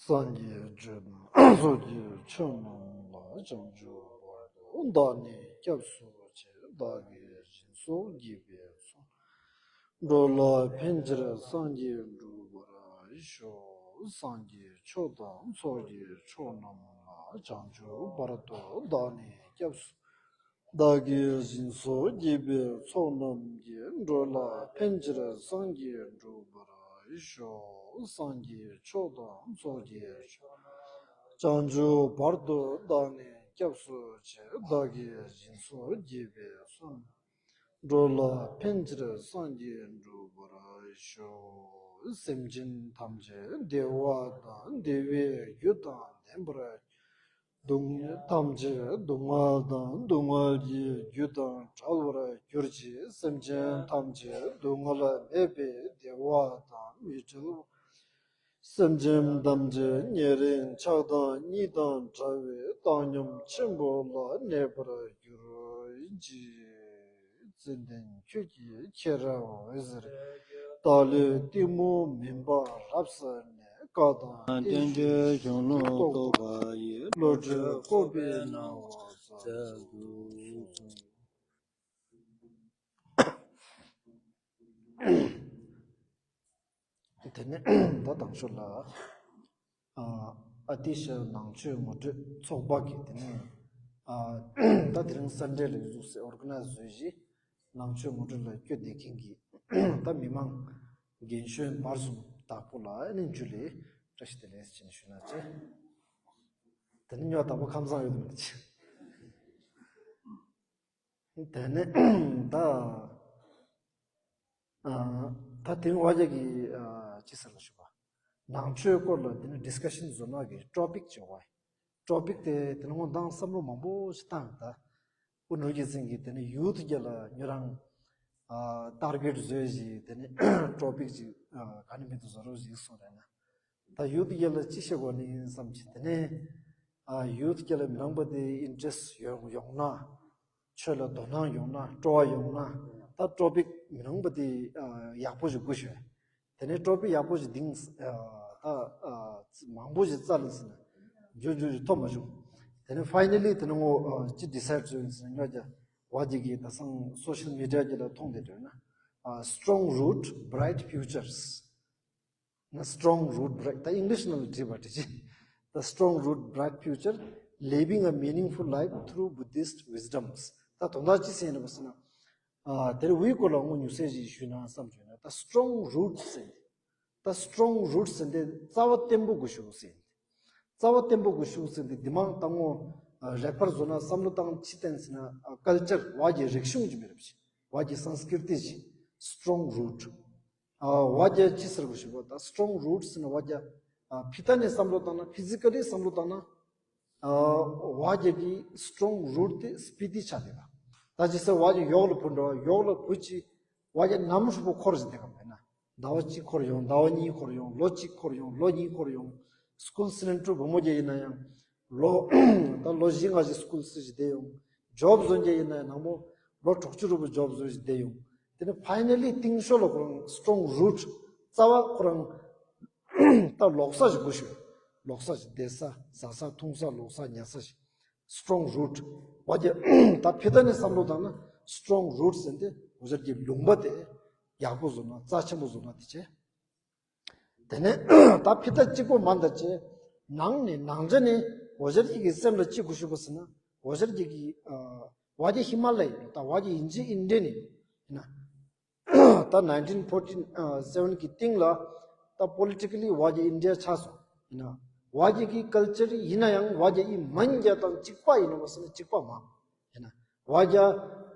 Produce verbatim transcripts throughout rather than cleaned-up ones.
སངས་རྒྱས་བརྗོད་དང་སོགས་ཀྱི་ཆོས་རྣམས་ལ། བྱང་ཆུབ་བར་དུ་བདག་ནི་སྐྱབས་སུ་མཆི། བདག་གིས་སྦྱིན་སོགས་བགྱིས་པའི་ཚོགས། འགྲོ་ལ་ཕན་ཕྱིར་སངས་རྒྱས་འགྲུབ་པར་ཤོག། སངས་རྒྱས་ཆོས་དང་ཚོགས་ཀྱི་མཆོག་རྣམས་ལ། བྱང་ཆུབ་བར་དུ་བདག་ནི་སྐྱབས་སུ། བདག་གིས་སྦྱིན་སོགས་བགྱིས་པའི་ཚོགས་རྣམས་ཀྱིས། འགྲོ་ལ་ཕན་ཕྱིར་སངས་རྒྱས་འགྲུབ་པར་ཤོག། སངས་རྒྱས་ཆོས་དང་ཚོགས་ཀྱི་མཆོག། བྱང་ཆུབ་བར་དུ་བདག་ནི་སྐྱབས་སུ་མཆི། བདག་གིས་སྦྱིན་སོགས་བགྱིས་པའི་ཚོགས། འགྲོ་ལ་ཕན་ཕྱིར་སངས་རྒྱས་འགྲུབ་པར་ཤོག། སེམས་ཅན་ཐམས་ཅད་བདེ་བ་དང་བདེ་བའི་རྒྱུ་དང་ལྡན་པར། སྡུག་བསྔལ་ཐམས་ཅད་སྡུག་བསྔལ་དང་སྡུག་བསྔལ་གྱི་རྒྱུ་དང་བྲལ་བར་གྱུར་ཅིག། སེམས་ཅན་ཐམས་ཅད་སྡུག་བསྔལ་མེད་པའི་བདེ་བ་དང་མི་འབྲལ་བ། སེམས་ཅན་ཐམས་ཅད་ཉེ་རིང་ཆགས་སྡང་གཉིས་དང་བྲལ་བའི་བཏང་སྙོམས་ཆེན་པོ་ལ་གནས་པར་གྱུར་ཅིག། ཙནྡན་ཁྱོད་ཀྱིས་ཁྱེད་རང་འོད་ཟེར་རྟ་ལོའི་གཏི་མུག་མུན་པ་རབ་བསལ་ནས། བཀའ་དང་བསྟན་བཅོས་གཞུང་ལུགས་རྟོགས་པ་ཡི། བློ་གྲོས་བཀོད་པའི་སྣང་བ་སྩལ་དུ་གསོལ། དེ་ནས་ད་དང་ཤོས་ལ། ཨ་ཏི་ཤ་ནང་ཆོས་ངོ་སྤྲོད་ཚོགས་པ་གི་དེ་ནས་ཨ་ད་དེ་རིང་སན་ཌེ་ལ་འཛུགས་སེ་ཨོར་ག་ནའི་ཛི་བཟོས་བཞིན་ནང་ཆོས་ངོ་སྤྲོད་ལ་བསྐྱོད་བསྡད་མཁན་གྱི་ད་མི་མང་རྒན་གཞོན་བར་གསུམ་དྭགས་པོ་ལ་ཨ་ནི་འཇུ་ལེ་བཀྲ་ཤིས་བདེ་ལེགས་ཅེས་ཞུ་ན་ཆེ། དེ་ནི་ཉོ་དྭགས་པོ་ཁམས་བཟང་ཡོད་མི་འདུག་ཆེ། དེ་ནས་ད། ཨ་ད་དེ་རིང་བ་རྒྱ་གི་ཨ་ཅི་ཟེར་ལ་ཞུ་བ། ནང་ཆོས་སྐོར་ལ་དེ་ནི་ཌིསི་ཀ་ཤན་བཟོ་ན་གི་ཊོ་པིག་བྱེད་བ། ཊོ་པིག་དེ་དེ་ནི་ངོ་མདང་བསམ་བློ་མང་པོ་ཞིག་བཏང་ད། ཨུ་ནུ་རྒྱལ་མཚན་གྱིས་དེ་ནི་ཡུ་ཐི་རྒྱ་ལ་ཉོ་རང་ཨ་ཊར་གེཊ་བཟོས་ཞིག་དེ་ནི་ཊོ་པིག་ཅིག་ཨ་ག་ནི་མི་འདུག་བཟོ་རོགས་ཞིག་གསུངས་རེད་ན། ད་ཡུ་ཐི་རྒྱ་ལ་ཅི་བཤད་དགོས་ནི་ཡིན་བསམ་གྱི་དེ་ནི། ཨ་ཡུ་ཐི་རྒྱ་ལ་མི་རང་པ་དེ་ཨིན་ཊི་རེ་སི་ཊི་ཡོང་ཡོང་ན། ཆོས་ལ་དོ་སྣང་ཡོང་ན་སྤྲོ་བ་ཡོང་ན་ད་ཊོ་པིག་མི་རང་པ་དེ་ཨ་ཡག་པོ་ཞིག་དགོས་ཤོད། དེ་ནས་ཊོ་པིག་ཡག་པོ་ཞིག་འདིང་ཨ་ད་ཨ་མང་པོ་ཞིག་རྩ་ལ་ཟིན་ན་འཇུ་འཇུ་ཞིག་ཐོབ་མ་བྱུང་། དེ་ནས་ཕའི་ནལ་ལི་དེ་ནས་ངོ་ཨ་ཅི་ཌི་སའེ་ཌི་བཟོས་ཡིན་ཟིན་ན་ཉོ་རྒྱ་བ་ཅིག་གིས་ད་སང་སོ་ཤལ་མི་ཌི་ཡ་ཅིག་ལ་མཐོང་བསྡད་འདོད་ན་ཨ་Strong Root Bright Futures། Strong Root Bright ད་ཨིང་ལིཤ་ནང་ལ་བྲིས་པ་བྲིས་ཅི། The Strong Root Bright Future, Living a Meaningful Life Through Buddhist Wisdoms. ད་དོན་དག་ཅི་ཟེར་ནས་པ་ཟེར་ན། ཨ་དེར་འུའི་སྐོར་ལ་དངོས་ཉུང་ཟད་ཅིག་ཞུས་ན་བསམ་བྱུང་ན་ད་Strong Root ཟེར་ནས། ད་Strong Root ཟེར་ནས་རྩ་བ་བརྟན་པོ་དགོས་ཤོག་ཟེར་ནས། རྩ་བ་བརྟན་པོ་དགོས་ཤོག་ཟེར་ནས་འདི་མང་ད་ངོ་ཨ་རེ་ཕར་བཟོ་ན་བསམ་བློ་བཏང་ཅི་བསྟན་ཟེར་ན་ཨ་ཀལ་ཅར་བ་གི་རིག་གཞུང་ཅིག་མི་རབས་ཤིག་བ་གི་སང་སྐིར་ཏི་ཅིག Strong Root། ཨ་བ་རྒྱ་ཅི་ཟེར་དགོས་ཞུ་བ་ད་Strong Roots ཟེར་ན་བ་རྒྱ་ཨ་ཕི་ཏ་ནས་བསམ་བློ་བཏང་ན་ཕི་ཛི་ཀ་ལི་བསམ་བློ་བཏང་ན་ཨ་བ་རྒྱ་གི་Strong Root དེ་སྤི་ཏི་ཆ་དེ་ག་ད་ཅི་ཟེར་བ་རྒྱ་ཡོག་ལ་བུ་འགྲོ་ཡོག་ལ་བུ་ཅི་བ་རྒྱ་ནམ་ཧྲུ་པོ་འཁོར་ཟིན་དེ་ག་མེད་ན་ཟླ་བ་གཅིག་འཁོར་ཡོང་ཟླ་བ་གཉིས་འཁོར་ཡོང་ལོ་གཅིག་འཁོར་ཡོང་ལོ་གཉིས་འཁོར་ཡོང་སྐུལ་སི་ལན་ཀྲུ་བུ་མོ་རྒྱ་ཡིན་ན་ཡང་། ལོ། ད་ལོ་བཞི་ལྔ་ཞིག་སྐུལ་སི་ཞིག་བསྡད་ཡོང་། ཇོབ་བཟོ་མཁན་ཡིན་ན་ནང་མོ། ལོ་དྲུག་ཅུ་རུ་བུ་ཇོབ་བཟོ་ཞིག་བསྡད་ཡོང་། དེ་ནས་ཕའི་ནལ་ལི་གཏིང་ཤོ་ལ་ཁོ་རང་Strong Root རྩ་བ་ཁོ་རང་ད་ལོག་ས་ཞིག་དགོས་ཤོད། ལོག་ས་ཞིག་བསྡད་ས་ཟ་ས་འཐུང་ས་ལོག་ས་ཉལ་ས་ཞིག Strong Root བ་རྒྱ་ད་ཕི་ཏ་ནས་བསམ་བློ་བཏང་ན་Strong Root ཟེར་ཏེ་འོ་ཟེར་གྱི་ལུང་པ་དེ་ཡག་པོ་བཟོ་ན་རྩ་ཆེན་པོ་བཟོ་ན་དེ་བྱས། དེ་ནས་ད་ཕི་ཏ་གཅིག་པོ་མ་འདའ་ཅེ། ནང་ནས་ནང་ཆ་ནས་འོ་ཞར་གྱི་གི་སེམས་ལ་ཅི་དགོས་ཞུ་བ་ཟེར་ན་འོ་ཞར་གྱི་གི་ཨ་བ་རྒྱ་ཧི་མ་ལ་ཡི་ད་བ་རྒྱ་ཡིན་ཅི་ཨིན་ཌི་ནི་ཡིན་ན། ད་nineteen forty seven གི་སྟེང་ལ་ད་པོ་ལི་ཊི་ཀ་ལི་བ་རྒྱ་ཨིན་ཌི་ཡ་ཆགས་སོང་ཡིན་ན། བ་རྒྱ་གི་ཀལ་ཅར་ཡིན་ན་ཡང་བ་རྒྱ་ཡི་མན་རྒྱ་དང་གཅིག་པ་ཡིན་ནོ་བ་ཟེར་ན་གཅིག་པ་མ། ཡིན་ན། བ་རྒྱ་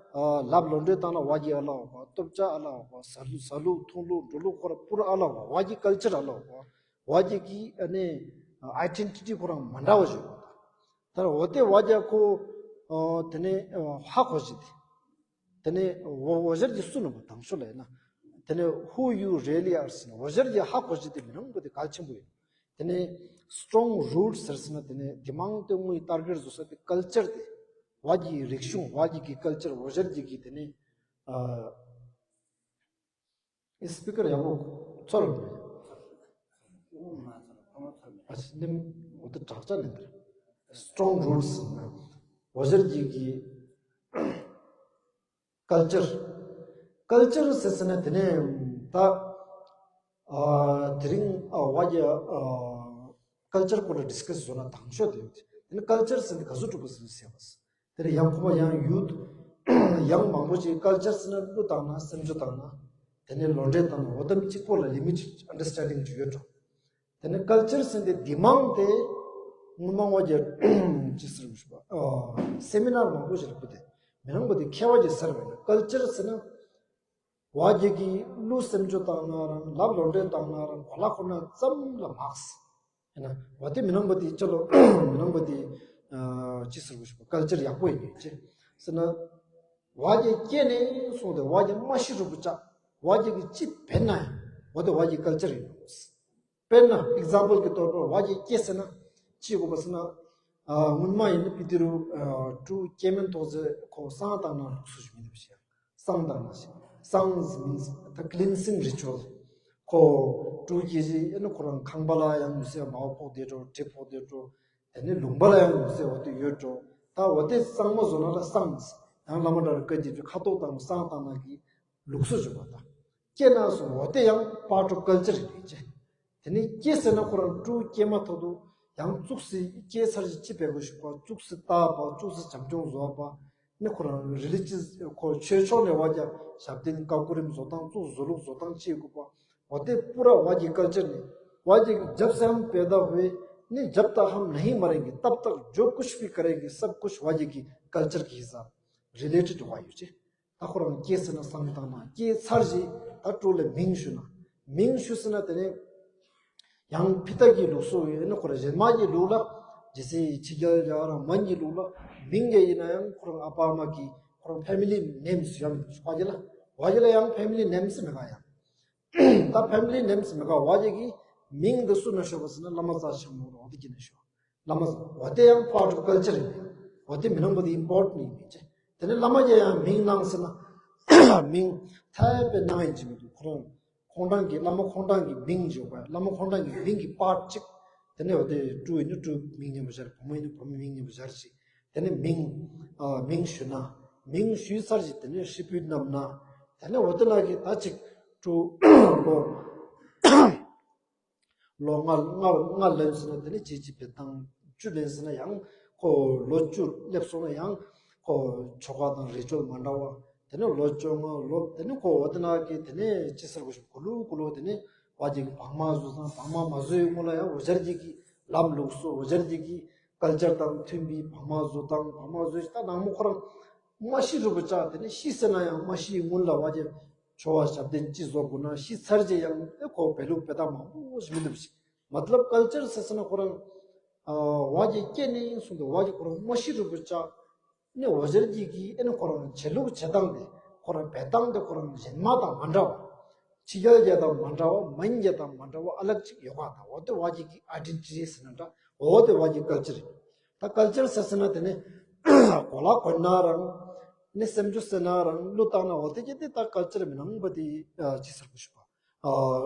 ལབ་ལོ་འདྲེ་བཏང་ན་བ་རྒྱ་ཨ་ལ་བ་བ་སྟོབས་ཆ་ཨ་ལ་བ་བ་ཟ་ལུགས་ཟ་ལུགས་འཐུང་ལུགས་འགྲོ་ལུགས་ཁོ་ར་པུ་ར་ཨ་ལ་བ་བ་བ་རྒྱ་ཀལ་ཅར་ཨ་ལ་བ་བ་བ་རྒྱ་གི་ཨ་ནི་ཨའི་ཌེན་ཊི་ཊི་ཁོ་རང་མ་འདྲ་བ་ཞིག་ཡོད་པ་དང་། ད་འོ་དེ་བ་རྒྱ་ཁོ་དེ་ནས་ཧ་གོ་ཞིག་དེ་དེ་ནས་འོ་འོ་ཞར་གྱི་སུ་ནོ་བ་དང་ཤོ་ལ་ཡིན་ན་དེ་ནས་who you really are ཟེར་ན་འོ་ཞར་གྱི་ཧ་གོ་ཞིག་དེ་མི་རང་པོ་དེ་གལ་ཆེན་པོ་ཡིན། དེ་ནས་Strong Root ཟེར་ཟེར་ན་དེ་ནས་དེ་མང་དེ་དངོས་ཡི་ཊར་གེཊ་བཟོ་ས་དེ་ཀལ་ཅར་དེ་བ་གི་རིག་གཞུང་བ་གི་གི་ཀལ་ཅར་འོ་ཞར་གྱི་གི་དེ་ནས་ཨ་སི་པི་ཀར་ཡག་པོ་ཚོར་མེད། ཨ་ནི་འོ་ད་དྲག་ཆ་ནས་འདིར་strong roots འོ་ཟེར་གྱི་གི་culture། Culture ཟེར་ཟེར་ན་དེ་ནས་ད་ཨ་དེ་རིང་ཨ་བ་གི་ཨ་culture སྐོར་ལ་discuss བཟོ་ན་དང་ཤོས་དེ་ཡོད། དེ་ནི་culture ཟེར་ན་ག་ཚོད་གྲུབ་པ་ཟེར་ཟེར་བ། དེ་ནས་ཡང་ཁོ་པ་ཡང་youth ཡང་མང་པོ་ཅིག་culture ཟེར་ན་གླུ་བཏང་ན་སེམས་ཆུ་བཏང་ན་དེ་ནས་ལོ་འབྲས་བཏང་ན་འོ་དམ་གཅིག་པོ་ལ་limited understanding ཅིག་ཡོད་འགྲོ། དེ་ནས་culture ཟེར་ཏེ་འདི་མང་དེ་སྔོན་མ་བ་རྒྱ་ཅི་ཟེར་བ་ཞུ་བ་seminar མང་པོ་ཞིག་ལ་ཕུལ་ཏེ་མི་རང་པོ་དེ་མཁས་པ་ཅིག་ཟེར་བས་ན་culture ཟེར་ན་བ་རྒྱ་གི་གླུ་སེམས་ཆུ་བཏང་ན་རང་ལབ་ལོ་འབྲས་བཏང་ན་རང་གོ་ལ་ཁོ་ན་ཙམ་ལ་མགས། ཡིན་ན་བ་དེ་མི་རང་པོ་དེ་ཅི་ལོ་མི་རང་པོ་དེ་ཅི་ཟེར་བ་ཞུ་བ་culture ཡག་པོ་ཡིན་ནི་ཅི་ཟེར་ན། བ་རྒྱ་སྐྱེས་ནས་སོང་སྟེ་བ་རྒྱ་མ་ཤི་རུ་པོ་ཅག་བ་རྒྱ་གི་ཅི་བེད་ན་ཡང་བ་དེ་བ་རྒྱ་culture ཡིན་ནོ། དཔེར་ན་example གི་ཐོག་ཏུ་བ་གི་སྐྱེ་ཟེར་ན་ཅི་དགོས་པ་ཟེར་ན། ཨ་སྔོན་མ་ཡིན་ན་པི་ཏི་རུ་ཨ་ཀྲུ་སྐྱེ་དམན་ཐོག་ཚེ་ཁོ་བསང་བཏང་ན་ལུགས་སྲོལ་ཞིག་མི་འདུག་ཞེས། བསང་བཏང་ན་ཞེས་བསང་means the cleansing ritual ཁོ་ཀྲུ་སྐྱེ་ཞིག་ཨེ་ནི་ཁོ་རང་ཁང་པ་ལ་ཡང་མི་སེ་མའོ་ཕོག་བསྡད་འགྲོ་གྲི་ཕོག་བསྡད་འགྲོ། དེ་ནི་ལུང་པ་ལ་ཡང་ལུང་ཟེར་བ་དེ་ཡོད་འགྲོ། ད་འོ་དེ་གཙང་མ་བཟོ་ན་ལ་བསང་། ཡང་བླ་མ་འདྲ་རུ་བཀའ་བརྒྱད་ཀྱི་ཁ་དོག་དང་བསང་བཏང་ན་གི་ལུགས་སྲོལ་བྱུང་བ་དང་། སྐྱེ་ན་སོང་འོ་དེ་ཡང་part of culture རེད་ཅེ། དེ་ནི་སྐྱེ་ཟེར་ན་ཁོ་རང་ཀྲུའུ་སྐྱེས་མ་ཐོག་ཏུ་ཡང་བཙུགས་སི་སྐྱེ་ཚར་ཞིག་ཅི་བས་དགོས་ཞུགས་པ་བཙུགས་སི་ལྟ་བ་བཙུགས་སི་བྱམས་སྐྱོང་བཟོ་བ་ནི་ཁོ་རང་religious ཁོ་ཆོས་ཕྱོགས་ནས་བ་རྒྱ་ཞབས་བརྟན་བཀའ་བསྒོ་རིམ་བཟོ་སྟངས་བཙུགས་བཟོ་ལུགས་བཟོ་སྟངས་ཅི་དགོས་པ། वो तो पूरा वहाँ की कल्चर ने वहाँ की जब से हम पैदा हुए नहीं जब तक हम नहीं मरेंगे तब तक जो कुछ भी करेंगे सब कुछ वहाँ की कल्चर के हिसाब रिलेटेड हुआ ཡོད་ཅེ། ད་ཁོ་རང་སྐྱེས་ཟེར་ན་བསང་བཏང་ན་སྐྱེས་ཚར་རྗེས་ད་ཀྲུའུ་ལ་མིང་ཞུ་ན་མིང་ཞུ་ཟེར་ན་དེ་ནས་ཡང་ཕི་ཏ་གི་ལུགས་སྲོལ་ཡོད་ན་ཁོ་རང་གཞན་མ་གི་ལུགས་ལ་ཇི་སྲིད་ཕྱི་རྒྱལ་ཡ་རང་མན་གྱི་ལུགས་ལ་མིང་གི་ཡིན་ན་ཡང་ཁོ་རང་ཨ་ཕ་ཨ་མ་གི་ཁོ་རང་family names ཡོད་མི་འདུག་བ་གི་ལ་བ་གི་ལ་ཡང་family names མེད་ག་ཡང་། ད་family names མེད་ག་བ་ཅིག་གི་མིང་འདི་སུ་ན་ཤོག་པ་ཟེར་ན་བླ་མ་རྩ་ཆེན་མོ་རོ་འདི་གི་ན་ཤོག་བླ་མ་བ་དེ་ཡང་part of culture རེད། བ་དེ་མི་ནང་པ་དེ་important ཡིན་མིན་ཅེ། དེ་ནས་བླ་མ་རྒྱ་ཡང་མིང་གནང་ཟེར་ན་མིང་ཐའི་པའི་གནང་ཡིན་གྱི་མི་འདུག་ཁོ་རང་ཁོང་རང་གི་བླ་མ་ཁོང་རང་གི་མིང་བརྗོད་པ་བླ་མ་ཁོང་རང་གི་མིང་གི་part གཅིག་དེ་ནས་བ་དེ་ཀྲུ་ཡིན་ན་ཀྲུ་མིང་ཉམས་པ་ཤར་བུ་མོ་ཡིན་ན་བུ་མོ་མིང་ཉམས་པ་ཤར་ཞིག་དེ་ནས་མིང་། ཨ་མིང་ཞུས་ན། མིང་ཞུས་ཚར་རྗེས་དེ་ནས་ཧྲི་པུའི་རྣམས་ན། དེ་ནས་འོ་དེ་ལ་གི་ད་ཅིག་ཀྲུ་ལོ། ལོ་ལྔ་ལྔ་ལྔ་ལོན་ཟིན་ན་དེ་ནས་ཅི་ཅི་བེད་དང་བཅུ་ལོན་ཟིན་ན་ཡང་ཁོ་ལོ་བཅུ་སླེབས་སོང་ན་ཡང་ཁོ་ཆོ་ག་དང་རི་ཅོལ་མ་འདྲ་བ། དེ་ནས་ལོ་བཅོ་ལྔ་ལོ་དེ་ནས་ཁོ་འོ་དེ་ལ་གི་དེ་ནས་ཅི་ཟེར་དགོས་ཤིག་གུ་ལུ་གུ་ལུ་དེ་ནས་བ་ཅིག་གི་བག་མ་བཟོ་དང་བག་མ་མ་བཟོ་ཡི་སྔོན་ལ་ཡང་འོ་ཇར་ཅིག་གི་ལམ་ལུགས་སུ་འོ་ཇར་ཅིག་གི་ཀལ་ཅར་དང་མཐུན་པའི་བག་མ་བཟོ་དང་བག་མ་བཟོ་ཞིག་ད་ནང་མོ་ཁོ་རང་མ་ཤི་རུ་པོ་ཅག་དེ་ནས་ཤི་ཟེར་ན་ཡང་མ་ཤི་ཡི་སྔོན་ལ་བ་ཅིག་ཆོ་བ་ཞབས་བརྟན་ཅི་བཟོ་དགོས་ན་ཤི་ཚར་རྗེས་ཡང་ཨེ་ཁོ་བེ་ལུག་བེ་ད་མང་པོ་ཞིག་མི་འདུག་ཞིག་མ་ཏི་ལབ་ཀལ་ཅར་ཟེར་ཟེར་ན་ཁོ་རང་བ་ཅིག་སྐྱེ་ནས་ཡིན་གསུངས་ཏེ་བ་ཅིག་ཁོ་རང་མ་ཤི་རུ་པོ་ཅག་ནི་འོ་ཇར་གྱི་གི་ཨེ་ནི་ཁོ་རང་བྱེད་ལུགས་བྱེད་སྟངས་དེ་ཁོ་རང་བེད་སྟངས་དེ་ཁོ་རང་གཞན་མ་དང་མ་འདྲ་བ། ཕྱི་རྒྱལ་རྒྱལ་དང་མ་འདྲ་བ་མན་རྒྱལ་དང་མ་འདྲ་བ་ཨ་ལག་ཅིག་ཡོད་པ་དང་འོ་དེ་བ་གི་གི་ཨའི་ཌེན་ཊི་ཊི་ཟེར་ན་འདྲ་འོ་དེ་བ་གི་ཀལ་ཅར་རེད། ད་ཀལ་ཅར་ཟེར་ཟེར་ན་དེ་ནི་གོ་ལ་གོན་ན་རང་ནི་སེམས་རྒྱུད་ཟེར་ན་རང་གླུ་བཏང་ན་འོ་དེ་གི་དེ་ད་ཀལ་ཅར་མི་ནང་པ་དེ་ཅི་ཟེར་དགོས་ཞུ་བ་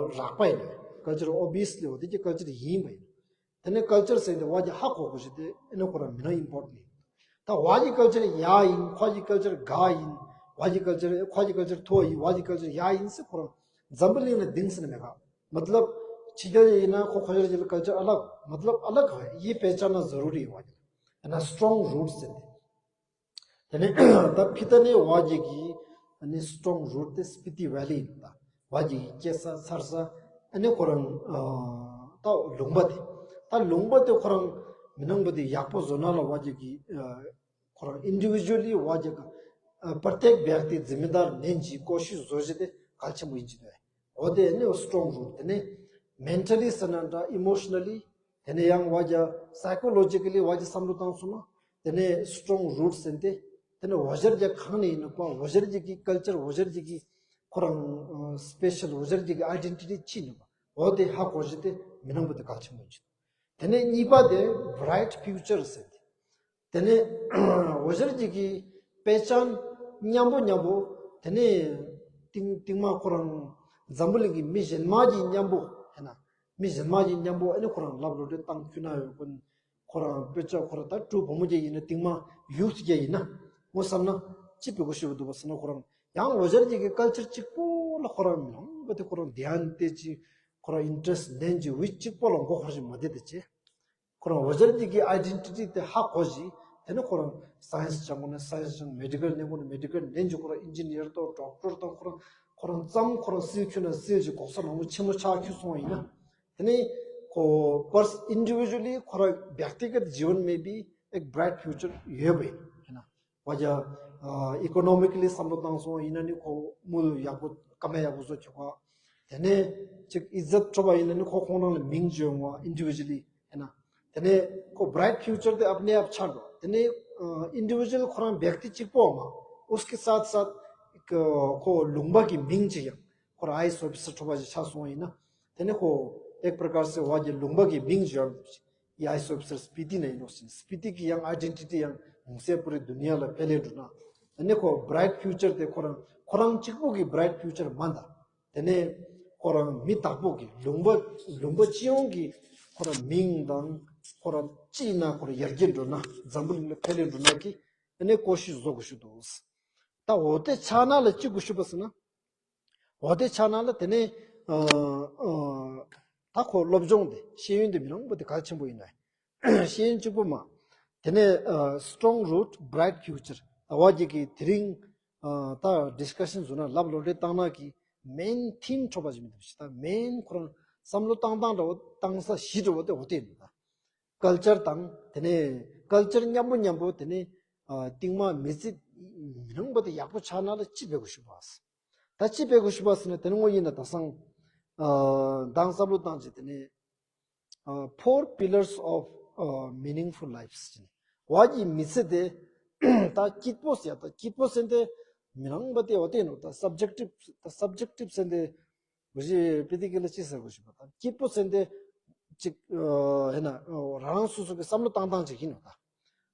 རགས་པ་ཡིན། ཀལ་ཅར་ཨོ་བི་ཡས་ལི་འོ་དེ་གི་ཀལ་ཅར་ཡིན་པ་ཡིན། དེ་ནས་ཀལ་ཅར་ཟེར་དེ་བ་གི་ཧ་གོ་གོ་ཞིག་དེ་ཨེ་ནི་ཁོ་རང་མི་ན་ཨིམ་པོར་ཊན་ཡིན། ད་བ་གི་ཀལ་ཅར་ཡ་ཡིན་ཁོ་གི་ཀལ་ཅར་ག་ཡིན། བ་གི་ཀལ་ཅར་ཁོ་གི་ཀལ་ཅར་ཐོ་ཡིན་བ་གི་ཀལ་ཅར་ཡ་ཡིན་ཟེར་ཁོ་རང་འཛམ་བུ་གླིང་ལ་གདིང་ཟེར་ན་མེད་ག་མ་ཏི་ལབ་ཕྱི་རྒྱལ་ཡིན་ན་ཁོ་ཁོ་ཤར་རྒྱལ་ཀལ་ཅར་ཨ་ལག་མ་ཏི་ལབ་ཨ་ལག་ག་ཡི་པེ་ཅ་ན་ཟ་རུ་རི་བ་གི་ན་སི་ཊོང་རུ་ཊི་ཟེར་དེ། དེ་ནས་ད་ཕི་ཏ་ནི་བ་རྒྱ་གི་ནི་སི་ཊོང་རུ་ཊི་དེ་སྤི་ཏི་ཝེ་ལི་ཡིན་ད། བ་རྒྱ་གི་སྐྱེ་ས་འཚར་ས་ཨ་ནི་ཁོ་རང་ད་ལུང་པ་དེ་ད་ལུང་པ་དེ་ཁོ་རང་མི་ནང་པ་དེ་ཡག་པོ་བཟོ་ན་ལ་བ་རྒྱ་གི་ཁོ་རང་ཨིན་ཌི་བི་ཇུ་ལི་བ་རྒྱ་གི་པར་ཏེག་བྷྱག་ཏི་ཛིམ་མེ་དར་ནན་གྱི་ཀོ་ཤི་བཟོ་གཞི་དེ་གལ་ཆེན་པོ་ཡིན་གྱི་འདུག་འོ་དེ་ནི་སི་ཊོང་རུ་ཊི་དེ་ནི་མེན་ཊ་ལི་ཟེར་ན་འདྲ་ཨི་མོ་ཤ་ན་ལི་དེ་ནས་ཡང་བ་རྒྱ་སའི་ཀོ་ལོ་ཇི་ཀ་ལི་བ་རྒྱ་བསམ་བློ་བཏང་སོང་ན་དེ་ནས་སི་ཊོང་རུ་ཊི་ཟེར་ཏེ་དེ་ནས་འོ་ཇར་རྒྱ་གང་ནས་ཡིན་ནོ་པ་འོ་ཇར་རྒྱ་གི་ཀལ་ཅར་འོ་ཇར་རྒྱ་གི་ཁོ་རང་སི་པེ་ཤལ་འོ་ཇར་རྒྱ་གི་ཨའི་ཌེན་ཊི་ཊི་ཅི་ཡིན་ནོ་པ་འོ་དེ་ཧ་གོ་གཞི་དེ་མི་ནང་པ་དེ་གལ་ཆེན་པོ་ཡིན་གྱི་འདུག་དེ་ནས་གཉིས་པ་དེ་བྷ་རའིཊ་ཕིའུ་ཅར་ཟེར་ཏེ། དེ་ནས་འོ་ཞར་གྱི་གི་དཔེ་ཆ་མཉམ་པོ་མཉམ་པོ་དེ་ནས་ཏིང་ཏིང་མ་ཁོ་རང་འཛམ་བུ་གླིང་གི་མི་གཞན་མ་གྱི་མཉམ་པོ་ཧེ་ན་ མི་གཞན་མ་ཡིན་མཉམ་པོ་ཨ་ནི་ཁོ་རང་ལབ་རོ་དེ་བཏང་ཁྱོད་ན་ཡོད་ཀུན། ཁོ་རང་དཔེ་ཆ་ཁོ་རང་ད་ཕྲུ་གུ་བུ་མོ་རྒྱ་ཡིན་ན་རྟིང་མ་ཡུག་རྒྱ་ཡིན་ན་ངོ་བསམ་ན་ཅི་བེད་གོ་ཤེས་པ་འདུག་པ་ཟེར་ན། ཁོ་རང་ཡང་ལོ་ཇར་གྱི་ཀལ་ཅར་གཅིག་པོ་ལ་ཁོ་རང་མི་ལང་པ་དེ་ཁོ་རང་དེ་ཡང་དེ་ཅི་ཁོ་རང་ཨིན་ཊེ་རེ་སི་ལེན་གྱི་འུ་གཅིག་པོ་ལ་མགོ་འཁོར་ཞིག་མ་བསྡད་དེ་ཅི། ཁོ་རང་ལོ་ཇར་གྱི་ཨའི་ཌེན་ཊི་ཊི་དེ་ཧ་གོ་ཞིག་དེ་ནས་ཁོ་རང་སའེན་སི་སྦྱང་དགོས་ན་སའེན་སི་སྦྱང་། མེ་ཌི་ཀལ་ལེན་དགོས་ན་མེ་ཌི་ཀལ་ལེན་གྱི། ཁོ་རང་ཨིན་ཇི་ནི་ཡར་དང་ཌོག་ཊར་དང་ཁོ་རང་ཁོ་རང་ཙམ་ཁོ་རང་སིལ་ཁྱོད་ན་སིལ་གྱི་གོག་ས་ནང་མོ་ཆེན་མོ་ཆགས་ཁྱོད་སོང་བ་ཡིན་ན། དེ་ནས་ཁོ་པར་སི་ཨིན་ཌི་བི་ཇུ་ལི་ཁོ་རང་བྱེག་ཏི་ག་ཏི་ཇི་ཝན་མེ་བི་ཨེག་བྷ་རའིཊ་ཕིའུ་ཅར་ཡོད་པ་ཡིན་ན། བ་ཇ་ཨི་ཀོ་ནོ་མི་ཀ་ལི་བསམ་བློ་བཏང་སོང་ཡིན་ན་ནི་ཁོ་མུལ་ཡག་པོ་ཀ་མེ་ཡག་པོ་བཟོ་ཆོག་ག་དེ་ནས་ཅིག་ཨི་ཛད་ཐོབ་པ་ཡིན་ན་ནི་ཁོ་ཁོང་རང་ལ་མིང་བརྗོད་འོང་བ་ཨིན་ཌི་བི་ཇུ་ལི་ཡིན་ན། དེ་ནས་ཁོ་བྷ་རའིཊ་ཕིའུ་ཅར་དེ་ཨབ་ནེ་ཨབ་ཆགས་འགྲོ། དེ་ནས་ཨིན་ཌི་བི་ཇུ་ལི་ཁོ་རང་བྱེག་ཏི་གཅིག་པོ་མ་ཨུས་ཀི་སཱད་སཱད་ཁོ་ལུང་པ་གི་མིང་ཅིག་ཡང་ཁོ་རང་ཨའི་ཨེ་ཨེས་ཨོ་ཕི་སར་ཐོབ་པ་ཅིག་ཆགས་སོང་ཡིན་ན། དེ་ནས་ཁོ་ཨེག་པྲ་ཀར་སེ་བ་ཇ་ལུང་པ་གི་མིང་བརྗོད། ཡ་ཨའི་ཨེ་ཨེས་ཨོ་ཕི་སར་སྤི་ཏི་ན་ཡིན་ནོ་ཟིན། སྤི་ཏི་གི་ཡང་ཨའི་ཌེན་ཊི་ཊི་ཡང་ངོ་སེ་པུ་རི་དུ་ནི་ཡ་ལ་འཕེལ་ལེ་འགྲོ་ན། ཨ་ནི་ཁོ་བྷ་རའིཊ་ཕིའུ་ཅར་དེ་ཁོ་རང་ཁོ་རང་གཅིག་པུ་གི་བྷ་རའིཊ་ཕིའུ་ཅར་མ་འདའ། དེ་ནས་ཁོ་རང་མི་བདག་པོ་གི་ལུང་པ་ལུང་པ་སྤྱི་ཡོངས་ཀྱི་ཁོ་རང་མིང་དང་ཁོ་རང་ཅི་ཡིན་ན་ཁོ་རང་ཡར་རྒྱས་འགྲོ་ན་འཛམ་བུ་གླིང་ལ་འཕེལ་ལེ་འགྲོ་ན་གི་ཨ་ནི་ཀོ་ཤིས་བཟོ་དགོས་ཤུ་འདུག་ད་འོ་དེ་ཆགས་ན་ལ་ཅི་དགོས་ཤུ་པ་ཟེར་ན། འོ་དེ་ཆགས་ན་ལ་དེ་ནས་ཨ་ཨ་ད་ཁོ་སློབ་སྦྱོང་དེ་ཤེས་ཡོན་དེ་མི་རང་པོ་དེ་གལ་ཆེན་པོ་ཡིན་ནོ། ཤེས་ཡོན་གཅིག་པོ་མ། དེ་ནས་ཨ་སི་ཊོང་རུ་ཊི་བྷ་རའིཊ་ཕིའུ་ཅར། ད་བ་ཇ་གི་དེ་རིང་ཨ་ད་ཌིས་ཀ་ཤན་བཟོ་ན་ལབ་ལོ་འདྲེ་བཏང་ན་གི་མེན་ཐིམ་འཕྲོ་བ་ཞིག་མི་འདུག་ཤི། ད་མེན་ཁོ་རང་བསམ་བློ་བཏང་སྟངས་འདྲ་བོ་བཏང་ས་གཞི་འདྲ་བོ་དེ་འོ་དེ་ཡིན་འདུག་ད་ཀལ་ཅར་དང་དེ་ནས་ཀལ་ཅར་མཉམ་པོ་མཉམ་པོ་དེ་ནས་ཨ་རྟིང་མ་མི་ཚེ་མི་རང་པོ་དེ་ཡག་པོ་ཆགས་ན་ལ་ཅི་བེད་གོ་ཤུ་པ། ད་ཅི་བེད་གོ་ཤུ་པ་ཟེར་ན་དེ་ནས་དངོས་ཡིན་ན་ད་སང་ཨ་མདང་བསམ་བློ་བཏང་ཅིག་དེ་ནས་ཨ་Four Pillars of ཨ་Meaningful Lives ཟེར་ནས་བ་ཇའི་མི་ཚེ་དེ་ད་སྐྱིད་པོ་ཟེར། ད་སྐྱིད་པོ་ཟེར་དེ་མི་རང་པ་དེ་འོ་དེ་ནོ། ད་སབ་ཇེག་ཊིབ་ད་སབ་ཇེག་ཊིབ་ཟེར་དེ་འོ་ཞེ་པི་ཏི་ཀི་ལ་ཅི་ཟེར་གོ་ཤུ་པ། ད་སྐྱིད་པོ་ཟེར་དེ་ཅིག་ཨ་ཧེ་ན་ཨ་རང་རང་སོ་སོ་གི་བསམ་བློ་བཏང་སྟངས་ཅིག་ཡིན་ནོ། ད་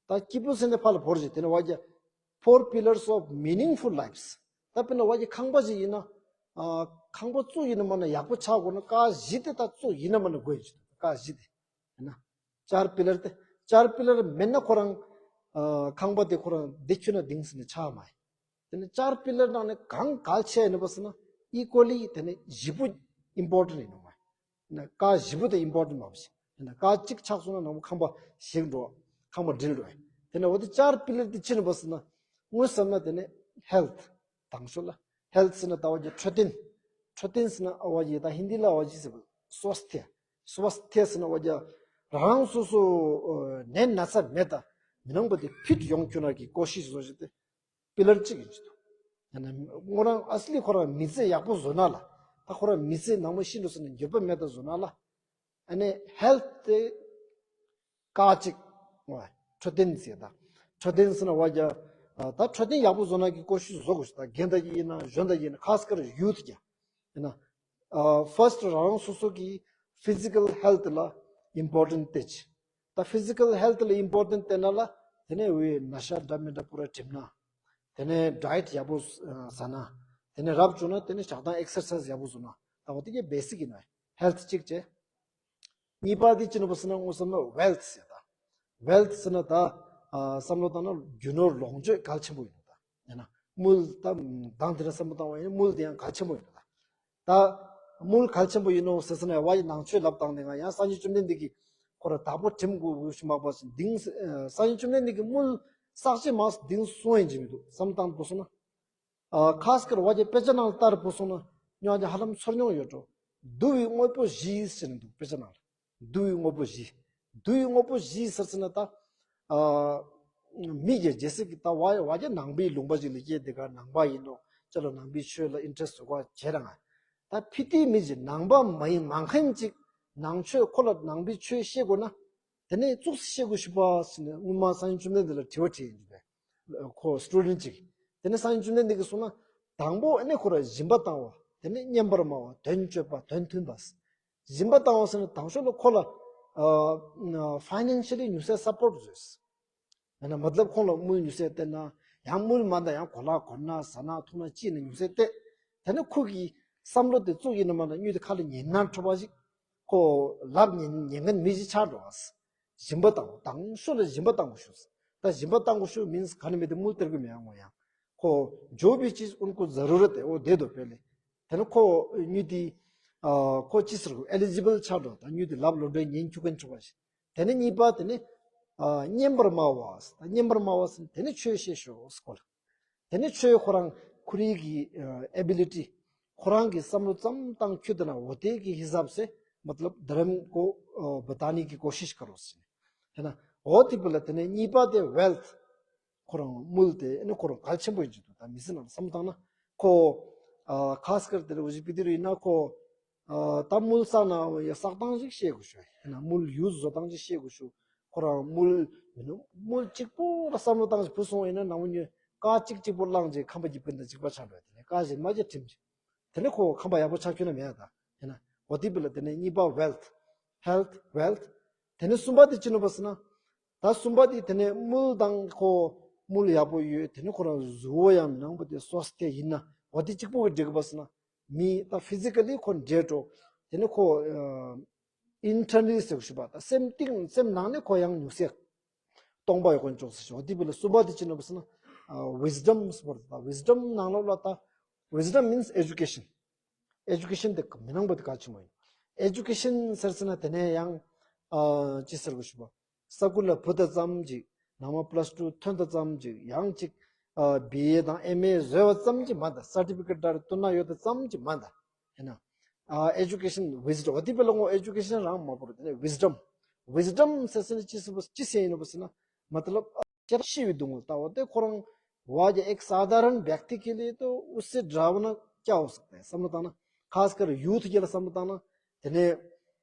ད་སྐྱིད་པོ་ཟེར་ནས་ཕར་ལ་བོར་ཞིག་དེ་ནས་བ་ཇ་Four Pillars of Meaningful Lives། ད་དཔེར་ན་བ་ཇ་ཁང་པ་ཞིག་ཡིན་ན་ཨ་ཁང་པ་བཙུགས་ཡིན་ན་མ་ན་ཡག་པོ་ཆགས་དགོས་ན་ཀ་བཞི་དེ་ད་བཙུགས་ཡིན་ན་མ་ན་དགོས་ཡིན་ཞིག་ཀ་བཞི་དེ་ཡིན་ན་ཅར་པི་ལར་དེ་ཅར་པི་ལར་མེད་ན་ཁོ་རང་ཨ་ཁང་པ་དེ་ཁོ་རང་བདེ་ཁྱོད་ན་ལྡིང་ཟིན་ནས་ཆགས་མ་ཡིན། དེ་ནས་ཅར་པི་ལར་ནང་ནས་གང་གལ་ཆེ་ཡིན་པ་ཟེར་ན་ཨི་ཀོ་ལི་དེ་ནས་བཞི་པོ་ཨིམ་པོར་ཊན་ཡིན་ནོ་མ་ཡིན། ན་ཀ་བཞི་པོ་དེ་ཨིམ་པོར་ཊན་མ་བྱེད། ན་ཀ་གཅིག་ཆགས་སོང་ན་ནང་པ་ཁང་པ་ཞིག་འགྲོ། ཁང་པ་འགྲིལ་འགྲོ། དེ་ནས་འོ་དེ་ཅར་པི་ལར་དེ་ཅི་ནས་པ་ཟེར་ན། དངོས་བསམ་ན་དེ་ནས་ཧེལ་ཐི་དང་ཤོ་ལ། ཧེལ་ཐི་ཟེར་ན་ད་བ་ཇ་འཕྲོད་བསྟེན། འཕྲོད་བསྟེན་ཟེར་ན་ཨ་བ་ཇི་ད་ཧིན་དི་ལ་ཨ་བ་ཇི་ཟེར་བ་སོ་སྟེ། སོ་སྟེ་ཟེར་ན་བ་ཇ་རང་སོ་སོ་ནད་ན་ཚ་མེད་ད་མི་ནང་པ་དེ་ཕིཊ་ཡོང་ཁྱོད་ན་གི་ཀོ་ཤིས་བཟོ་ཞིག་དེ། པི་ལར་གཅིག་ཡིན་གྱི་འདུག་ཡང་ན་ངོ་རང་ཨ་སི་ལི་ཁོ་རང་མི་ཚེ་ཡག་པོ་བཟོ་ན་ལ། ད་ཁོ་རང་མི་ཚེ་ནང་མ་ཤི་འགྲོ་ཟེར་ནས་འགྱོད་པ་མེད་པ་བཟོ་ན་ལ། ཨ་ནི་ཧེལ་ཐི་དེ་ཀ་གཅིག་འཕྲོད་བསྟེན་ཟེར་ད། འཕྲོད་བསྟེན་ཟེར་ན་བ་ཇ་ད་འཕྲོད་བསྟེན་ཡག་པོ་བཟོ་ན་གི་ཀོ་ཤིས་བཟོ་དགོས་ཤིག་ད་རྒན་ད་ཡིན་ན་གཞོན་ད་ཡིན་ན་ཁ་སྐར་ཡུ་ཐི་ཀྱ་ཡིན་ན། ཕར་སི་ཊི་རང་རང་སོ་སོ་གི་ཕི་ཛི་ཀལ་ཧེལ་ཐི་ལ་ཨིམ་པོར་ཊན་སྟེ་ཅི། ད་ཕི་ཛི་ཀལ་ཧེལ་ཐི་ལ་ཨིམ་པོར་ཊན་སྟེ་ན་ལ་དེ་ནས་འོའི་ན་ཤ་འདྲ་མི་འདྲ་པུ་ར་གྲིམ་ན། དེ་ནས་ཌ་ཡེ་ཊི་ཡག་པོ་ཟ་ན། དེ་ནས་རབ་བྱུང་ན་དེ་ནས་ཞག་དང་ཨེག་སར་སའི་ཛི་ཡག་པོ་བཟོ་ན། ད་འོ་དེ་གའི་བེ་སིག་ཡིན་ནོ། ཧེལ་ཐི་གཅིག་བྱས། གཉིས་པ་དེ་ཅི་ནོ་པ་ཟེར་ན་དངོས་བསམ་ན་ཝེལ་ཐི་ཟེར་ད། ཝེལ་ཐི་ཟེར་ན་ད་ཨ་བསམ་བློ་བཏང་ན་རྒྱུ་ནོར་ལོངས་སྤྱོད་གལ་ཆེན་པོ་ཡིན་ནོ་ད། ཡང་ན་དངུལ་ད་མདང་དེ་འདྲ་བསམ་བློ་བཏང་བ་ཡིན་ན་དངུལ་དེ་ཡང་གལ་ཆེན་པོ་ཡིན་ནོ་ད། ད་དངུལ་གལ་ཆེན་པོ་ཡིན་ནོ་ཟེར་ཟེར་ན་བ་ཡི་ནང་ཆོས་ལབ་བཏང་ནས་ང་ཡང་སངས་རྒྱས་བཅོམ་ལྡན་འདས་ཀྱིས་ཁོ་ར་བདག་པོ་དྲིམ་དགོས་དགོས་ཤིག་མག་པ་ཟིན་ལྡིང་ཨ་སངས་རྒྱས་བཅོམ་ལྡན་འདས་ཀྱིས་དངུལ་བསགས་ཅི་མ་ལྡིང་སོང་ཡིན་གྱི་མི་འདུག་བསམ་བཏང་དགོས་སོང་ན། ཨ་ཁ་སྐར་བ་ཇ་དཔེ་ཆ་ནང་ལ་ལྟར་བུ་སོང་ན་ཉོ་ཇ་ཧ་ལམ་ཚོར་མྱོང་ཡོད་འགྲོ། དུ་བའི་དངོས་པོ་བཞི་ཟེར་ནས་འདུག་དཔེ་ཆ་ནང་ལ། དུ་བའི་དངོས་པོ་བཞི། དུ་བའི་དངོས་པོ་བཞི་ཟེར་ཟེར་ན་ད། ཨ་མི་གི་རྒྱལ་སྲིད་ཀྱི་ད་བ་བ་ཇ་ནང་པའི་ལུང་པ་ཅིག་ལ་སྐྱེས་དེ་ག་ནང་པ་ཡིན་ནོ། ཅ་ལོ་ནང་པའི་ཆོས་ལ་ཨིན་ཊ་རེ་སི་ཊི་ཟུག་པ་བྱས་རང་ད་ཕི་ཏི་མི་ཅིག་ནང་པ་མ་ཡིན་མ་མཁན་ཅིག་ནང་ཆོས་ཁོ་ལ་ནང་པའི་ཆོས་བཤད་དགོས་ན། དེ་ནས་ཙུགས་བཤད་དགོས་ཤིག་པ་ཟེར་ནས་སྔོན་མ་སངས་རྒྱས་བཅོམ་ལྡན་འདས་ལ་དྲི་བ་དྲིས་ཡིན་པས། ཁོ་སི་ཊུ་ཌེན་ཊི་ཅིག་དེ་ནས་སངས་རྒྱས་བཅོམ་ལྡན་འདས་ཀྱིས་གསུངས་ན། དང་པོ་ཨ་ནི་ཁོ་ར་སྦྱིན་པ་བཏང་བ། དེ་ནས་སྙན་པར་སྨྲ་བ། དོན་སྤྱོད་པ། དོན་མཐུན་པ། སྦྱིན་པ་བཏང་བ་ཟེར་ན་དང་ཤོས་ལ་ཁོ་ལ་ཕའི་ནན་ཤལ་ལི་ཉུང་ཤས་སབ་པོར་ཊི་བཟོས། ཡང་ན་མ་ཏི་ལབ་ཁོང་ལ་དངུལ་ཉུང་ཤས་སྟེར་ན། ཡང་དངུལ་མ་འདང་ཡང་གོ་ལ་གོན་ན་ཟ་ན་འཐུང་ན་ཅི་ཡིན་ན་ཉུང་ཤས་སྟེར། དེ་ནས་ཁོ་གི་བསམ་བློ་དེ་བཙུགས་ཡིན་ན་མ་ན་དངུལ་དེ་ཁ་ལ་ཉན་ན་འཕྲོ་བ་ཞིག་ཁོ་ལབ་ཉན་ཉན་མཁན་མི་ཞིག་ཆགས་འགྲོ་བ། སྦྱིན་པ་བཏང་དང་ཤོ་ལ་སྦྱིན་པ་བཏང་དགོས་ཤུ། ད་སྦྱིན་པ་བཏང་དགོས་ཤུ་མིན་ག་ནི་མེད་དེ་མུལ་སྟེར་གི་མེད་ཡང་ངོ་ཡང་། ཁོ་འཇོ་བི་ཅིས་ཨུན་ཁོ་ཛ་རུ་ར་ཏེ་འོ་དེ་དོ་པེ་ལེ། དེ་ནི་ཁོ་ཉུ་དི་ཁོ་ཅི་ཟེར་གོ་ཨེ་ལི་ཇི་བལ་ཆགས་འགྲོ་ད་ཉུ་དི་ལབ་ལོ་འདྲེ་ཉན་ཁྱུ་མཁན་ཆོག་པ་ཞིག་དེ་ནས་གཉིས་པ་དེ་ནས་ཨ་བསྙེན་པར་སྨྲ་བ། བསྙེན་པར་སྨྲ་བ་ཟེར་དེ་ནས་ཆོས་བཤད་ཤོག་ཟེར་གོ་ལ། དེ་ནས་ཆོས་ཁོ་རང་ཁོ་རའི་གི་ཨ་ability ཁོ་རང་གི་བསམ་བློ་ཙམ་བཏང་ཁྱོད་དེ་ན་འོ་དེ་གི་ཧི་སབ་སེ་मतलब धर्म को अ, बताने की कोशिश करो ཟེར། དེ་ན་འོ་དེ་བུ་ལ་དེ་ནས་གཉིས་པ་དེ་wealth ཁོ་རང་དམུལ་དེ་ཨ་ནི་ཁོ་རང་གལ་ཆེན་པོ་ཡིན་གྱི་འདུག་ད་མི་སེར་ནང་བསམ་བློ་བཏང་ན་ཁོ་ཨ་ཁ་སྐར་དེ་ལ་འུ་ཅི་པི་དེ་རུ་ཡིན་ན་ཁོ་ཨ་ད་དམུལ་ས་ན་ཡ་བསགས་སྟངས་ཅིག་ཤེས་དགོས་ཤོག་ཡིན་ན་དམུལ་ཡུལ་བཟོ་སྟངས་ཅིག་ཤེས་དགོས་ཤོག་ཁོ་རང་དམུལ་མི་ནུ་དམུལ་གཅིག་པོ་ལ་བསམ་བློ་བཏང་ཅིག་བུ་སོང་ཡིན་ན་ནམ་ཉོ་ཀ་གཅིག་གཅིག་པོ་བླངས་ཅིག་ཁམས་པ་གི་སྤུན་ཟླ་གཅིག་པ་ཆགས་འགྲོ་དེ་ནས་ཀ་གཞན་མ་གྱི་ཁྲིམས་ཅིག་དེ་ནས་ཁོ་ཁམས་པ་ཡག་པོ་ཆགས་ཁྱོད་ན་མེད་ད་ཡིན་ན་འོ་དེ་བུ་ལ་དེ་ནས་གཉིས་པ་wealth health wealth དེ་ནས་གསུམ་པ་དེ་ཅི་ནོ་བ་ཟེར་ན། ད་གསུམ་པ་དེ་དེ་ནས་དམུལ་དང་ཁོ་དམུལ་ཡག་པོ་ཡོད་དེ་ནས་ཁོ་རང་གཟུགས་པོ་ཡང་མི་ནང་པོ་དེ་སོས་ཏེ་ཡིན་ན་འོ་དེ་གཅིག་པོ་གི་འགྲིག་པ་ཟེར་ན། མི་ད་ཕི་ཟི་ཀ་ལི་ཁོ་འདྲེ་འགྲོ་དེ་ནས་ཁོ་ཨིན་ཊར་ནལ་ཟེར་ཞུ་བ་ད་སེམས་གཏིང་སེམས་ནང་ནས་ཁོ་ཡང་ཉུག་སེ་སྟོང་པ་ཡོད་ཁོ་ཅོག་ཟེར་ཞུ་བ་དེ་བུ་ལ་གསུམ་པ་དེ་ཅི་ནོ་བ་ཟེར་ན། wisdom ཟེར་བ་ད་wisdom ནང་ལོགས་ལ་ད་wisdom means education education དེ་མི་ནང་པོ་དེ་གལ་ཆེན་པོ་ཡིན། ཨེ་ཇུ་ཀེ་ཤན་ཟེར་ཟེར་ན་དེ་ནས་ཡང་ཨ་ཅི་ཟེར་དགོས་ཞུ་བ། ས་ཁུལ་ལ་བུ་ད་ཙམ་ཅིག་ནང་མ་པ་ལ་སི་ཊུ་ཐོན་ད་ཙམ་ཅིག་ཡང་ཅིག་ཨ་བི་ཨེ་དང་ཨེམ་ཨེ་བཟོས་པ་ཙམ་ཅིག་མ་ད་སར་ཊི་ཕི་ཀེ་ཊི་ད་རེ་བཏོན་ན་ཡོད་ད་ཙམ་ཅིག་མ་ད་ཡིན་ན། ཨ་ཨེ་ཇུ་ཀེ་ཤན་ཝི་ཛི་ཌམ་འོ་དེ་བས་ལ་ངོ་ཨེ་ཇུ་ཀེ་ཤན་རང་མ་པོ་རེད་དེ་ནས་ཝི་ཛི་ཌམ། ཝི་ཛི་ཌམ་ཟེར་ཟེར་ན་ཅི་ཟེར་བ་ཅི་ཟེར་ཡིན་ནོ་བ་ཟེར་ན་མ་ཏ་ལབ། ཤེས་པའི་སྡུག་བསྔལ་ལྟ་བུ་དེ་ཁོ་རང་བ་རྒྱ་ཨེག་སཱ་དྷ་རན་བྱེག་ཏི་ཀེ་ལི་ཏོ་ཨུ་སེ་ཌ་ར་བ་ན་ཀྱ་འོ་ཟེར་ཏེ་བསམ་བློ་བཏང་ན་ཁ་སྐར་ཡུ་ཐི་རྒྱ་ལ་བསམ་བློ་བཏང་ན་དེ་ནས་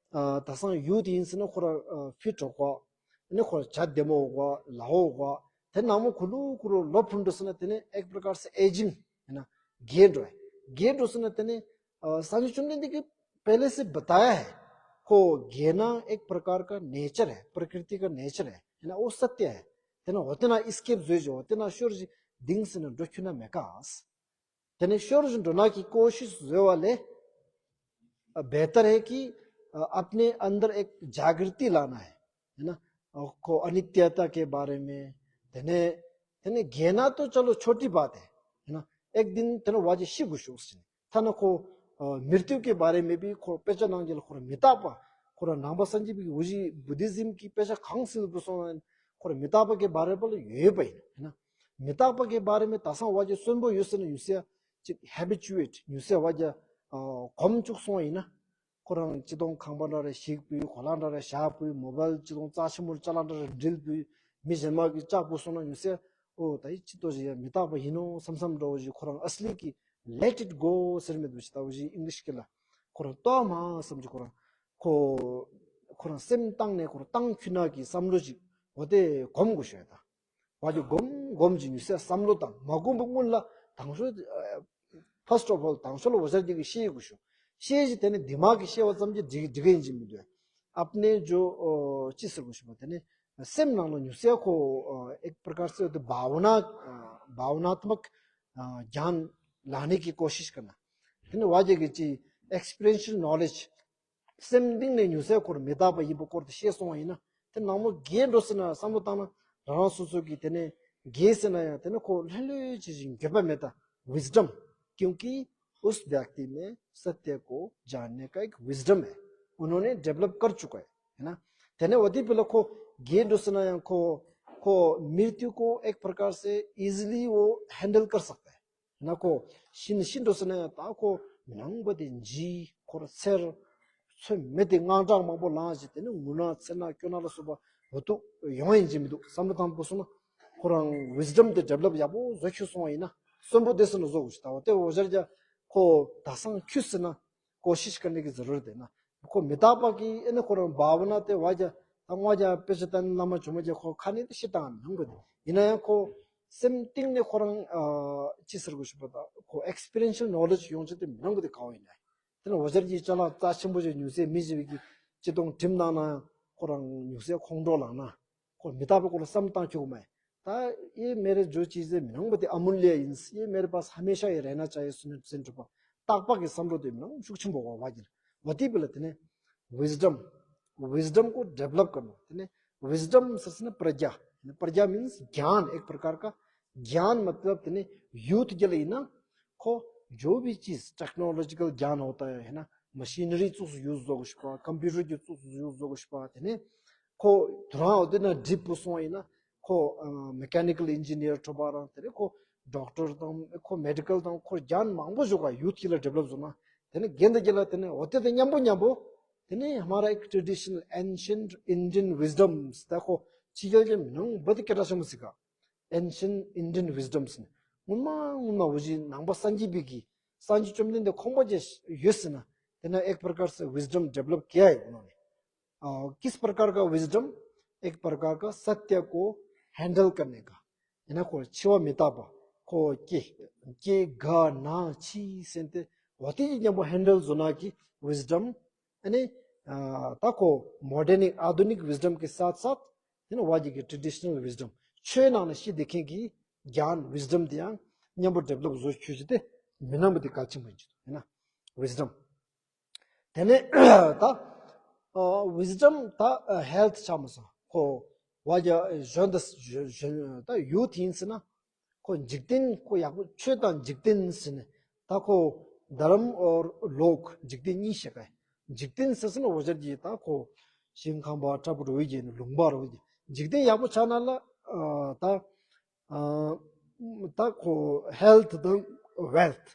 ད་སང་ཡུ་ཐི་ཡིན་ཟེར་ན་ཁོ་རང་ཕི་ཊི་འོག་ག་ནས་ཁོ་རང་བྱ་བདེ་མོ་འོག་ག་ལ་འོག་ག་དེ་ནང་མོ་གུ་ལུ་གུ་རུ་ལོ་ཕུན་འགྲོ་ཟེར་ན་དེ་ནས་ཨེག་པྲ་ཀར་སེ་ཨེ་ཇིང་ཡིན་ན་རྒས་འགྲོ་རྒས་འགྲོ་ཟེར་ན་དེ་ནས་ཨ་སངས་རྒྱས་བཅོམ་ལྡན་འདས་ཀྱིས་पहले से बताया है ཁོ་རྒས་ན་ཨེག་པྲ་ཀར་ཀ་ནེ་ཅར་ཧེ། པྲ་ཀྲི་ཏི་ཀ་ནེ་ཅར་ཧེ། ཡིན་ན་འོ་སཏྱ་ཧེ། དེ་ན་འོ་དེ་ན་ཨི་སི་ཀེབ་བཟོས་ཅིག་འོ་དེ་ན་ཤོར་ཞིག་ལྡིང་ཟེར་ན་འགྲོ་ཁྱོད་ན་མེད་ཀ། དེ་ནས་ཤོར་ཞིག་འགྲོ་ན་གི་ཀོ་ཤིས་བཟོས་པ་ལས་बेहतर है कि अपने अंदर एक जागृति लाना है। है ना? ཁོ་अनित्यता के बारे में དེ་ནས་དེ་ནས་རྒས་ན་ཏོ་चलो छोटी बात है। है ना? एक दिन དེ་ནས་བ་ཅིག་ཤི་དགོས་ཤོག་ཟེར། ཐ་ན་ཁོ་ཨ་མིར་ཏུ་ཀི་བར་མེ་བི་ཁོ་དཔེ་ཆ་ནང་གི་ལ་ཁོ་ར་མི་རྟག་པ་ཁོ་ར་ནང་པ་སངས་རྒྱས་པའི་འུ་ཞི་བུ་དི་ཛིམ་གི་དཔེ་ཆ་གང་སིལ་བུ་སོང་ན་ཁོ་ར་མི་རྟག་པ་གི་བར་མེ་བ་ལ་ཡོད་པ་ཡིན། ཡིན་ན་མི་རྟག་པ་གི་བར་མེ་ད་སང་བ་ཅིག་གསོན་པོ་ཡོད་ཟེར་ན་ཡོད་ཟེར་ཅིག་ཧེ་བི་ཅུ་ཨེ་ཊི་ཡོད་ཟེར་བ་ཅིག་ཨ་གོམས་བཅུག་སོང་ཡིན་ན་ཁོ་རང་སྤྱི་དོང་ཁང་པ་འདྲ་རེ་ཞིག་པུས་གོ་ལ་འདྲ་རེ་བཞག་པུས་མོ་བལ་སྤྱི་དོང་རྩ་ཆེན་མོ་ལ་ཅ་ལག་འདྲ་རེ་འགྲིལ་པུས་མི་གཞན་མ་གི་ལྕགས་པུ་སོང་ན་ཡོད་ཟེར། ཨོ་ད་ཡི་ཅི་ཏོ་ཞིག་ཡ་མི་རྟག་པ་ཡིན་ནོ་བསམ་བསམ་འདྲ་བོ་ཞིག་ཁོ་རང་ཨ་སི་ལི་གི་let it go ཟེར་མི་འདུག་ཞིག་ལྟ་བུ་ཞིག་ཨིང་ལིཤ་གི་ལ་ཁོ་རང་ལྟོ་མ་བསམ་གྱི་ཁོ་རང་ཁོ་ཁོ་རང་སེམས་བཏང་ནས་ཁོ་རང་བཏང་ཁྱུ་ན་གི་བསམ་བློ་ཞིག་འོ་དེ་གོམས་དགོས་ཤོད་ད། བ་ཅིག་གོམས་གོམས་ཀྱི་ཉུ་སེ་བསམ་བློ་དང་མ་གོམས་པའི་སྔོན་ལ་དང་ཤོས་first of all དང་ཤོས་ལ་འོ་ཞར་གྱི་ཤེས་དགོས་ཤོད། ཤེས་ཞིག་དེ་ནི་དེ་མ་གི་ཤེས་པ་ཙམ་གྱིས་འགྲིག་འགྲིག་གི་ཡིན་གྱི་མི་འདུག། अपने जो ཅི་ཟེར་དགོས་ཤོད་པ་དེ་ནི། སེམས་ནང་ལ་ཉུ་སེ་ཁོ་एक प्रकार से तो भावना भावनात्मक ज्ञान लाने की कोशिश करना དེ་ནི་བ་ཅིག་གི་ཅི་experiential knowledge སེམས་གཏིང་ནས་ཉུ་སེ་ཁོར་མི་རྟག་པ་ཡིན་པ་སྐོར་དུ་ཤེས་སོང་བ་ཡིན་ན་དེ་ནང་མོ་རྒས་འགྲོ་ཟེར་ན་བསམ་བློ་བཏང་ན་རང་རང་སོ་སོ་གི་དེ་ནས་རྒས་ཟེར་ན་ཡང་དེ་ནི་ཁོ་ལྷོད་ལྷོད་བྱེད་ཅིང་འགྱོད་པ་མེད་ད། wisdom क्योंकि उस व्यक्ति में सत्य को जानने का एक wisdom है। उन्होंने डेवलप कर चुका है। है ना? དེ་ནས་འོ་དེ་བི་ལ་ཁོ་རྒས་འགྲོ་ཟེར་ན་ཡང་ཁོ་ཁོ་मृत्यु को एक प्रकार से easily वो हैंडल कर सकता है। ཡིན་ན་ཁོ་ཤི་ནི་ཤི་འགྲོ་ཟེར་ན་ཡང་ད་ཁོ་མི་ནང་པ་དེ་འཇིགས་ཁོ་ར་འཚེར་ཚོད་མེད་དེ་དངངས་སྐྲག་མང་པོ་ལངས་ཤིག་དེ་ནི་ངུ་ན་འཚེར་ན་སྐྱོ་ན་ལ་སོགས་པ་འོ་ཐུག་ཡོང་ཡིན་གྱི་མི་འདུག་བསམ་བློ་བཏང་པོ་སོང་ན་ཁོ་རང་wisdom དེ་develop ཡག་པོ་བཟོ་ཁྱུ་སོང་བ་ཡིན་ན་གསོན་པོ་དེ་སོང་ན་བཟོ་དགོས་ཤིག་ད་བ་དེ་འོ་ཞར་རྒྱ་ཁོ་ད་སང་ཁྱུ་ཟེར་ན་ཀོ་ཤིཤ་ཀར་ནི་གི་ཛ་རུར་དེ་ན་ཁོ་མི་རྟག་པ་གི་ཨེ་ནི་ཁོ་རང་བྷ་བ་ན་དེ་བ་རྒྱ་ད་ང་རྒྱ་དཔེ་ཆ་ལྟ་ནི་བླ་མ་ཇོ་མོ་རྒྱ་ཁོ་ཁ་ནི་དེ་ཤི་བཏང་མི་ཡོང་གི་དེ་ཡིན་ན་ཡང་ཁོ། སེམས་གཏིང་ནས་ཁོ་རང་ཨ་ཅི་ཟེར་དགོས་ཞུ་བ་དང་ཁོ་experiential knowledge ཡོང་ཆེད་དུ་མི་རང་གི་དེ་ག་བ་ཡིན་ན། དེ་ལ་འོ་ཞར་གྱི་ཅ་ལག་རྩ་ཆེན་པོ་ཞིག་ཉུ་སེ་མི་ཞིག་གི་སྤྱི་སྟོང་གྲིམ་བཏང་ན་ཁོ་རང་ཉུ་སེ་ཁོང་ཁྲོ་ལངས་ན་ཁོ་མི་རྟག་པའི་སྐོར་ལ་བསམ་བཏང་ཁྱོད་མ་ཡིན། ད་ये मेरे जो चीज़ें མི་རང་གི་དེ་अमूल्य ཡིན། ये मेरे पास हमेशा ये रहना चाहिए ཟེར་ནས་ཟེར་འགྲོ་བ་རྟག་པ་གི་བསམ་བློ་དེ་མི་རང་ཤུགས་ཆེན་པོ་བ་བ་ཡིན། འོ་དེ་བི་ལ་དེ་ནས། wisdom, wisdom को develop करना। तेने wisdom ཟེར་ན་प्रज्ञा, प्रज्ञा means ज्ञान, एक प्रकार का ज्ञान। मतलब तेने youth के लिए ना, को जो भी चीज technological ज्ञान होता है, है ना, machinery ཚོགས་སུ་use བཟོ་དགོས་པ། computer གི་ཚོགས་སུ་use བཟོ་དགོས་པ། དེ་ནས་ཁོ་དུ་རང་འོ་དེ་ན་འགྲིག་པོ་སོང་ཡིན་ན་ཁོ་mechanical engineer ཐོབ་པ་རང་དེ་ནས་ཁོ་doctor དང་ཁོ་medical དང་ཁོ་རྒྱན་མང་པོ་ཞོག་ག youth གི་ལ་develop བཟོ་ན། དེ་ནས་རྒན་དེ་གི་ལ་དེ་ནས་འོ་དེ་དང་མཉམ་པོ་མཉམ་པོ་དེ་ནས་ཧ་མ་ར་ཨེག་traditional ancient Indian wisdoms ད་ཁོ་ཕྱི་རྒྱལ་གྱི་མི་ནང་བ་དེ་སྐད་གྲགས་ཆེན་པོ་ཟིག་ག ancient Indian wisdoms ནི་སྔོན་མ་སྔོན་མ་འོ་ཞིག་ནང་པ་སངས་རྒྱས་པའི་གི་སངས་རྒྱས་བཅོམ་ལྡན་འདས་ཁོང་པ་ཅིག་ཡོད་ཟེར་ན། དེ་ན एक प्रकार से wisdom develop किया है उन्होंने। किस प्रकार का wisdom? एक प्रकार का सत्य को handle करने का। ཡིན་ན་ཁོ་འཆི་བ་མི་རྟག་པ། ཁོ་སྐྱེ་སྐྱེ་རྒ་ན་འཆི་ཟེར་ཏེ་འོ་དེ་ཡི་མཉམ་པོ་handle བཟོ་ན་གི་wisdom། ཨ་ནི་ད་ཁོ་modern आधुनिक wisdom के साथ साथ དེ་ནི་བ་ཅིག་གི་traditional wisdom ཆོས་ནང་ནས་ཤེས་བདེ་མཁན་གྱི་ज्ञान wisdom དེ་ཡང་མཉམ་པོ་develop བཟོ་ཆོས་ཅི་སྟེ་མི་སྣང་བ་དེ་གལ་ཆེན་པོ་ཡིན་གྱི་འདུག་ཡིན་ན་wisdom། དེ་ནས་ད་wisdom ད་health ཆགས་མ་སོང་ཁོ་བ་ཅིག་གཞོན་དུ་ད་youth ཡིན་ཟེར་ན། ཁོ་འཇིག་རྟེན་ཁོ་ཡག་པོ་ཆོས་དང་འཇིག་རྟེན་ཟེར་ནས་ད་ཁོ་धर्म और लोक འཇིག་རྟེན་གཉིས་བཤད་ཀ། འཇིག་རྟེན་ཟེར་ཟེར་ན་འོ་ཅར་གྱི་ད་ཁོ་ཞིང་ཁམས་པ་ཁྲ་བུ་རུ་བའི་གྱི་ལུང་པ་རུ་བའི་འཇིག་རྟེན་ཡག་པོ་ཆགས་ན་ལ་ད་ད་ཁོ་health དང་wealth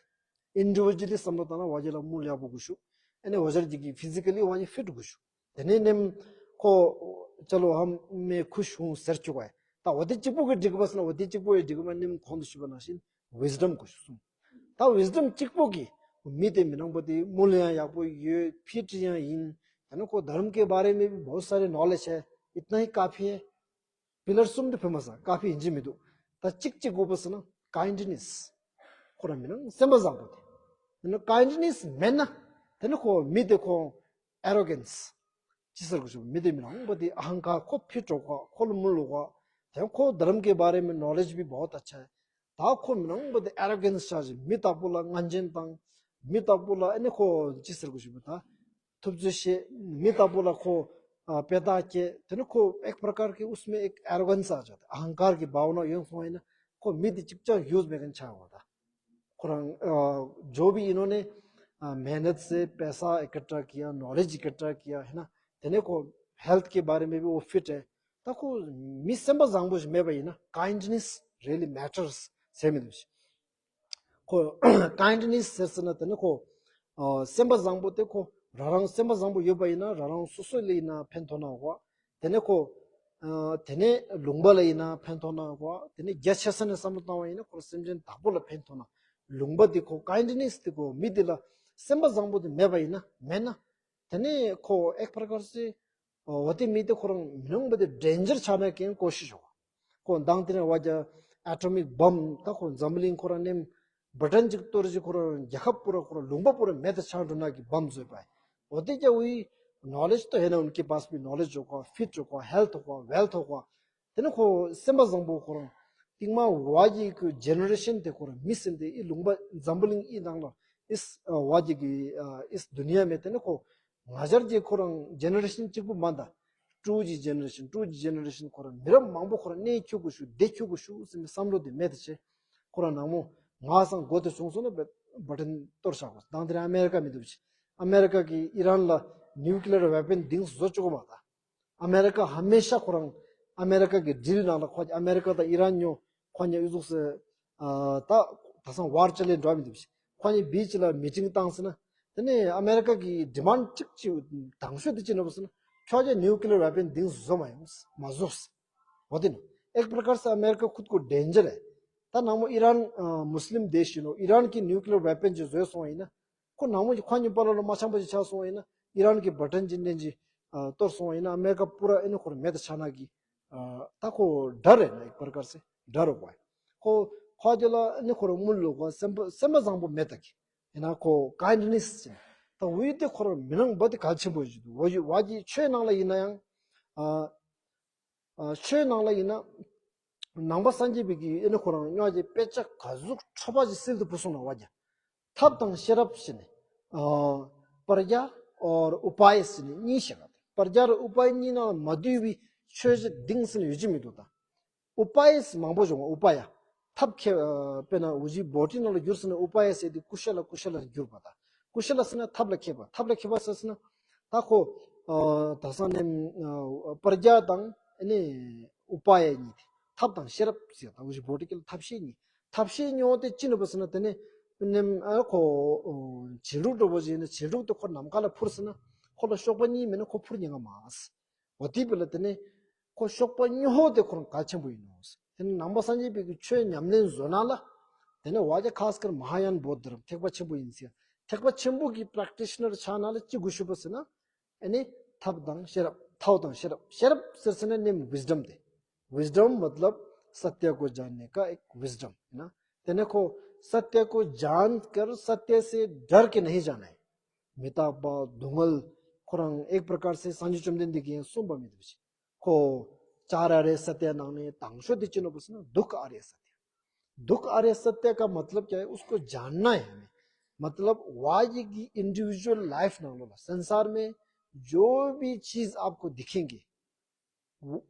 individually བསམ་བློ་བཏང་ན་བ་ཅིག་ལ་དངུལ་ཡག་པོ་དགོས་ཤུ། ཨ་ནི་འོ་ཅར་གྱི་གི་physically བ་ཅིག་fit དགོས་ཤུ། དེ་ནས་ནེམ་ཁོ་ཅ་ལོ་ཧམ་མེ་ཁུ་ཤུང་ཟེར་བཅུག་པ། ད་འོ་དེ་གཅིག་པོ་གི་འགྲིག་པ་སོང་ན་འོ་དེ་གཅིག་པོ་ཡི་འགྲིག་པ་ནེམ་གོང་དུ་ཞུས་པ་ནང་བཞིན་wisdom དགོས་ཤུ་གསུངས། ད་wisdom གཅིག་པོ་གི་མི་དེ་མི་ནང་པོ་དེ་དངུལ་ཡང་ཡག་པོ་ཡོད། fit ཡང་ཡིན། ཡང་ན་ཁོ धर्म के बारे में भी बहुत सारे knowledge है। इतना ही काफी है। pillar གསུམ་དེ་ཕུད་མ་ས་काफी ཡིན་གྱི་མི་འདུག་ད་གཅིག་གཅིག་དགོས་པ་སོང་ན་kindness ཁོ་རང་མི་ནང་སེམས་པ་བཟང་པོ་དེ། ཡང་ན་kindness མེད་ན་དེ་ནི་ཁོ་མི་དེ་ཁོ་arrogance ཅི་ཟེར་དགོས་ཤུ། མི་དེ་མི་ནང་པོ་དེ་ཨ་ཧང་ཀར་ཁོ་fit འགྲོ་ག་ཁོ་ལ་དངུལ་ལོག་ག་དེ་ཁོ་धर्म के बारे में knowledge भी बहुत अच्छा है། ད་ཁོ་མི་ནང་པོ་དེ་arrogance ཆགས་ཤིང་མི་དག་པོ་ལ་ངན་ཇན་དང་མི་དག་པོ་ལ་ཨ་ནི་ཁོ་ཅི་ཟེར་དགོས་ཤུ་ད་ཐུབ་ཚོད་བཤད། མི་དག་པོ་ལ་ཁོ་དཔེ་རྟགས་སྐྱེ། དེ་ནི་ཁོ་एक प्रकार की उसमें एक arrogance आ जाता है। अहंकार की भावना ཡོང་སོང་ཡིན་ན་ཁོ་མི་དེ་གཅིག་ཀྱང་use མེད་མཁན་ཆགས་པ་ད། ཁོ་རང་जो भी इन्होंने मेहनत से पैसा इकट्ठा किया, knowledge इकट्ठा किया है ना, དེ་ནས་ཁོ་health के बारे में भी वो fit है། ད་ཁོ་མི་སེམས་པ་བཟང་པོ་ཞིག་མེད་པ་ཡིན་ན་kindness really matters ཟེར་མི་འདུག་ཁོ་kindness ཟེར་ཟེར་ན་དེ་ནི་ཁོ་སེམས་པ་བཟང་པོ་དེ་ཁོ་རང་རང་སེམས་པ་བཟང་པོ་ཡོད་པ་ཡིན་ན་རང་རང་སོ་སོ་ལ་ཡིན་ན་ཕན་ཐོགས་ན་བ། དེ་ནས་ཁོ། ཨ་དེ་ནས་ལུང་པ་ལ་ཡིན་ན་ཕན་ཐོགས་ན་གོ། དེ་ནས་རྒྱ་ཆེ་ས་ནས་བསམ་བློ་བཏང་བ་ཡིན་ན་ཁོ་རང་སེམས་ཅན་དག་པོ་ལ་ཕན་ཐོགས་ན། ལུང་པ་དེ་ཁོ་kindness དེ་ཁོ་མི་དེ་ལ་སེམས་པ་བཟང་པོ་དེ་མེད་པ་ཡིན་ན་མེད་ན། དེ་ནས་ཁོ་एक प्रकार से འོ་དེ་མི་དེ་ཁོ་རང་མི་ནང་པ་དེ་danger ཆགས་ན་ཀྱང་ཀོ་ཤི་ཞོག་ཁོ་མདང་དེ་ནས་བ་རྒྱ་atomic bomb ད་ཁོ་འཛམ་བུ་གླིང་ཁོ་རང་ནེམ། बटन གཅིག་གཏོར་རྗེས་ཁོ་རང་རྒྱལ་ཁབ་པུ་ར་ཁོ་རང་ལུང་པ་པུ་ར་མེད་དུ་ཆགས་འགྲོ་ན་གི་བམ་བཟོས་པ། འོ་དེ་རྒྱ་བོའི་knowledge ཏོ་ཧེ་ན་ཨུན་ཀི་པཱས་པི་knowledge ཡོད་གོ། fit ཡོད་གོ། health ཡོད་གོ། wealth ཡོད་གོ། དེ་ནི་ཁོ་སེམས་པ་བཟང་པོ་ཁོ་རང་ཏིང་མ་བ་གི་གི་generation དེ་ཁོ་རང་མི་སེམས་དེ་ཨི་ལུང་པ་འཛམ་བུ་གླིང་ཨི་ནང་ལ་ཨིས་བ་གི་གི་ཨིས་དུ་ནི་ཡ་མེད། དེ་ནི་ཁོ་ང་ཞར་གྱི་ཁོ་རང་generation གཅིག་པུ་མ་འདའ། ཀྲུའུ་ཅི་generation ཀྲུའུ་ཅི་generation ཁོ་རང་མི་རབས་མང་པོ་ཁོ་རང་གནས་ཁྱུ་གུ་ཤུ་བདེ་ཁྱུ་གུ་ཤུ་ཟེར་བའི་བསམ་བློ་དེ་མེད་དེ་ཆེ། ཁོ་རང་ནང་མོ་ང་སང་སྒོ་དེ་བྱུང་སོང་ན་བེ་བ་ཏན་གཏོར་བཞག་གོ། དང་དེ་རིང་ཨ་མེ་རི་ཀ་མི་འདུག་ཅི། ཨ་མེ་རི་ཀ་གིས་ཨི་རན་ལ་nuclear weapon འདིང་བཟོ་བཅུག་གོ་མ་ད། ཨ་མེ་རི་ཀ་ཧ་མེ་ཤ་ཁོ་རང་ཨ་མེ་རི་ཀ་གི་deal ནང་ལ་ཁོ་ཨ་མེ་རི་ཀ་དང་ཨི་རན་ཉོ་ཁོ་ཉ་ཨི་ཟུག་སེ་ད་ད་སང་war ཅི་ལེ་འགྲོ་མི་འདུག་ཅི། ཁོ་གཉིས་བིཆ་ལ་meeting བཏང་ཟིན་ན། དེ་ནས་ཨ་མེ་རི་ཀ་གི་demand གཅིག་ཅིག་དང་ཤོས་དེ་ཅི་ནོ་ཟེར་ན། ཁྱོད་ཀྱིས་nuclear weapon འདིང་བཟོ་མ་ཡོང་མ་བཟོ། འོ་དེ་ནི་एक प्रकार से अमेरिका खुद को danger है། ད་ནང་མོ་ཨི་རན་མུ་སི་ལིམ་དེ་ཤི་ནོ་ཨི་རན་གྱི་nuclear weapon ཅིག་བཟོས་སོང་བ་ཡིན་ན། ཁོ་ནང་མོ་གི་ཁོ་གཉིས་པ་ལ་ལོ་མ་འཆམ་པ་ཅིག་ཆགས་སོང་བ་ཡིན་ན་ཨི་རན་གྱི་བ་ཏན་ཅིག་ནན་ཅིག་གཏོར་སོང་བ་ཡིན་ན་ཨ་མེ་རི་ཀ་པུ་ར་ཨེ་ནི་ཁོ་རང་མེད་དུ་ཆགས་ན་གི། ད་ཁོ་ཌར་རེད་ན་ཨེག་པར་ཀར་སེ་ཌར་རོ་བ། ཁོ་ཁོ་ཅི་ལ་ནི་ཁོ་རང་མུལ་ལོ་ཁོ་སེམས་པ་སེམས་པ་བཟང་པོ་མེད་ད་གི། ཡིན་ན་ཁོ་kindness ཅན་ད་འུའི་དེ་ཁོ་རང་མི་ནང་བ་དེ་གལ་ཆེན་པོ་ཞིག་འདུག་བ་ཡུ་བ་གི་ཆོས་ནང་ལ་ཡིན་ན་ཡང་། ཨ་ཨ་ཆོས་ནང་ལ་ཡིན་ན་ནང་པ་སངས་རྒྱས་པའི་གི་ཨེ་ནི་ཁོ་རང་ཉོ་གི་དཔེ་ཆ་ག་ཟུག་ཁྲོ་པ་ཞིག་སིལ་དུ་བུ་སོང་ན་བ་གི། ཐབས་དང་ཤེས་རབ་ཞེས་ནས། ཨ་པར་རྒྱ་ ཨོར་ཨུ་པཱ་ཡ་ཟེར་ནས་གཉིས་བཤད་པ་དང་། པྲ་ཛྙཱ་ར་ཨུ་པཱ་ཡ་གཉིས་ནང་ལ་མ་འདུས་པའི་ཆོས་བཞི་གདིང་ཟེར་ནས་ཡོད་ཀྱི་མི་འདུག་ད། ཨུ་པཱ་ཡ་མང་པོ་བྱུང་བ། ཨུ་པཱ་ཡ། ཐབས་མཁས། དཔེར་ན་འུ་ཅག་བྷོ་ཊི་ནང་ལ་བསྒྱུར་ཟེར་ན་ཨུ་པཱ་ཡ་ཟེར་དེ་ཀུ་ཤ་ལ། ཀུ་ཤ་ལ་བསྒྱུར་བ་དང་། ཀུ་ཤ་ལ་ཟེར་ན་ཐབས་ལ་མཁས་པ། ཐབས་ལ་མཁས་པ་ཟེར་ཟེར་ན་ད་ཁོ་ཨ་ད་སང་ནེམ་ཨ་པྲ་ཛྙཱ་དང་ཨ་ནི་ཨུ་པཱ་ཡ་གཉིས་དེ། ཐབས་དང་ཤེས་རབ་ཟེར། ད་འུ་ཅག་བྷོ་ཊི་ཀ་ལ་ཐབས་ཤེས་གཉིས། ཐབས་ཤེས་གཉིས་དེ་ཅི་ནུས་པ་ཟེར་ན་དེ་ནི་ནེམ་ཨ་ཁོ་ཨོ་བྱེ་ལུག་འདྲ་པོ་ཟེར་ན་བྱེ་ལུག་དེ་ཁོ་ནམ་མཁའ་ལ་འཕུར་ཟེར་ན་ཁོ་ལ་གཤོག་པ་གཉིས་མེད་ན་ཁོ་འཕུར་ཉན་ག་མ་སོང་། འོ་དེ་བས་ལ་དེ་ནས་ཁོ་གཤོག་པ་གཉིས་པོ་དེ་ཁོ་རང་གལ་ཆེན་པོ་ཡིན་ནོ། དེ་ནས་ནང་པ་སངས་རྒྱས་པའི་གི་ཆོས་ཉམས་ལེན་བཟོ་ན་ལ། དེ་ནས་བ་ཇ་ཁཱས་ཀར་མ་ཧཱ་ཡཱན་བོད་དྷ་རམ་ཐེག་པ་ཆེན་པོ་ཡིན་ཟེར། ཐེག་པ་ཆེན་པོ་གི་པྲེག་ཊི་ཤི་ནར་ཆགས་ན་ལ་ཅི་དགོས་ཞུ་བ་ཟེར་ན། ཨ་ནི་ཐབས་དང་ཤེས་རབ། ཐབས་དང་ཤེས་རབ། ཤེས་རབ་ཟེར་ཟེར་ན་ནེམ་ཝིས་ཌམ་དེ། ཝིས་ཌམ་मतलब सत्य को जानने का एक विजडम है ना। དེ་ནས་ཁོ་सत्य को जान कर सत्य से डर के नहीं जाना है। མི་རྟག་པ། སྡུག་བསྔལ། ཁོ་རང་एक प्रकार से སངས་རྒྱས་བཅོམ་ལྡན་འདས་ཀྱིས་གསུངས་པ་མི་འདུག་ཅིག་ཁོ་चार आर्य सत्य ནང་ནས་དང་ཤོས་དེ་ཅི་ནོ་པ་ཟེར་ན་दुख आर्य सत्य། दुख आर्य सत्य का मतलब क्या है? उसको जानना है हमें। मतलब वह ये कि इंडिविजुअल लाइफ ནང་ལོགས་ལ། संसार में जो भी चीज आपको दिखेंगे, वो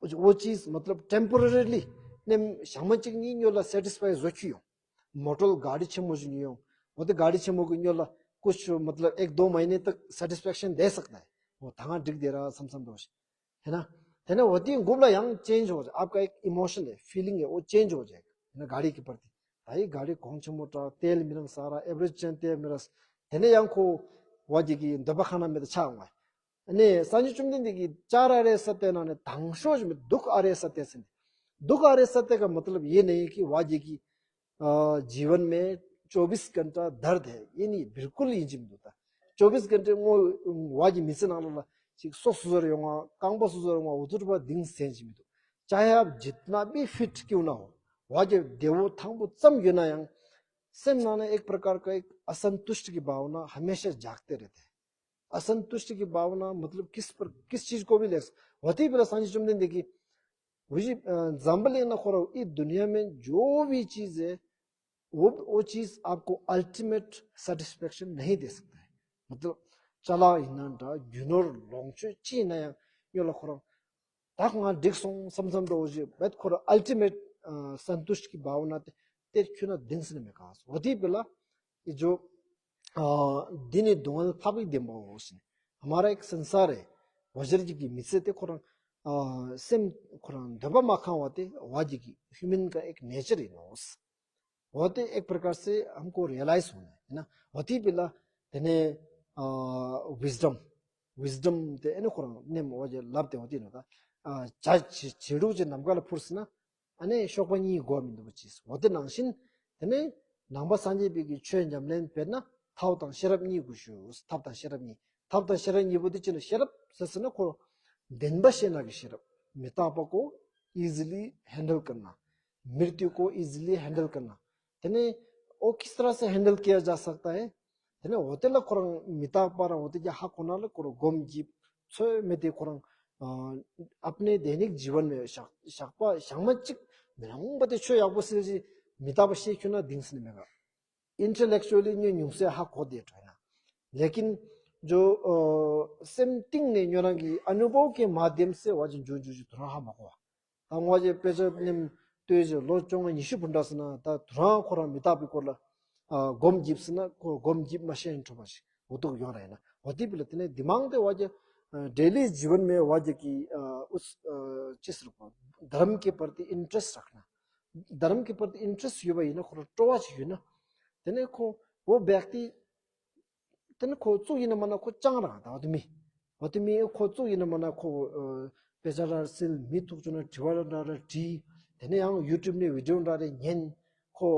वो चीज मतलब टेम्परेरीली ནེམ་ཞག་མ་གཅིག་གཉིས་ཉོ་ལ་སེ་ཊི་སི་ཕའི་བཟོ་ཁྱུ་ཡོང་། མོ་ཊོར་ག་རི་ཆེན་མོ་ཞིག་ཉོ་ཡོང་། འོ་དེ་ག་རི་ཆེན་མོ་གི་ཉོ་ལ་कुछ मतलब एक दो महीने तक सेटिस्फेक्शन दे सकता है। वो ད་ང་འགྲིག་དེ་ར་བསམ་བསམ་འདྲ་བོ་ཞིག་ཧེ་ན། དེ་ནས་འོ་དེའི་འགོ་ལ་ཡང་चेंज हो जाए। आपका एक इमोशन है, फीलिंग है, वो चेंज हो जाएगा। है ना, गाड़ी के प्रति। भाई गाड़ी གོང་ཆེན་མོ་དྲག་དེལ་མི་རང་ས་ར་ཨེ་བ་རེ་ཇི་ཅན་དེལ་མི་རང་། དེ་ནས་ཡང་ཁོ་བ་ཇི་གི་འདོད་པ་ཁ་ན་མེད་ད་ཆགས་འོང་། ནས་སངས་རྒྱས་བཅོམ་ལྡན་འདས་ཀྱིས་चार आर्य सत्य ནང་ནས་དང་ཤོས་ཞིག་दुख आर्य सत्य ཟེར་ནས། दुख आर्य सत्य का मतलब ये नहीं कि वह जी की अ, जीवन में चौबीस घंटा दर्द है, ये नहीं, बिल्कुल ཡིན་གྱི་མི་འདུག་ད་चौबीस घंटे ངོ་བ་ཇི་མི་ཚེ་ནང་ལ་ཅིག་སོ་སོ་སོར་ཡོང་བ། རྐང་པ་སོ་སོར་ཡོང་བ། འུ་ཚོ་པ་གདིང་ཟེར་གྱི་མི་འདུག चाहे आप जितना भी फिट क्यों ना हो, བ་ཇི་བདེ་བོ་ཐང་པོ་ཙམ་ཡོད་ན་ཡང་སེམས་ནང་ན एक प्रकार का एक असंतुष्ट की भावना हमेशा जागते रहते हैं। असंतुष्ट की भावना मतलब किस पर, किस चीज को भी ले सकते। वती बेला सांझी चुमदिन देखी वही एग्जाम्पल लेना खोरा, इस दुनिया में जो भी चीज है, वो वो चीज आपको अल्टीमेट सेटिस्फेक्शन नहीं दे सकता है। मतलब चला इन्ना टा गिनोर लोंगचो ची ना यो ला खोरा, ताक ང་འགྲིག་སོང་བསམ་བསམ་འདྲ་བོ་ཞིག་བེད་ཁོ་ར་अल्टीमेट संतुष्ट की भावना དེ་དེ་ཁྱོད་ན་གདེང་སེ་ནི་མེད་ག་སོ། འོ་དེ་བེ་ལ་ཨི་ཇོ་འདི་ནི་སྡུག་བསྔལ་འཕགས་པའི་བདེན་པའོ་ཟེར། हमारा एक संसार है། བ་ཇར་གྱི་མི་ཚེ་དེ་ཁོ་རང་སེམས་ཁོ་རང་འདོད་པ་མ་ཁེངས་པ་དེ་བ་ཇར་གྱི་ཧིའུ་མན་ག་ཨེག་ནེ་ཅར་ཡིན་ནོ། वो तो एक प्रकार से हमको रियलाइज होना है ना। वती पिला तेने विजडम विजडम ते एने खोरंग नेम वजे लबते वती नोता चाहे चिड़ू जे नमकाला फुर्सना अने शोकपा नी गो मिंदु बचिस वते नांगशिन तेने नंबा सांजे बिगी छो ञामलेन पेना थाव तंग शरब नी गुशु। थाव तंग शरब नी थाव तंग शरब नी बुद्धि चिन शरब ससना को देनबा शेना की शरब मितापा को इजीली हैंडल करना, मृत्यु को इजीली हैंडल करना। तेने वो किस तरह से हैंडल किया जा सकता है? तेने होते ला खोरंग मिता पारा होते क्या हा कोना ला खोरंग गोम जीप छो में ते खोरंग अपने दैनिक जीवन में शक शक पा शंगमचिक मिरंग बते छो यागो से जी मिता बशे क्यों ना दिन से मेगा। इंटेलेक्चुअली न्यू न्यू से हा को दे ट्रेना। लेकिन जो सेम थिंग ने न्योरंग की अनुभव के माध्यम से वाजन जो जो जो तुरा हा मको। ད་ངོ་ཅེ་དཔེ་ཆ་ནེམ་ལྟོས་ཅེ་ལོ་བཅོ་ལྔ་ཉི་ཤུ་བུ་འདྲ་སི་ན་ད་དུ་རང་ཁོ་རང་མི་རྟག་པའི་སྐོར་ལ་སྒོམ་རྒྱིབ་སི་ན་ཁོ་སྒོམ་རྒྱིབ་མ་ཤེས་འཕྲོ་བ་ཞིག་འུ་ཐུག་ཡོང་ར་ཡིན་ན། འོ་དེ་བི་ལ་དེ་ནས་དེ་མང་དེ་བ་ཅེ डेली जीवन में वह जो कि उस चीज को धर्म के प्रति इंटरेस्ट रखना, धर्म के प्रति इंटरेस्ट ཡོད་པ་ཡིན་ན་ཁོ་རང་སྤྲོ་བ་ཞིག་ཡོད་ན་དེ་ནས་ཁོ་བོ་བེག་ཏི། དེ་ནི་ཁོ་བཙུགས་ཡིན་ན་མ་ན་ཁོ་ཅང་རང་ད་བ་དུ་མི། བ་དུ་མི་ཁོ་བཙུགས་ཡིན་ན་མ་ན་ཁོ་དཔེ་ཆ་ར་སིལ། མི་ཐུག་ཆུ་ན་དྲི་བ་ར་འདྲ་ར་དྲིས། དེ་ནས་ཡང་ཡུ་ཊུབ་ནས་བི་ཌི་ཡོ་འདྲ་རེ་ཉན། ཁོ་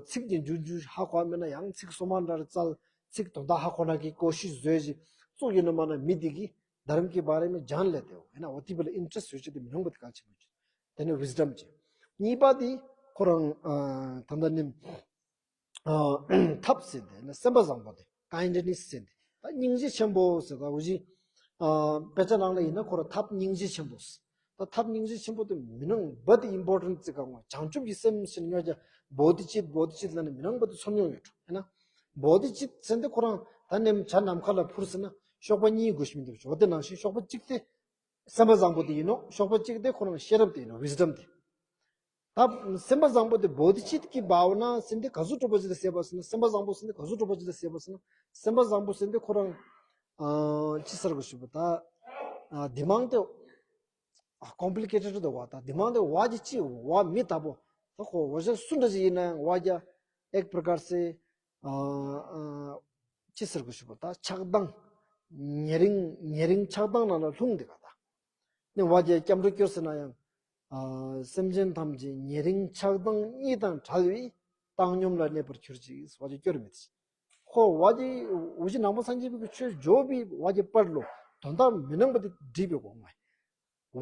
ཚིག་གི་འཇུ་འཇུ་ཧ་གོ་མེད་ན་ཡང་ཚིག་སོ་མ་འདྲ་རེ་བཙལ། ཚིག་དོན་དག་ཧ་གོ་ན་གི་ཀོ་ཤིས་བཟོས་ཞིག་བཙུགས་ཡིན་ན་མ་ན་མི་དེ་གི་धर्म के बारे में जान लेते हो है ना। འོ་དེ་བི་ལ་इंटरेस्ट ཡོད་ཆེད་དེ་མི་རུང་བ་དེ་གལ་ཆེན་པོ་ཆེ། དེ་ནས་wisdom ཅེས། གཉིས་པ་དེ་ཁོ་རང་ད་ལྟ་ནི། ཐབས་ཟེར་ཏེ་ནི་སེམས་པ་བཟང་པོ་དེ་kindness ཟེར་ཏེ་ད་སྙིང་རྗེ་ཆེན་པོ་ཟེར་ད་འུ་ཅི། དཔེ་ཆ་ནང་ལ་ཡིན་ན་ཁོ་ར་ཐབས་སྙིང་རྗེ་ཆེན་པོ་ཟེར། ད་ཐབས་སྙིང་རྗེ་ཆེན་པོ་དེ་མི་ནང་བ་དེ་ཨིམ་པོར་ཊན་ཊི་ཙི་གང་བ་བྱང་ཆུབ་ཀྱི་སེམས་ཟེར་ཉོ་ཀྱ་བོ་དྷི་ཅིད་བོ་དྷི་ཅིད་ལ་ནི་མི་ནང་བ་དེ་ཚོར་མྱོང་ཡོད་འགྲོ་ཧེ་ན། བོ་དྷི་ཅིད་ཟེར་ཏེ་ཁོ་རང་ ད་ནེམ་བྱ་ནམ་མཁའ་ལ་འཕུར་ཟེར་ན་གཤོག་པ་གཉིས་དགོས་ཤིག་མི་འདུག་འོ་དེ་ནང་བཞིན་གཤོག་པ་གཅིག་དེ་སེམས་པ་བཟང་པོ་དེ་ཡིན་ནོ། གཤོག་པ་གཅིག་དེ་ཁོ་རང་ཤེས་རབ་དེ་ཡིན་ནོ། wisdom དེ། ད་སེམས་པ་བཟང་པོ་དེ་བོ་དྷི་ཅིཏ་ཀི་བྷ་བ་ན་ཟེར་དེ་ག་ཟུག་གྲུབ་པ་ཅིག་ལ་ཟེར་བ་ཟེར་ན། སེམས་པ་བཟང་པོ་ཟེར་དེ་ག་ཟུག་གྲུབ་པ་ཅིག་ལ་ཟེར་བ་ཟེར་ན། སེམས་པ་བཟང་པོ་ཟེར་དེ་ཁོ་རང་ཅི་ཟེར་དགོས་ཤིག་པ། ད་དེ་མང་དེ་complicated དུ་བ། ད་དེ་མང་དེ་བ་ཅི་ཅི་བ་མི་ལྟ་བུ། ད་ཁོ་བོ་ཅི་སུ་འདྲ་ཅིག་ཡིན་ན་ཡང་བ་ཅི་ཨེག་པྲ་ཀར་སེ་ཅི་ཟེར་དགོས་ཤིག་པ། ད་ཆགས་སྡང་ཉེ་རིང་ཉེ་རིང་ཆགས་སྡང་ནང་ལ་ལྷུང་དེ་ག་ད། ནི་བ་ཅི་སྐྱབས་འགྲོ་སྐྱོར་ཟེར་ན་ཡང་། སེམས་ཅན་ཐམས་ཅད་ཉེ་རིང་ཆགས་སྡང་གཉིས་དང་བྲལ་བའི་བཏང་སྙོམས་ལ་གནས་པར་གྱུར་ཅིག་བ་ཅི་སྐྱོར་མེད་དེ། ཁོ་བ་ཅི་འུ་ཅི་ནང་པ་སངས་རྒྱས་པའི་ཆོས་བརྗོད་པའི་བ་ཅི་པར་ལོ་དོན་དག་མི་སྣང་བ་དེ་བྲིས་པའི་གོང་མ། བ་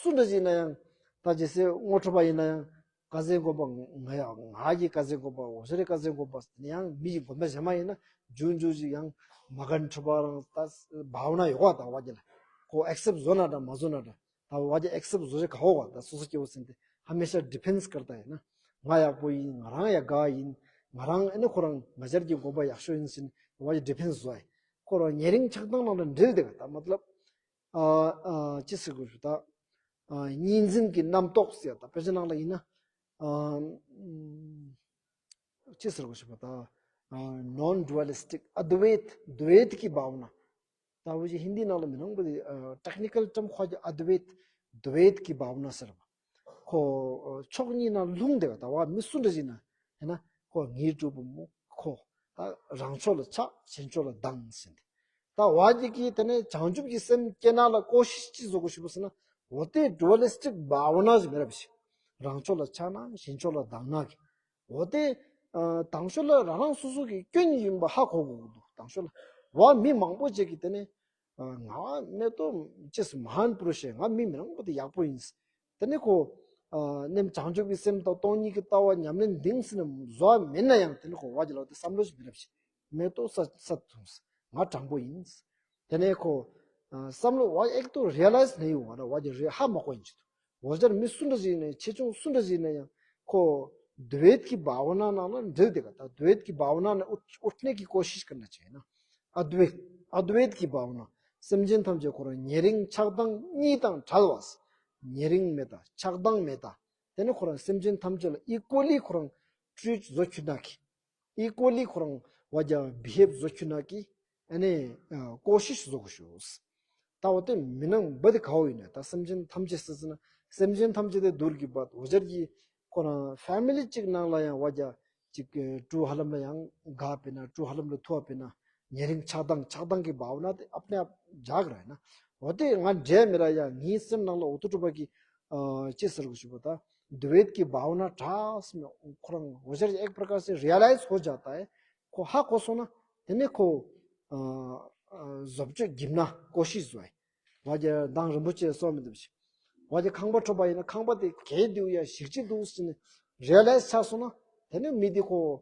སུ་འདྲ་ཞིག་ཡིན་ན་ཡང་། ད་ཇེ་སེ་དངོས་གྲུབ་པ་ཡིན་ན་ཡང་། བཀའ་སྩལ་སྒོམ་པ་ང་ཡང་ང་གི་བཀའ་སྩལ་སྒོམ་པ་འོ་ཟེར་བཀའ་སྩལ་སྒོམ་པ་ཡང་མི་ཡི་སྒོམ་པ་གཞན་མ་ཡིན་ན་འཇུག་འཇུག་ཅིག་ཡང་མ་གན་ཁྲི་པ་རང་ད་བའོ་ན་ཡོད་བ། ད་བ་ཅི་ལ་ཁོ་ཨེག་སེབ་བཟོ་ན་འདྲ་མ་བཟོ་ན་འདྲ། ད་བ་ཅི་ཨེག་སེབ་བཟོ་ཅིག་ག་འོ་བ། ད་སོ་སོ་སྐྱེ་བོ་ཟིན་ཏེ་ཧ་མེ་ཤ་ཌི་ཕེན་སི་ཀར་ད་ཡིན་ན་ང་ཡག་པོ་ཡིན། ང་རང་ཡག་ག་ཡིན། ང་རང་ཨེ་ནི་ཁོ་རང་ང་ཅར་གྱི་སྒོམ་པ་ཡག་ཤོས་ཡིན་ཟིན་བ་ཅི་ཌི་ཕེན་སི་བཟོ་ཡ། ཁོ་རང་ཉེ་རིང་ཆགས་སྡང་ནང་ལ་འབྲེལ་དེ་ག་ད་མ་ལབ། ཨ་ཨ་ཅི་ཟེར་དགོས་ཞུ་ད། ཨ་གཉིས་འཛིན་གྱི་རྣམ་རྟོག་ཟེར་ད་དཔེ་ཆ་ནང་ལ་ཡིན་ན། ཨ་ཨམ་ཅི་ཟེར་དགོས་ཞུ་བ་ད། ཨ་non dualistic Advait Dvait ཀྱི་བའོ་ན། ད་འུ་ཅི་ཧིན་དི་ནང་ལ་མི་ནང་པ་དེ་ཨ་ཊེག་ནི་ཀལ་ཊམ་ཁོ་ཀྱི་Advait Dvait ཀྱི་བའོ་ན་ཟེར་བ། ཁོ་ཕྱོགས་གཉིས་ན་ལྷུང་བསྡད་པ། ད་བ་མི་སུ་འདྲ་ཞིག་ན་ཡིན་ན་ཁོ་ངའི་གྲུབ་པ་མོ་ཁོ་ད་རང་ཕྱོགས་ལ་ཆགས་གཞན་ཕྱོགས་ལ་སྡང་ཟིན་ཏེ། ད་བ་ཅི་གིས་དེ་ནས་བྱང་ཆུབ་ཀྱི་སེམས་སྐྱེ་ན་ལ་ཀོ་ཤིཤ་ཅི་བཟོ་དགོས་ཞུ་བ་ཟེར་ན། འོ་དེ་dualistic བའོ་ན་ཞིག་མེད་ར་བ་ཞིག་རང་ཕྱོགས་ལ་ཆགས་ན་གཞན་ཕྱོགས་ལ་སྡང་ན་གི། འོ་དེ་ཨ་དང་ཤོས་ལ་རང་རང་སོ་སོ་གི་སྐྱོན་ཡིན་པ་ཧ་གོ་དགོས་འདུག་དང་ཤོས་ལ་བ་མི་མང་པོ་ཅིག་གིས་དེ་ནས་ཨ་ང་མེ་ཏོ་ཅེས་སུ་མ་ཧན་པུ་རུ་ཤེ་ང་མི་མི་རང་པོ་དེ་ཡག་པོ་ཡིན། དེ་ནས་ཁོ་ཨ་ནེམ་བྱང་ཆུབ་ཀྱི་སེམས་དང་སྟོང་ཉིད་ཀྱི་ལྟ་བ་ཉམས་ལེན་འདིང་སྲིད་ན་བཟོ་བ་མིན་ན་ཡང་དེ་ནས་ཁོ་བ་ཅི་ལ་དེ་བསམ་བློ་ཞིག་མི་རབས་ཤིག་མེ་ཏོ་ས་ས་ཐུངས་ང་དྲང་པོ་ཡིན། དེ་ནས་ཁོ་ཨ་བསམ་བློ་བ་ཨེག་ཏོ་རི་ཡ་ལའི་ཛི་ནས་ཡོང་བ་ན་བ་ཅི་རེ་ཧ་མ་གོ་ཡིན་ཅི་ཐུ། འོ་ཅར་མི་སུ་འདྲ་ཞིག་ནས་ཆེ་ཆུང་སུ་འདྲ་ཞིག་ནས་ཡང་ཁོ་ཏུ་ཝེད་ཀྱི་བའོ་ན་ནང་ལ་འབྲེལ་དེ་ག་ད་ཏུ་ཝེད་ཀྱི་བའོ་ན་ནས་ཨུ་ཨུ་ཐ་ནེ་གི་ཀོ་ཤིཤ་ཀར་ན་ཅིག་ཡིན་ན། ཨ་ཏུ་ཝེད་ཨ་ཏུ་ཝེད་ཀྱི་བའོ་ན་སེམས་ཅན་ཐམས་ཅད་ཁོ་རང་ཉེ་རིང་ཆགས་སྡང་གཉིས་དང་བྲལ་བ། ཉེ་རིང་མེད་ད་ཆགས་སྡང་མེད་ད། དེ་ནི་ཁོ་རང་སེམས་ཅན་ཐམས་ཅད་ལ་ཨི་ཀོ་ལི་ཁོ་རང་ཊི་རིཊ་བཟོ་ཁྱུ་ན་གི། ཨི་ཀོ་ལི་ཁོ་རང་བ་རྒྱ་བི་ཧེབ་བཟོ་ཁྱུ་ན་གི། ཨ་ནི་ཀོ་ཤིཤ་བཟོ་དགོས་ཤོག་ད་འོ་དེ་མི་ནང་བ་དེ་ག་བོ་ཡིན་ན་ད་སེམས་ཅན་ཐམས་ཅད་ཟེར་ཟེར་ན་སེམས་ཅན་ཐམས་ཅད་དེ་དུར་གི་བ་འོ་ཅར་གྱི་ཁོ་རང་ཕེ་མི་ལི་གཅིག་ནང་ལ་ཡང་བ་རྒྱ་གཅིག་ཀྲུ་ཧ་ལམ་ལ་ཡང་དགའ་བེ་ན་ཀྲུ་ཧ་ལམ་ལ་ཐུ་བ་བེ་ན་ཉེ་རིང་ཆགས་སྡང་ཆགས་སྡང་གི་བའོ་ན་དེ་ཨབ་ནེ་ཨབ་འཇག་ར་ཡིན་ན། འོ་དེ་ང་འདྲེ་མི་ར་ཡ་ངའི་སེམས་ནང་ལ་འོ་ཐུ་ཀྲུ་པ་གི་ཅི་ཟེར་གོ་ཞུ་བ་ད། ཏུ་ཝེད་ཀྱི་བའོ་ན་དྲག་སེ་ཁོ་རང་འོ་ཅར་ཨེག་པྲ་ཀར་སེ་རི་ཡ་ལའི་ཛི་ཧོ་ཇ་ད་ཨེ། ཁོ་ཧ་གོ་སོང་ན་དེ་ནས་ཁོ་བཟོ་བཅོས་བགྱིབ་ན་ཀོ་ཤིཤ་བཟོ་ཨེ། བ་རྒྱ་མདང་རིན་པོ་ཆེ་གསུངས་མི་འདུག་ཞིག་བ་རྒྱ་ཁང་པ་འཁྲུག་པ་ཡིན་ན་ཁང་པ་དེ་གས་འདུག་ཡ་ཞིག་ཅི་འདུག་ཟེར་ནས་རི་ཡ་ལའི་ཛི་ཆགས་སོང་ན་དེ་ནས་མི་དེ་ཁོ་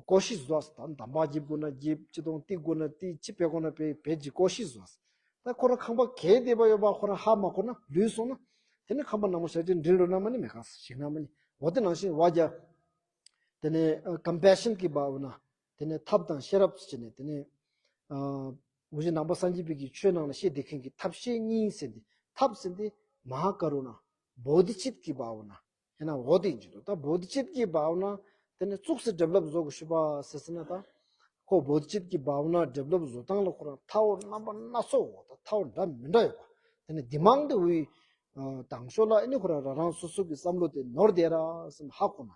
ཀོ་ཤིཤ་བཟོ་ཨ་ད་འདམ་བག་བགྱིབ་དགོས་ན་བགྱིབ་ཅི་དང་ཏི་དགོས་ན་ཏི་ཅི་བེ་དགོས་ན་བེ་བེ་ཅི་ཀོ་ཤིཤ་བཟོ་ཨ། ད་ཁོ་རང་ཁང་པ་གས་བསྡད་པ་ཡོད་པ་ཁོ་རང་ཧ་མ་གོ་ན་ལུས་སོང་ན། དེ་ནི་ཁང་པ་ནང་མ་ཞག་ཅིག་འདྲིལ་འགྲོ་ན་མ་ནི་མེད་ག་ཞིག་ན་མ་ནི་འོ་དེ་ནང་བཞིན་བ་རྒྱ། དེ་ནས་ཀམ་པེ་ཤན་གྱི་བའོ་ན། དེ་ནས་ཐབས་དང་ཤེས་རབ་ཟེར་ནས་དེ་ནས། འུ་ཅག་ནང་པ་སངས་རྒྱས་པའི་གི་ཆོས་ནང་ལ་བཤད་བསྡད་མཁན་གྱི་ཐབས་ཤེས་གཉིས་ཟེར་ཏེ་ཐབས་ཟེར་ཏེ་མ་ཧཱ་ཀ་རུ་ན། བོ་དྷི་ཅིཏ་ཀྱི་བའོ་ན། ཡང་ན་འོ་དེ་ཡིན་གྱི་འདུག་ད་བོ་དྷི་ཅིཏ་ཀྱི་བའོ་ན་དེ་ནས་བཙུགས་སེ་ཌེ་བེ་ལོབ་བཟོ་དགོས་ཞུ་བ་ཟེར་ཟེར་ན་ད། ཁོ་བོ་དྷི་ཅིཏ་ཀྱི་བའོ་ན་ཌེ་བེ་ལོབ་བཟོ་སྟངས་ལ་ཁོ་རང་ཐའོ་རྣམ་པ་སྣ་ཚོགས་འོ་ད་ཐའོ་འདྲ་མི་འདྲ་ཡོད་པ། དེ་ནས་འདི་མང་དེ་འུའི་དང་ཤོག་ལ་ཨ་ནི་ཁོ་རང་རང་རང་སོ་སོ་གི་བསམ་བློ་དེ་ནོར་བསྡད་ར་སེམས་ཧ་གོ་ན་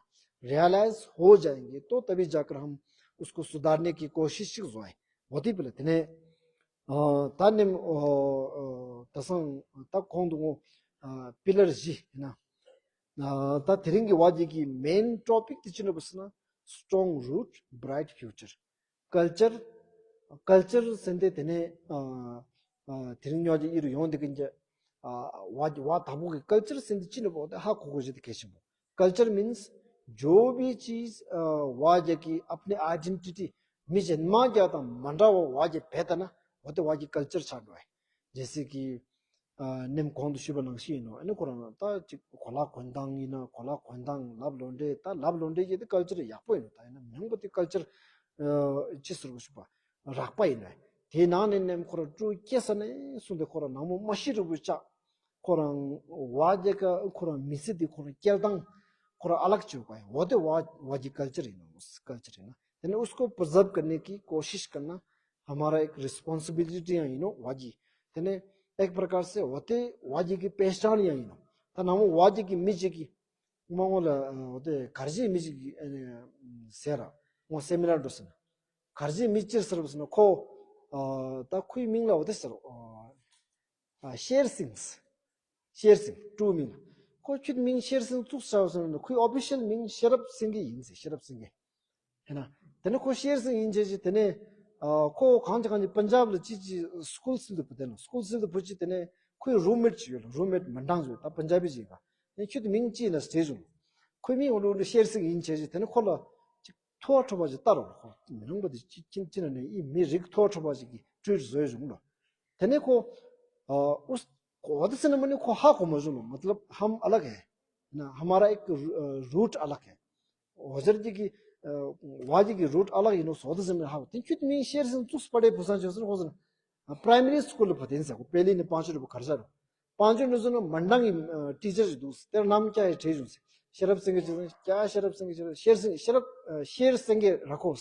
རི་ཡ་ལའི་ཛི་ཧོ་ཇ་ཡིན་གྱི་ཏོ་ཏ་བི་ཇ་ཀར་ཧམ་ཨུ་སྐོ་སུ་དར་ནེ་གི་ཀོ་ཤིཤ་ཅིག་བཟོ་ཨེ། འོ་དེ་བི་ལ་དེ་ནས། ད་ནེམ་ད་སང་ད་གོང་དུ་ངོ་པི་ལར་བཞི་ཡིན་ན། ད་དེ་རིང་གི་བ་རྒྱ་གི་མེན་ཊོ་པིག་དེ་ཅི་ནོ་བ་ཟེར་ན། Strong Root Bright Future། ཀལ་ཅར། ཀལ་ཅར་ཟེར་དེ་དེ་ནས་དེ་རིང་ཉོ་རྒྱུ་ཨི་རུ་ཡོང་དེ་ཀིན་ཅ། བ་བ་དང་པོ་གི་ཀལ་ཅར་ཟེར་དེ་ཅི་ནོ་བ་དེ་ཧ་གོ་གོ་ཞེས་དེ་གལ་ཆེན་པོ། Culture means जो भी चीज वह जगह की अपनी आइडेंटिटी མི་གཞན་མ་རྒྱ་དང་མ་འདྲ་བ་བ་རྒྱ་བེད་ད་ན་འོ་དེ་བ་རྒྱ་ཀལ་ཅར་ཆགས་འགྲོ་བས། जैसे कि ནེམ་གོང་དུ་ཞུས་པ་ནང་བཞིན་ཡིན་ནོ། ཨ་ནི་ཁོ་རང་ད་ཅིག་གོ་ལག་གོན་སྟངས་ཡིན་ན་གོ་ལག་གོན་སྟངས་ལབ་ལོ་འདྲེ་ད་ལབ་ལོ་འདྲེ་ཡེ་དེ་ཀལ་ཅར་ཡག་པོ་ཡིན་ནོ། ད་ཡིན་ན་མི་ཡོང་པ་དེ་ཀལ་ཅར་ཅི་ཟེར་གོ་ཞུ་བ། རགས་པ་ཡིན་ནོ། དེའི་ནང་ནས་ནམ་ཁོ་རང་སྤྲོ་སྐྱེས་ས་ནས་བཟུང་སྟེ་ཁོ་རང་ནང་མོ་མ་ཤི་རུ་བུ་ཆགས། ཁོ་རང་བ་རྒྱ་ག་ཁོ་རང་མི་ཚེ་འདི་ཁོ་རང་སྐྱེལ་སྟངས་ཁོ་རང་ཨ་ལག་བྱོས་པ་ཡིན། འོ་དེ་བ་བ་གི་ཀལ་ཅར་ཡིན་ནོ། ཀལ་ཅར་ཡིན་ན། དེ་ནས་उसको प्रिजर्व करने की कोशिश करना हमारा एक रिस्पॉन्सिबिलिटी ཡང་ཡིན་ནོ། བ་གི། དེ་ནས་एक प्रकार से འོ་དེ་བ་གི་གི་པེ་ཅཱན་ཡང་ཡིན་ནོ། ད་ནང་མོ་བ་གི་གི་མི་གཅིག་གི་མ་འོ་ལ་འོ་དེ་གར་གཞི་མི་གཅིག་གི་ཟེར་ར་འོ་སེ་མི་ནར་འགྲོ་ཟེར་ན། གར་གཞི་མི་གཅིག་ཟེར་བ་ཟེར་ན་ཁོ། ད་ཁོའི་མིང་ལ་འོ་དེ་ཟེར་རོ། ཨ། ཤེར་སིང་། ཤེར་སིང་། སྤྲོ་མིང་། ཁོ་ཁྱོད་མིང་ཤེར་སིང་བཙུགས་བྱ་བ་ཟེར་ན་ཁོའི་ཨོ་ཕི་ཤལ་མིང་ཤེ་རབ་སེང་གེ་ཡིན་ཟེར། ཤེ་རབ་སེང་གེ། ཧེ་ན། དེ་ནས་ཁོ་ཤེར་སིང་ཡིན་བྱས་ཅི་དེ་ནས། ཨ། ཁོ་གང་ཅི་གང་ཅི་པན་ཇབ་ལ་ཅི་ཅི་སྐུལ་སིལ་དུ་བུ་དེ་ནོ། སྐུལ་སིལ་དུ་བུ་ཅི་དེ་ནས་ཁོའི་རུམ་མེཊ་ཅིག་ཡོད་ལ། རུམ་མེཊ་མི་འདང་ཅིག་ཡོད། ད་པན་ཇབ་ཅིག་ཡིན་པ། ནས་ཁྱོད་མིང་ཅི་ཡིན་ན་ཟེར་བྱུང་། ཁོའི་མིང་འོ་འདྲ་འོ་འདྲ་ཤེར་སིང་ཡིན་བྱས་ཅི་དེ་ནས་ཁོ་ལ་ཅིག་ཐོ་བ་འཕྲོག་པ་ཅིག་ལྟ་རོགས། ཁོ་མི་རུང་བ་དེ་ཅི་ཅི་ཅི་ན་ནས་ཨི་མི་རིགས་ཐོ་བ་འཕྲོག་པ་ཅིག་གི་ཊུ་ཝིཊ་བཟོས་བྱུང་ལོ། དེ་ནས་ཁོ། ཨ། ཨུས། ཁོ་འོ་དེ་ཟེར་ན་མ་ནི་ཁོ་ཧ་གོ་མ་བྱུང་ལོ། मतलब हम अलग है ना, हमारा एक रूट अलग है। འོ་ཟེར་གྱི་གི། ཨ། བ་གི་གི་རུཊ་ཨ་ལག་ཡིན་ནོ་སོ་དེ་ཟེར་ན་ཧ་གོ། དེ་ཁྱོད་མིང་ཤེར་སིང་བཙུགས་པ་རེད། བུ་སང་ཆོས་ཟེར་ཁོ་ཟེར་ན། ཨ། པྲའི་མ་རི་སྐུལ་ལ་བ་དེ་ཟེར་ཁོ་པེ་ལི་ནི་པང་ཆུ་རུ་བ་གར་ཞག་རུ། པང་ཆུ་ནི་ཟེར་ན་མན་ཌང་གི་ཨ་ཊི་ཅར་ཞིག་འདུག་དེར་རྣམས་སྐྱ་ཡི་བྲིས་བྱུང་ཟེར། ཤེ་རབ་སེང་གེ་ཅི་ཟེར་སྐྱ་ཤེ་རབ་སེང་གེ་ཤེ་རབ་ཤེར་སིང་ཤེ་རབ་ཨ་ཤེར་སེང་གེ་ར་ཁོ།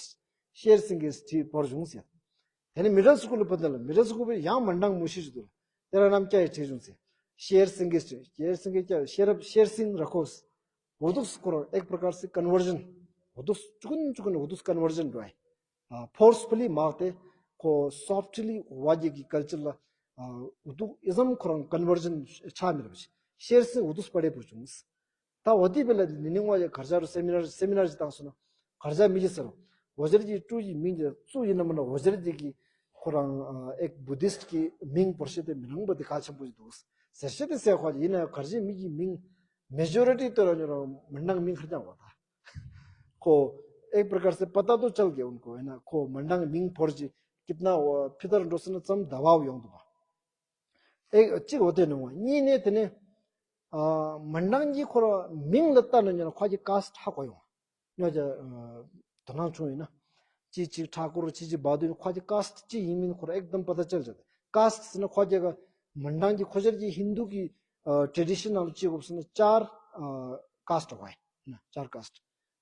ཤེར་སེང་གེ་ཊི་བོར་བྱུང་ཟེར། དེ་ནས་མི་ཌལ་སྐུལ་ལ་བུད་ལ། མི་ཌལ་སྐུལ་བུད་ཡང་མན་ཌང་མུ་ཤི་ཞིག་འདུག་དེ་ར་རྣམས་སྐྱ་ཡི་བྲིས་བྱུང་ཟེར། ཤེར་སེང་གེ་ཤེར་སེང་གེ་སྐྱ་ཤེ་རབ་ཤེར་སིང་ར་ཁོ། འོ་འདུག་སྐོར་ཨེག་པྲ་ཀར་སི་ཀོན་ཝར་ཞན། འོ་འདུག་ཅུ་ཀུན་ཅུ་ཀུན་འོ་འདུག་ཀོན་ཝར་ཞན་འགྲོ་ཨེ། ཕོར་སི་ཕུ་ལི་མ་དེ་ཁོ་སོཕ་ཊི་ལི་བ་རྒྱ་གི་ཀལ་ཅར་ལ་འོ་འདུག་ཨི་ཙམ་ཁོ་རང་ཀོན་ཝར་ཞན་ཆགས་མི་རབས་ཤེར་སིང་འོ་འདུག་སྤ་རེ་བུ་བྱུང་། ད་འོ་དེ་བས་ལ་ནི་ནིང་བ་ཡ་གར་ཞག་རུ་སེ་མི་ནར་སེ་མི་ནར་ཞིག་བཏང་སོང་ན་གར་ཞག་མི་ཞིག་ཟེར་རོ། འོ་ཟེར་གྱི་ཀྲུའུ་ཡི་མིང་གི་ཙུ་ཡིན་ན་མིན་ན་འོ་ཟེར་གྱི་གི་ཁོ་རང་ཨེག་བུ་དིསྟ་གི་མིང་བོར་ཤེས་དེ་མི་རུང་བ་དེ་གལ་ཆེན་པོ་ཞིག་འདུག་ཟེར་ཤེས་དེ་ཟེར་ཁོ་ཡིན་ན་གར་ཞིག་མི་གི་མིང་མེ་ཇོ་རི་ཊི་ལྟོས་ར་ཉོ་ར་མི་འདང་མིང་ཁར་ཀྱང་བ་ད་ཁོ་ཨེག་པྲ་ཀར་སེ་པ་ཏ་དོ་ཅལ་གེ་འོན་ཁོ་ཡིན་ན་ཁོ་མི་འདང་མིང་བོར་གྱི་ཀིད་ན་བ་ཕི་ཏར་འགྲོ་སེ་ན་ཙམ་ཟླ་བ་ཡོང་འདུག་བ། ཨེ་གཅིག་འོ་དེ་ནོ། གཉིས་ནས་དེ་ནས་ཨ་མི་འདང་གི་ཁོ་ར་མིང་ལ་ལྟ་ན་ཉོ་ན་ཁོ་གི་ཀཱསྟ་ཧ་གོ་ཡོང་། ཉོ་ཅ་དོ་སྣང་བྱུང་ཡིན་ན། ཅི་ཅིག་ཁྲ་ཀོར་ཅི་ཅིག་བ་དུ་ཁོ་གི་ཀཱསྟ་ཅི་ཡིན་མིན་ཁོ་ར་ཨེག་དམ་པ་ཏ་ཅལ་ཅ། ཀཱསྟ་ཟེར་ན་ཁོ་གི་ག་མི་འདང་གི་ཁོ་ཅར་གྱི་ཧིན་དུ་གི་ཨ་ཊྲེ་ཌི་ཤན་ནང་ལ་ཅི་དགོས་ཟེར་ན་ཅར་ཨ་ཀཱསྟ་དགོས་ཡིན་ན། ཅར་ཀཱསྟ།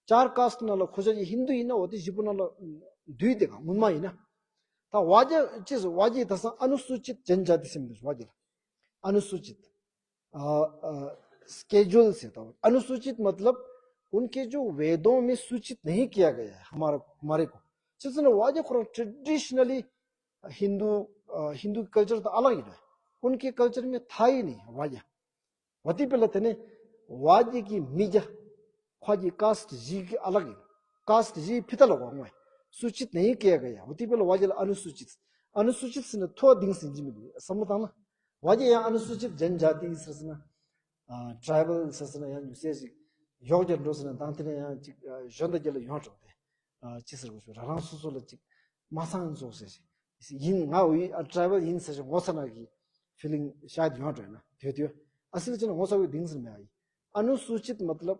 ཅར་ཀཱསྟ་ནང་ལ་ཁོ་ཅག་གི་ཧིན་དུ་ཡིན་ན་འོ་དེ་བཞི་པོ་ནང་ལ་འདུས་དེ་ག་སྔོན་མ་ཡིན་ན། ད་བ་རྒྱ་ཅི་ཟེར་བ་རྒྱ་ད་སང་ཨ་ནུ་སུ་ཅིད་ཇན་ཇཱ་ཏི་སེམས་འདུག་བ་རྒྱ་ལ། ཨ་ནུ་སུ་ཅིད། ཨ་ཨ་སྐེ་ཇུལ་ཟེར་ད་ཨ་ནུ་སུ་ཅིད་མ་ཏ་ལབ། उनके जो वेदों में सूचित नहीं किया गया है हमारा हमारे को। ཅི་ཟེར་ན་བ་རྒྱ་ཁོ་རང་ཊྲེ་ཌི་ཤ་ན་ལི་ཧིན་དུ་ཨ་ཧིན་དུ་ཀལ་ཅར་དང་ཨ་ལག་ཡིན་ན། उनके कल्चर में था ही नहीं བ་རྒྱ། འོ་དེ་བས་ལ་དེ་ནས་བ་རྒྱ་གི་མི་རྒྱ་ཁོ་གི་ཀཱསྟ་བཞི་གི་ཨ་ལག་ཡིན། ཀཱསྟ་བཞི་ཕི་ཏ་ལ་གོ་ངོས། སུ་ཅིད་ནི་ཡིན་སྐད་ག་ཡ། འོ་དེ་བས་ལ་བ་རྒྱ་ལ་ཨ་ནུ་སུ་ཅིད། ཨ་ནུ་སུ་ཅིད་ཟེར་ན་ཐོ་ལྡིང་ཟིན་གྱི་མི་འདུག་བསམ་བློ་བཏང་ན། བ་རྒྱ་ཡང་ཨ་ནུ་སུ་ཅིད་ཇན་ཇཱ་ཏི་ཟེར་ཟེར་ན། ཨ་ཊྲའི་བལ་ཟེར་ཟེར་ན་ཡང་ཉུ་སེ་ཞིག་ཡོག་རྒྱ་འགྲོ་ཟེར་ན་དང་དེ་ནས་ཡང་ཅིག་ཨ་གཞོན་དང་རྒྱ་ལ་ཡོང་འགྲོ་དེ། ཨ་ཅི་ཟེར་དགོས་ཤོག་རང་རང་སོ་སོ་ལ་ཅིག་མ་ཚང་ཚོགས་ཟེར་ཞིག་ཡིན། ང་འུ་ཨ་ཊྲའི་བལ་ཡིན་ཟེར་ཞིག་ངོ་ཚ་ན་གི་ཕི་ལིང་ཤ་ཡད་ཡོང་འགྲོ་ཡིན་ན་དེ་དུས་ཨ་སི་ལ་ཅི་ན་ངོ་ཚ་བའི་གདིང་ཟེར་མེད་ཨ་ཡིན། ཨ་ནུ་སུ་ཅིད་མ་ཏ་ལབ།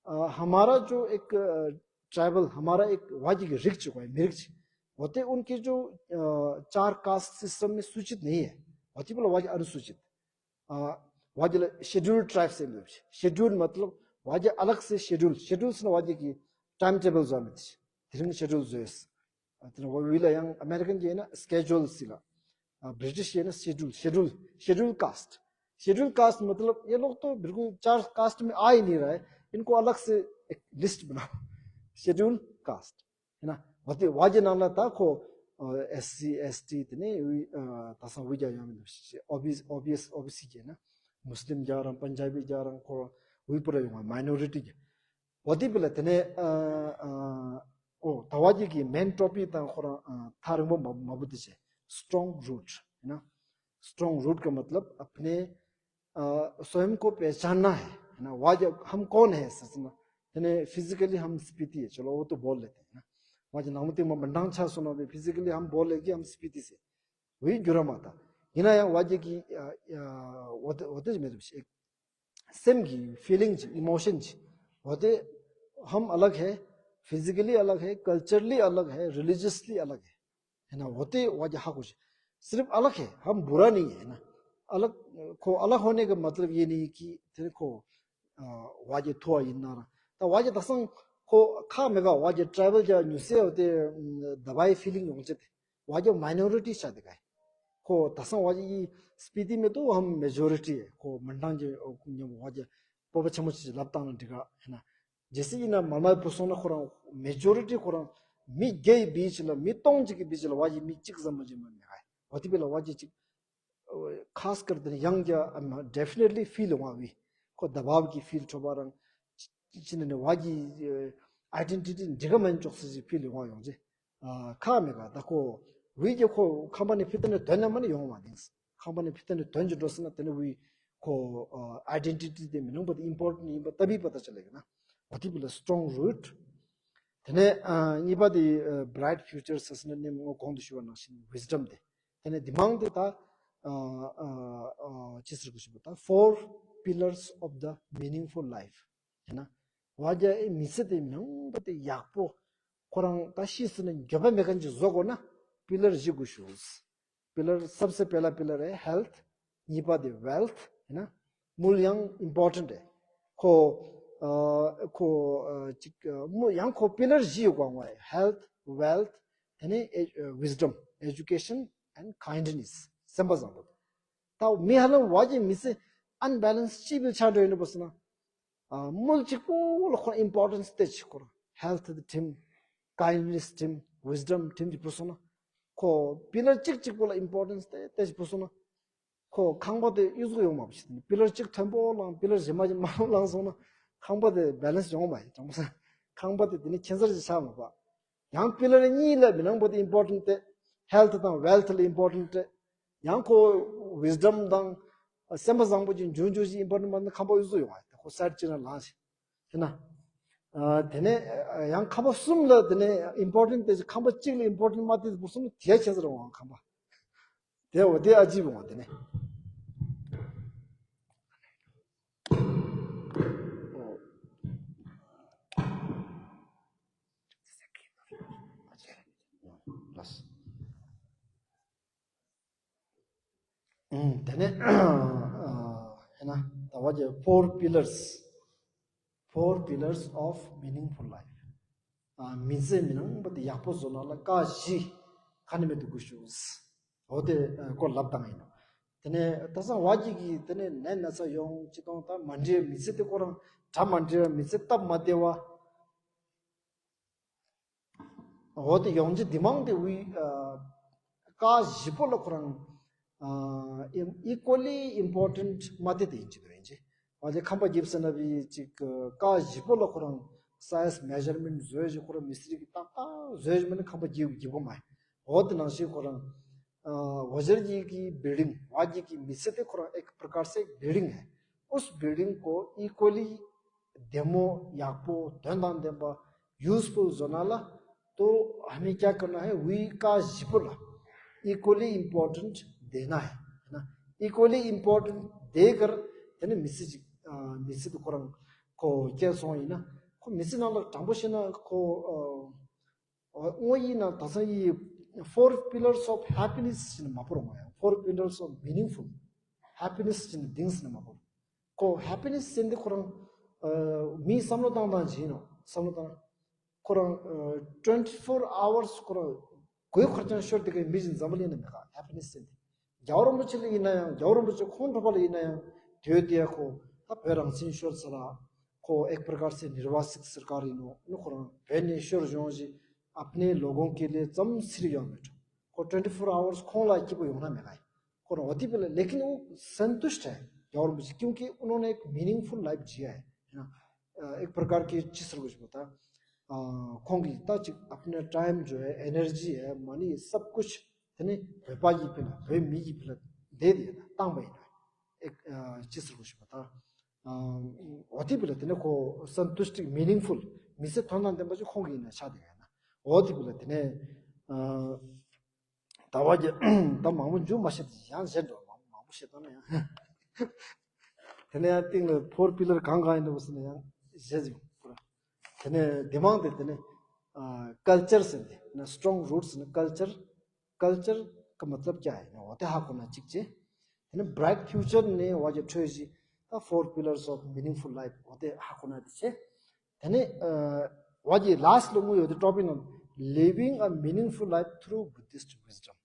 ཨ་ཧ་མ་ར་ཇོ་ཨེག་ཨ་ཊྲའི་བལ་ཧ་མ་ར་ཨེག་བ་རྒྱ་གི་རིགས་ཅིག་གོ་ཡ་མི་རིགས་ཅིག་འོ་དེ་ཨུན་ཀེ་ཇོ་ཨ་ཅར་ཀཱསྟ་སི་སི་ཊམ་མེ་སུ་ཅིད་ནི་ཡེ། འོ་དེ་བས་ལ་བ་རྒྱ་ཨ་ནུ་སུ་ཅིད། ཨ་བ་རྒྱ་ལ་ཤེ་ཌུལ་ཊྲའིབ་ཟེར་འདུག་ཤེ་ཌུལ་མ་ཏ་ལབ་བ་རྒྱ་ཨ་ལག་སེ་ཤེ་ཌུལ། ཤེ་ཌུལ་ཟེར་ན་བ་རྒྱ་གི་ཊའིམ་ཊེ་བལ་བཟོ་མི་དེ། དེ་རིང་ཤེ་ཌུལ་བཟོས། ཨ་དེ་ནས་བ་བི་ལ་ཡང་ཨ་མེ་རི་ཀན་གྱི་ཡིན་ན་སྐེ་ཇུལ་ཟེར་ལ། ཨ་བི་རི་ཊིཤ་ཡིན་ན་ཤེ་ཌུལ། ཤེ་ཌུལ། ཤེ་ཌུལ་ཀཱསྟ། ཤེ་ཌུལ་ཀཱསྟ་མ་ཏ་ལབ་ཡེ་ལོག་ཏོ་བིར་ཀུལ་ཅར་ཀཱསྟ་མེ་ཨ་ཡིན་ནི་ར། ཨིན་ཀོ་ཨ་ལག་སེ་ལིསྟ་བི་ན། ཤེ་ཌུལ་ཀཱསྟ། ཡིན་ན། འོ་དེ་བ་རྒྱ་ནང་ལ་ད་ཁོ་ཨེསི་སི་ཨེསི་ཊི་དེ་ནས་ཨ་ད་སང་བི་རྒྱ་ཡོང་མི་འདུག་ཨོ་བི་སི་ཨོ་བི་སི་ཨོ་བི་སི་རྒྱ་ན། མུ་སི་ལིམ་རྒྱ་རང་པན་ཇ་བི་རྒྱ་རང་ཁོ་རང་བི་པུ་ར་ཡོང་བ་མའི་ནོ་རི་ཊི་རྒྱ། འོ་དེ་བས་ལ་དེ་ནས་ཨ་ཨ་ཨོ་ད་བ་རྒྱ་གི་མེན་ཊོ་པི་དང་ཁོ་རང་ཨ་ཐག་རིང་པོ་མ་མ་བུད་དེ་བྱས། སི་ཊོང་རུཊ་ཡིན་ན། སི་ཊོང་རུཊ་ག་མ་ཏ་ལབ་ཨ་ཕི་ནས། अ, स्वयं को पहचानना है, है ना? वह जब हम कौन है, सच में? यानी फिजिकली हम स्पीति है, चलो, वो तो बोल लेते हैं ना। वह जो नाम तीन मंडांग छा सुनो भी, फिजिकली हम बोले कि हम स्पीति से। वही जुर्म आता। हिना या वह जो कि, अ, अ, वो तो, वो तो मेरे एक सेम की फीलिंग जी, इमोशन जी। वो तो हम अलग है, फिजिकली अलग है, कल्चरली अलग है, रिलीजियसली अलग है। है ना, होते वाजे हाको से सिर्फ अलग है, हम बुरा नहीं है ना। अलग, को अलग होने का मतलब ये नहीं कि तेरे को, अ, वाजे थोड़ा इन्ना रहा। तो वाजे दसंग को खा मेगा वाजे ट्राइबल जा न्यूसे होते, अम, दवाई फीलिंग होंगे थे। वाजे माइनॉरिटी शादी का है। को दसंग वाजे ये स्पीति में तो हम मेजोरिटी है। को मंडांग जे, अ, वाजे पोपा छमो से लपतांग दिखा, है ना। जैसे इन्ना मलमा पुसोना खोरा मेजोरिटी खोरा मी गई बीच ला, मी तोंग जी के बीच ला, वाजे मी चिक जमा जे मन है। होती बेला वाजे चिक, अ, खास कर दिन यंग जा, अम, डेफिनेटली फील हुआ हुई। को दबाव की फील ठोबा रंग, चिन्ह ने वाजी, अ, आइडेंटिटी जगह मन चोक से फील हुआ योग जे। अ, खा में का, ता को, वी जे को, कंपनी फितने धन मन योग मा दिंस। कंपनी फितने धन जो दोसना तने वी को, अ, आइडेंटिटी दे मिनों बहुत इंपॉर्टेंट नहीं, बहुत तभी पता चलेगा ना। बहुत ही बोला स्ट्रॉन्ग रूट। तने, अ, निपा दी, अ, ब्राइट फ्यूचर ससने ने मो कौन दुशुआ ना Shin wisdom they. Then the among the, uh, uh, uh, just four pillars of the meaningful life. है ना? वाजा ए मिसे ते नंग बते याकपो, खोरंग ता शीस ने गबे मेकन जी जोगो ना, पिलर जी गुशुस। पिलर, सबसे पहला पिलर है हेल्थ, निपा दे वेल्थ, है ना? मूल यंग इंपॉर्टेंट है। को, अ, को, अ, चिक, अ, मु-, यंग को पिलर जी को है, हेल्थ, वेल्थ, है ना? A-, uh, wisdom, education and kindness. Simple example. ता मी हलन वाजे मिसे अनबैलेंस ची बिल छा डोइन बसना। अ, मूल चिक को लो को इंपॉर्टेंस ते चिक को। Health team, kindness team, wisdom team जी पुसना। को पिलर चिक चिक को इंपॉर्टेंस ते, ते पुसना। को खंबा ते यूज को योग मा बस। पिलर चिक टेम्पो लंग, पिलर जिमा जिमा लंग सोना। खंबा ते बैलेंस योग मा, खंबा ते दिने कैंसर जी छा मा बा। यंग पिलर नी ले बिनंग बहुत इंपॉर्टेंट ते, हेल्थ तंग वेल्थ ले इंपॉर्टेंट ते। यंग को विजडम तंग, अ, सेंबा संगपो जी जुन जुन जी इंपॉर्टेंट मन खंबा यूज योग मा। को सेट चिना लांस। है ना? अ, तेने, अ, यंग खंबा सुम ले तेने इंपॉर्टेंट ते खंबा चिक ले इंपॉर्टेंट मा ते बुसुम ते कैंसर वा खंबा। They were they are जीवन होते ने। बस। हम्म, तेने, अ, है ना, तवा जे four pillars, four pillars of meaningful life. ཨ། མི་ཚེ་མི་ནང་པ་དེ་ཡག་པོ་བཟོ་ན་ལ་ཀ་བཞི་ཁ་ནི་མེད་དུ་དགོས་ཤུ། འོ་དེ་ཨ་སྐོར་ལབ་བཏང་ཡིན་ནོ། དེ་ནས་ད་སང་བ་གི་གི་དེ་ནས་ནད་ན་ཚ་ཡོང་ཅི་གཏོང་ད་མ་འདྲེས་མི་ཚེ་དེ་ཁོ་རང་གྲ་མ་འདྲེས་མི་ཚེ་སྟབས་མ་བདེ་བ། འོ་དེ་ཡོང་ཅི་དེ་མང་དེ་ཝི་ཨ་ཀ་བཞི་པོ་ལ་ཁོ་རང་ཨ་ཨི་ཀོ་ལི་ཨིམ་པོར་ཊེན་ཊི་མ་དེ་དེ་ཡིན་ཅི་དོ་ཡིན་ཅི། ཨ་ལེ་ཁམས་པ་རྒྱབ་ཟེར་ན་བི་ཅིག་ཀ་བཞི་པོ་ལ་ཁོ་རང་སའིཛ་མེ་ཇར་མེན་ཊི་བཟོས་ཞིག་ཁོ་རང་མི་སི་ཏྲི་གི་ཏག་ཏག་བཟོས་ཞིག་མིན་ན་ཁམས་པ་རྒྱབ་རྒྱབ་གོ་མ་ཡིན། འོ་དེ་ནང་བཞིན་ཁོ་རང་ཨ་བ་ཇར་གྱི་གི་བིལ་ཌིང་བ་གྱི་གི་མི་ཚེ་དེ་ཁོ་རང་ཨེག་པྲ་ཀར་སེ་བིལ་ཌིང་ཧེ། ཨུས་བིལ་ཌིང་ཀོ་ཨི་ཀོ་ལི་བདེ་མོ་ཡག་པོ་དོན་དང་ལྡན་པ་ཡུས་ཕུལ་བཟོ་ན་ལ། तो हमें क्या करना है, वही का जिपुला इक्वली इम्पोर्टेंट देना है, है ना। इक्वली इम्पोर्टेंट देकर तेने मिसिज मिसिज कोरंग को क्या सोई ना। को मिसिज ना लग टांबो से ना को वो ये ना तसा ये four pillars of happiness सिन मापुरो माया, four pillars of meaningful happiness सिन दिंग्स ना मापुरो। को happiness सिन दे कोरंग मी समलो तांग तांग जी नो समलो तांग ཁོ་རང་twenty four hours ཁོ་རང་གོས་ཁར་ཅང་ཤོར་དེ་གའི་མི་བཞིན་འཛམ་བུ་གླིང་ན་མེད་ག་ཧེ་པི་ནེ་སི་ཟེར་དེ། རྒྱལ་བ་རིན་པོ་ཆེ་ལ་ཡིན་ན་ཡང་རྒྱལ་བ་རིན་པོ་ཆེ་ཁོང་ཁྲོ་པ་ལ་ཡིན་ན་ཡང་དུས་དེ་ཁོ་ད་བོད་རང་བཙན་ཤོར་ཚར་ལ་ཁོ་ཨེག་པྲ་ཀར་སེ་ནིར་བ་སིག་སར་ཀར་ཡིན་ནོ་ནི་ཁོ་རང་བོད་ནས་ཤོར་ཡོང་ཞིག་ཨབ་ནེ་ལོ་གོང་ཀེ་ལེ་ཙམ་སིར་ཡོང་མེད་འགྲོ། ཁོ་twenty four hours ཁོང་ལ་སྐྱིད་པོ་ཡོང་ན་མེད་ག་ཁོ་རང་འོ་དེ་བི་ལ་ལེ་ཀིན་འུ་སན་ཏུ་ཤ་ཧེ། རྒྱལ་བ་རིན་པོ་ཆེ क्योंकि उन्होंने एक मीनिंगफुल लाइफ जिया है, है ना। एक प्रकार की चीज को बोलता। ཁོང་གིས་ད་ཅིག་अपना टाइम जो है, एनर्जी है, मनी, सब कुछ དེ་ནི་བོད་པ་ཡི་ཕི་ལ་བོད་མི་ཡི་ཕི་ལ་བསྡད་དེ་ཡིན་ན་བཏང་པ་ཡིན་ན། ཅི་ཟེར་དགོས་ཞུ་བ་ད། འོ་དེ་ཕི་ལ་དེ་ནི་ཁོ་སན་ཏུ་ཤ་ཊི་མི་ནིང་ཕུལ་མི་ཚེ་དོན་དང་ལྡན་པ་ཅིག་ཁོང་གི་ཡིན་ན་ཆགས་བསྡད་ཡོད་ན། འོ་དེ་ཕི་ལ་དེ་ནི། ད་བ་རྒྱ་ད་མང་པོ་འཇུ་མ་ཤེས་ཏེ་ཡང་བཞེས་འགྲོ་མང་མང་པོ་བཤད་ད་ན་ཡང་། དེ་ནས་ཡང་སྟེང་ལ་ཕོར་པི་ལར་གང་གང་ཡིན་ནོ་ཟེར་ན་ཡང་བཞེས་ཟིན་པུ་ར། དེ་ནས་དེ་མང་དེ་དེ་ནས་ཀལ་ཅར་ཟེར་ཏེ་ན་སི་ཊོང་རུ་ཊི་ཟེར་ན་ཀལ་ཅར། Culture का मतलब क्या है ना, वो तो हाँ को ना चिक चे। है ना, bright future ने वो जो ठोए जी, the four pillars of meaningful life, वो तो हाँ को ना दिचे। है ना, वो जो last लोग वो तो topic ना, living a meaningful life through Buddhist wisdom।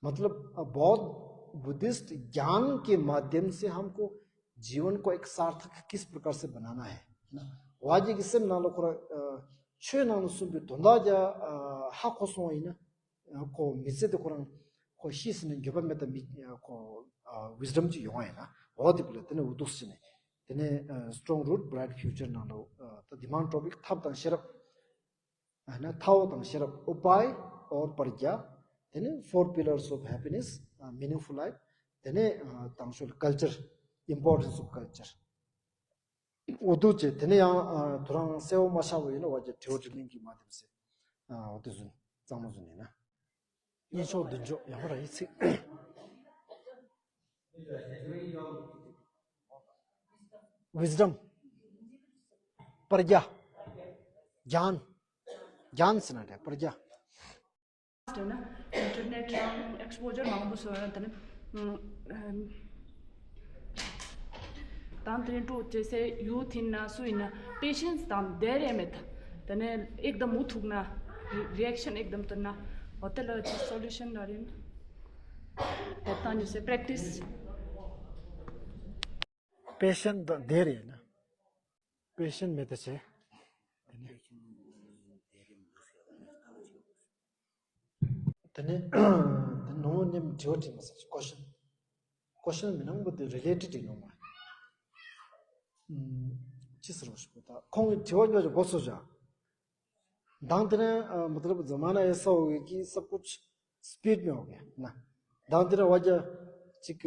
मतलब, अ, बौद्ध बुद्धिस्ट ज्ञान के माध्यम से हमको जीवन को एक सार्थक किस प्रकार से बनाना है, है ना? वाजे की सिम नालो को, अ, छो नालो सुन भी धुंधा जा, अ, हाको सो ही ना, अ, को मिसे तो को, को शीस ने गबा में तो मि-, अ, को, अ, विजडम जी योगा है ना, बहुत ही बोले, तेने उदुस ने, तेने, अ, स्ट्रॉन्ग रूट, ब्राइट फ्यूचर नालो, अ, तो दिमाग टॉपिक थप तंग शरप, ཐའོ་དང་ཤེས་རབ། उपाय और प्रज्ञा, དེ་ནས four pillars of happiness, meaningful life, དེ་ནས་དང་ཤོད་culture, importance of culture. འོ་དུ་ཅེ་དེ་ནས་ཡང་དུ་རང་གསལ་བོ་མ་ཤར་བ་ཡིན་ན་བ་ཅེ་དྲི་བ་དྲིས་ལན་གྱི་མ་དེ་མ་ཟད་འོ་དེ་བཟུང་གཙང་མ་བཟུང་ཡིན་ན། གཉིས་ཆོག་བདུན་ཆོག་ཡང་བར་ཡིད་ཚིག wisdom, प्रज्ञा, ज्ञान, ज्ञान ཟེར་ན་འདྲ། प्रज्ञा། ཡིན་ན་ཨིན་ཊར་ནེཊ་རང་ཨེག་སི་པོ་ཇར་མང་པོ་བཟོ་ཡོད་དེ་ནི། དང་དེ་ནི་ཀྲུ་ཅེ་སེ་ཡུ་ཐིན་ན་སུ་ཡིན་ན་པེ་ཤེན་སི་དང་དེ་རེ་མེད། དེ་ནི་ཨེག་དམ་མུ་ཐུག་ན་རི་ཨེག་ཤན་ཨེག་དམ་ཏུ་ན་འོ་དེ་ལ་ཅི་སོ་ལུ་ཤན་ལ་རིན་དེ་དང་ཉི་སེ་པྲེག་ཊིས། པེ་ཤེན་དང་དེ་རེ་ཡིན་ན། པེ་ཤེན་མེད་ད་ཆེ། དེ་ནི། དེ་ནི། དེ་ནོ་ནེམ་དྲི་བ་དྲི་མ་ཟེར་ཀོ་ཤན། ཀོ་ཤན་མི་ནང་བུ་དེ་རི་ལེ་ཊི་ཌི་ནོ་མ། ཅི་ཟེར་བ་ཞིག་གོ་ད་ཁོང་གི་དྲི་བ་ཉོ་ཅིག་གོ་སོ་ཅག་དང་དེ་ནས་ཨ་मतलब ज़माना ऐसा हो गया कि सब कुछ स्पीड में हो गया ना। དང་དེ་ནས་བ་ཅ་ཅིག་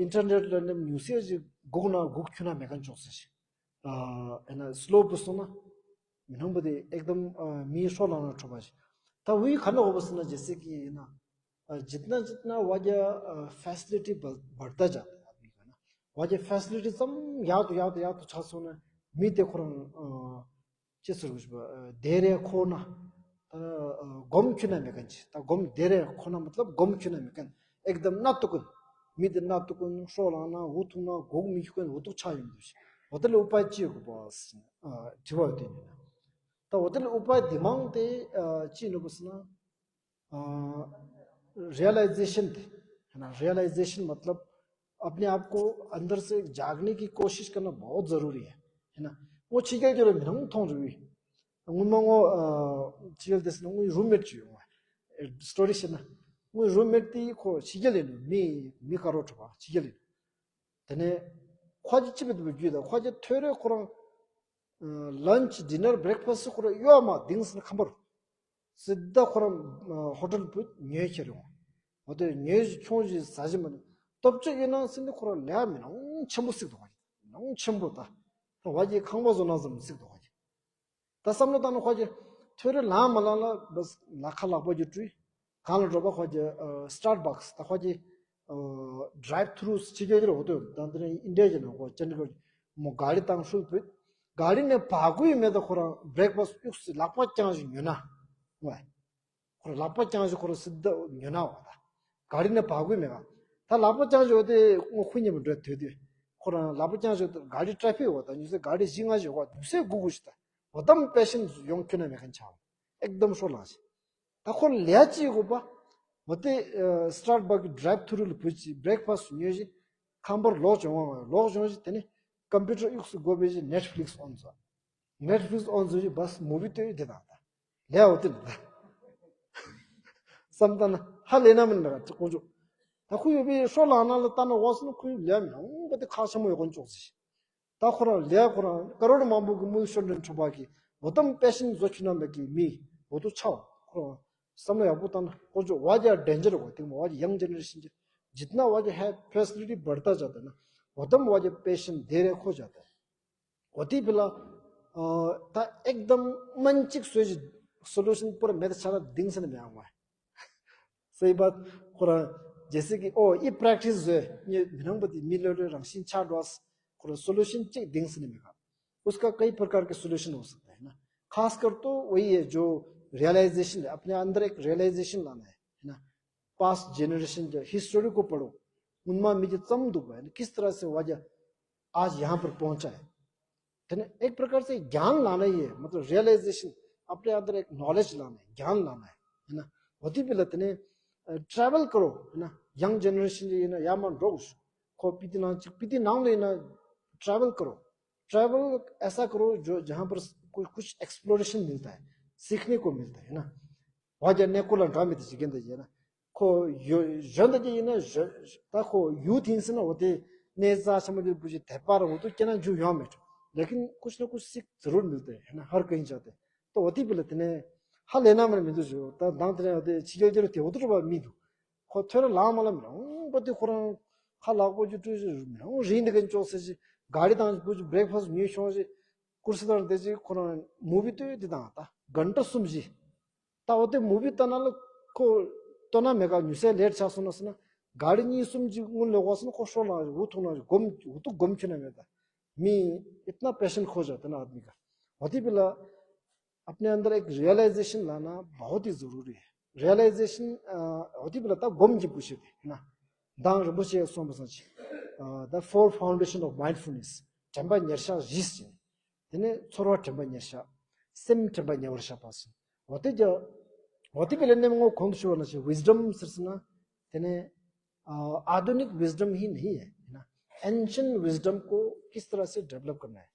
ཨིན་ཊར་ནེཊ་ལ་ནེམ་ཉུ་སེ་ཅིག་སྒུག་ན་སྒུག་ཁྱོད་ན་མེད་མཁན་ཅོག་ཟེར་ཞིག་ཨ་ཨེ་ན་སི་ལོ་བུ་སོང་ན་མི་སྣང་བུ་དེ་ཨེག་དམ་ཨ་མིའི་ཧྲོ་ལང་ན་ཁྲོ་བ་ཞིག་ད་བུའི་ག་ན་འོ་བུ་སོང་ན་ཇེ་སེ་གི་ཡིན་ན། ཨ་जितना जितना वाजा फैसिलिटी बढ़ता जाता है आदमी का ना, वाजा फैसिलिटी ཙམ་ཡག་ཏུ་ཡག་ཏུ་ཡག་ཏུ་ཆགས་སོང་ན་མི་དེ་ཁོ་རང་ཅི་ཟེར་བ་ཞིག་པ་དེ་རེ་ཁོ་ན་ད་སྒོམ་ཁྱོད་ན་མེད་མཁན་ཅིག་ད་སྒོམ་དེ་རེ་ཁོ་ན་मतलब སྒོམ་ཁྱོད་ན་མེད་མཁན་ཨེག་དམ་ན་ཏུ་ཀུན། མི་དེ་ན་ཏུ་ཀུན་ཧྲོ་ལང་ན་འུ་ཐུང་ན་སྒོག་མི་ཁྱོད་ཀུན་འུ་ཐུག་ཆགས་ཡོང་འདུག་ཞིག་འོ་དེ་ལ་ཨུ་པ་ཅི་ཡོད་གི་པ་དྲི་བ་ཡོད་དེ་ཡིན་ན། ད་འོ་དེ་ལ་ཨུ་པ་དེ་མང་དེ་ཅི་ཡིན་ནོ་པ་སི་ན། रियलाइजेशन थे, है ना। रियलाइजेशन मतलब अपने आप को अंदर से जागने की कोशिश करना बहुत ज़रूरी है, है ना। वो चीज़ें जो मेरे हम थोंग रही। उन मंगो चीज़ें देश में रूममेट जो हुआ स्टोरी से ना। वो रूममेट थी को चीज़ें ले लो, मी मी करो ठुका चीज़ें ले लो। तने ख्वाजी चिबे तो जुदा ख्वाजी थोड़े खुरंग लंच डिनर ब्रेकफास्ट ཁོ་ར་ཡོད་མ་དིང་སི་ཁམ་པར་སི་ད་ཁོ་ར་ཧོ་ཊལ་བུ་ཉོས་ཁྱེར་ཡོང་། འོ་དེ་ཉོས་ཤི་ཆུང་ཞིག་ཟ་ཞིག་མ་ནི་སྟོབས་ཆེ་ཡོད་ན་སི་འདི་ཁོ་ར་ལས་མི་ནང་ཆེན་པོ་སིག་དོ་ཁ་ཅིག་མི་ནང་ཆེན་པོ་ད་ད་བ་ཅིག་ཁང་པ་བཟོ་ན་ཙམ་སིག་དོ་ཁ་ཅིག་ད་བསམ་བློ་བཏང་ན་ཁོ་ཅིག་ཐོད་རེ་ལངས་མ་ལངས་ལ་བས་ལ་ཁ་ལག་པ་ཅིག་བཀྲུས། གང་ལ་འགྲོ་པ་ཁོ་ཅིག་སི་ཊར་བྷག་སི་ད་ཁོ་ཅིག་ཌ་རའིབ་ཐུ་རུ་སི་ཅིག་ཡོད་རེད། འོ་དོ་ད་འདི་ནས་ཨིན་ཌི་ཡ་ཅིག་ནང་ཁོ་ཅན་ཌི་གར་མོ་ག་རི་བཏང་ཧྲུལ་བུད་ག་རི་ནས་བག་གུ་ཡི་མེད་ད་ཁོ་རང་བྷི་རེག་ཕ་སི་གཡུགས་སི་ལག་པ་བརྐྱངས་ཤིག་ཉོས་ན་ཝེ། ཁོ་རང་ལག་པ་བརྐྱངས་ཤིག་ཁོ་རང་སི་ད་ཉོས་ན་ཝ་ད་ག་རི་ནས་བག་གུ་ཡི་མེད་ག་ད་ལག་པ་བརྐྱངས་ཤིག་འོ་དེ་སྔོ་ཁུ་ཉེ་མོ་འགྲོ་དོད་དོད་ཁོ་རང་ལག་པ་བརྐྱངས་ཤིག་ག་རི་ཊ་ཕིག་ཝ་ད་ཉུ་སེ་ག་རི་བཞི་ལྔ་ཞིག་ཝ་ཉུ་སེ་སྒུག་སྒུག་ཤིག་ད་འོ་དམ་པེ་ཤན་ཡོང་ཁྱོད་ན་མེད་མཁན་ཆགས་ཨེག་དམ་ཧྲོ་ལངས་ཤིག་ད་ཁོ་ལས་ཅི་དགོས་པ། མོ་དེ་སི་ཊར་བྷག་གི་ཌ་རའིབ་ཐུ་རུ་ལ་བུད་ཅིག་བྷི་རེག་ཕ་སི་ཉོས་ཤིག་ཁང་པར་ལོག་བྱུང་བ་ལོག་བྱུང་ཤིག་དེ་ནས་ཀམ་པུ་ཊར་གཡུགས་སུ་དགོས་པའི་ཤིག་ནེཊ་ཕི་ལིག་སི་ཨོན་བཟོ། ནེཊ་ཕི་ལིག་སི་ཨོན་བཟོ་ཤིག་བས་མུ་བི་ལྟོས་དེ་དང་ད་ལས་འོ་དེ་ལ་ད་བསམ་ད་ན་ཧ་ལས་ན་མིན་ན་ཀོང་ཅོ། ད་ཁོ་ཡོད་པའི་ཧྲོ་ལངས་ན་ལ་ལྟ་ན་བ་སོ་ན་ཁོ་ཡོད་ལས་མི་འོང་པ་དེ་ཁག་ཆེན་མོ་ཡོད་ཀོང་ཅོག་ཟེར་ཤིག་ད་ཁོ་རང་ལས་ཁོ་རང་ཀ་རོ་ཌི་མང་པོ་གི་དངུལ་ཤོར་འདྲེན་འཕྲོག་པ་གི་འོ་དམ་པེ་ཤན་བཟོ་ཁྱོད་ན་མེད་གི་མི་འོ་དུ་ཆའོ་ཁོ་རང་བསམ་བློ་ཡག་པོ་བཏང་ན་ཁོ་ཚོ་བ་ཇ་ཌེན་ཇར་གོ་དེ་མོ་བ་ཇ་ཡང་ཇེ་ནེ་རེ་ཤན་ཇི་ཇི་ཏི་ན་བ་ཇ་ཧེ་ཕེ་སི་ལི་ཊི་བར་ཏ་ཇ་ད་ན་འོ་དམ་བ་ཇ་པེ་ཤན་དེ་རེ་ཁོ་ཇ་ད་འོ་དེ་བི་ལ་ད་ཨེག་དམ་མན་ཅིག་སོ་ཞིག་སོ་ལུ་ཤན་པུར་མེད་ཆ་ལ་དིང་སེ་ན་མེ་ཨང་བ། सही बात। ཁོ་རང་རྒྱལ་སྲིད་ཀྱི་ཨོ་ཨི་པྲེག་ཊིས་བཟོས་ངས་མི་ནང་པ་དེ་མི་ལོ་ལོའི་རང་བཞིན་ཆགས་འགྲོ། ཁོ་རང་སོ་ལུ་ཤན་གཅིག་དིང་སེ་ནི་མེད་ག उसका कई प्रकार के सॉल्यूशन हो सकता है ना। खास कर तो वही है जो रियलाइजेशन है, अपने अंदर एक रियलाइजेशन लाना है, है ना। पास्ट जनरेशन जो हिस्टोरी को पढ़ो, उनमें मुझे चम दुख है ना, किस तरह से वजह आज यहाँ पर पहुंचा है। तो ना, एक प्रकार से ज्ञान लाना ही है, मतलब रियलाइजेशन, अपने अंदर एक नॉलेज लाना है, ज्ञान लाना है, है ना। होती भी लगते ने ट्रैवल करो, है ना। यंग जनरेशन जो ये ना, या मन रोज को पीती ना, पीती नाम लेना, ट्रैवल करो। ट्रैवल ऐसा करो जो, जहाँ पर कुछ कुछ एक्सप्लोरेशन मिलता है, सीखने को मिलता है ना। वहाँ जाने को लंका में तो चिकन दे ना। को यो जन दे ना। ता को यूथ इंसान होते ने जा समझ बुझे थे पार हो तो क्या ना जो यहाँ में, लेकिन कुछ ना कुछ सीख जरूर मिलते हैं ना, हर कहीं जाते। तो होती भी लेते ने, हाँ लेना मन में तो जो ता दांत ने होते चिकन जरूर थे उधर बार मी दो। ཁོ་ཐོན་ལ་མ་ལ་མི་རང་པོ་དེ་ཁོ་རང་ཁ་ལག་པོ་ཅིག་སྤྲོད་ཅིག་མི་རང་རིན་འདི་གན་ཅོག་ཟེར་ཅིག་ག་རི་དང་པོ་ཅིག་བྷི་རེག་ཕ་སི་ཊི་ཉོས་ཤོང་ཅིག་ཀུར་སི་དང་དེ་ཅིག་ཁོ་རང་མུ་བི་ལྟོས་དེ་དང་ད་གན་ཏ་གསུམ་བཞི། ད་འོ་དེ་མུ་བི་ལྟ་ན་ལ་ཁོ་ལྟོ་ན་མེད་ག་ཉུ་སའི་ལེ་ཊི་ཆགས་སོང་ན་ཟེར་ན། ག་རི་གཉིས་གསུམ་ཅིག་སྔོན་ལ་འོག་སོང་ན་ཁོ་ཤོར་ལ་འུ་ཐུག་ན་སྒོམ་འུ་ཐུག་སྒོམ་ཁྱོད་ན་མེད་ད། མི་ཨིཏ་ན་པེ་ཤན་ཁོ་ཇ་དེ་ན་ཨ་མི་ག་འོ་དེ་བི་ལ། अपने अंदर एक रियलाइजेशन लाना बहुत ही ज़रूरी है। रियलाइजेशन होती बोला था गम की पूछे थे ना। दांग रिपोर्ट से सोम बसन ची the four foundation of mindfulness. Temba निरशा जिस ने तेने छोरवा टेम्बा निरशा सेम टेम्बा निरशा पास होते जो होती बोले ने मंगो कौन शुरू ना ची विजडम सिर्सना तेने आधुनिक विजडम ही नहीं है ना। एंशियंट विजडम को किस तरह से डेवलप करना है।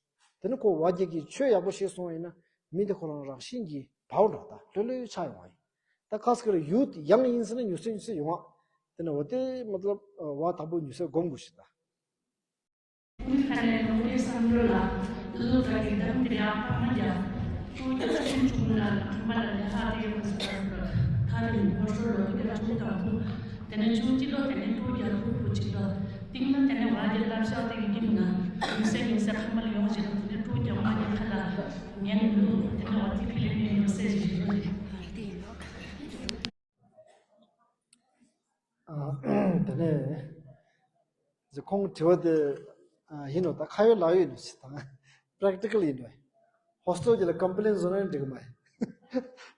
तेने को वाजे की छो या बोशे सो है ना। མི་དེ་ཁོ་རང་རང་བཞིན་གྱིས་བའོ་འགྲོ་ད་ལྷོད་ལྷོད་ཆགས་ཡོང་བ་ཡིན། ད་ཁ་སྐར་ཡུད་ཡང་ཡིན་ཟེར་ན་ཉུ་སེ་ཉུ་སེ་ཡོང་བ། དེ་ནས་འོ་དེ་མ་ཏི་ལབ་བ་དང་པོ་ཉུ་སེ་སྒོམ་དགོས་ཤིག་ད། ཁ་ནས་ནོར་བུའི་བསམ་བློ་ལ་ལུ་ག་གི་འདམ་དེ་ཡང་པ་མ་རྒྱ། ཁོ་ཡ་ཆུང་ཆུང་ལ་ཁང་པ་ལ་ལས་ཧ་དེ་ཡོང་ཟེར་ད་ཁ་རིང་ཧོར་ཤོར་ལོ་དེ་ལ་ཆུང་དང་པོ། དེ་ནས་ཆུང་ཅི་ལོ་དེ་ནས་ཀྲུའུ་རྒྱལ་པོ་བུ་ཅི་ལོ། ཏིང་ལ་དེ་ནས་བ་རྒྱལ་བསླབ་བྱ་དེ་གི་ཡིན་ན། ཉུ་སེ་ཉུ་སེ་ཁང་པ་ལ་ཡོང་བཞིན་དེ་ནས་ཀྲུའུ་རྒྱལ་མ་ཉེ་ཁ་ལ་ཉན་ལུ་དེ་ནས་བ་ཏི་ཕི་ལེ་ནས་ཉུ་སེ་ཞིག་ཡོད་རེད། དེ་ནས་ཁོང་དྲི་བ་དེ་ཡིན་ནོ་ད་ཁ་ཡོད་ལག་ཡོད་ཡིན་ནོ་ཞིག་དང་པེ་རེག་ཊི་ཀལ་ཡིན་ནོ། ཧོ་སི་ཊེལ་གྱི་ལ་ཀམ་པི་ལེན་བཟོ་ན་འགྲིག་གི་མ་ཡིན།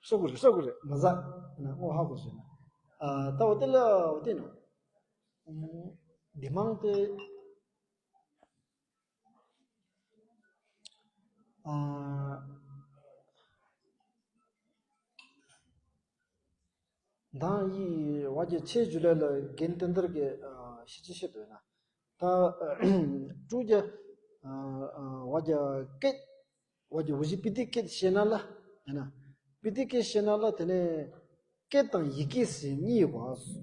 ཤོག་གུ་རེད་ཤོག་གུ་རེད་མ་ཟ་ན་ངོ་ཧ་གོ་བཟོས་ན། ད་འོ་དེ་ལ་འོ་དེ་ནོ། འདི་མང་དེ། མདང་ཡི་བ་རྒྱ་ཆེ་ཇུ་ལེ་ལ་རྒན་བསྟན་དར་གྱི་ཤི་ཅི་ཤི་དོད་ན། ད་ཀྲུ་རྒྱ་བ་རྒྱ་སྐད་བ་རྒྱ་འུ་ཞི་པི་ཏི་སྐད་ཤེས་ན་ལ་ཡིན་ན། པི་ཏི་སྐད་ཤེས་ན་ལ་དེ་ནས་སྐད་དང་ཡི་གེ་ཟེར་གཉིས་ཡོད་པ་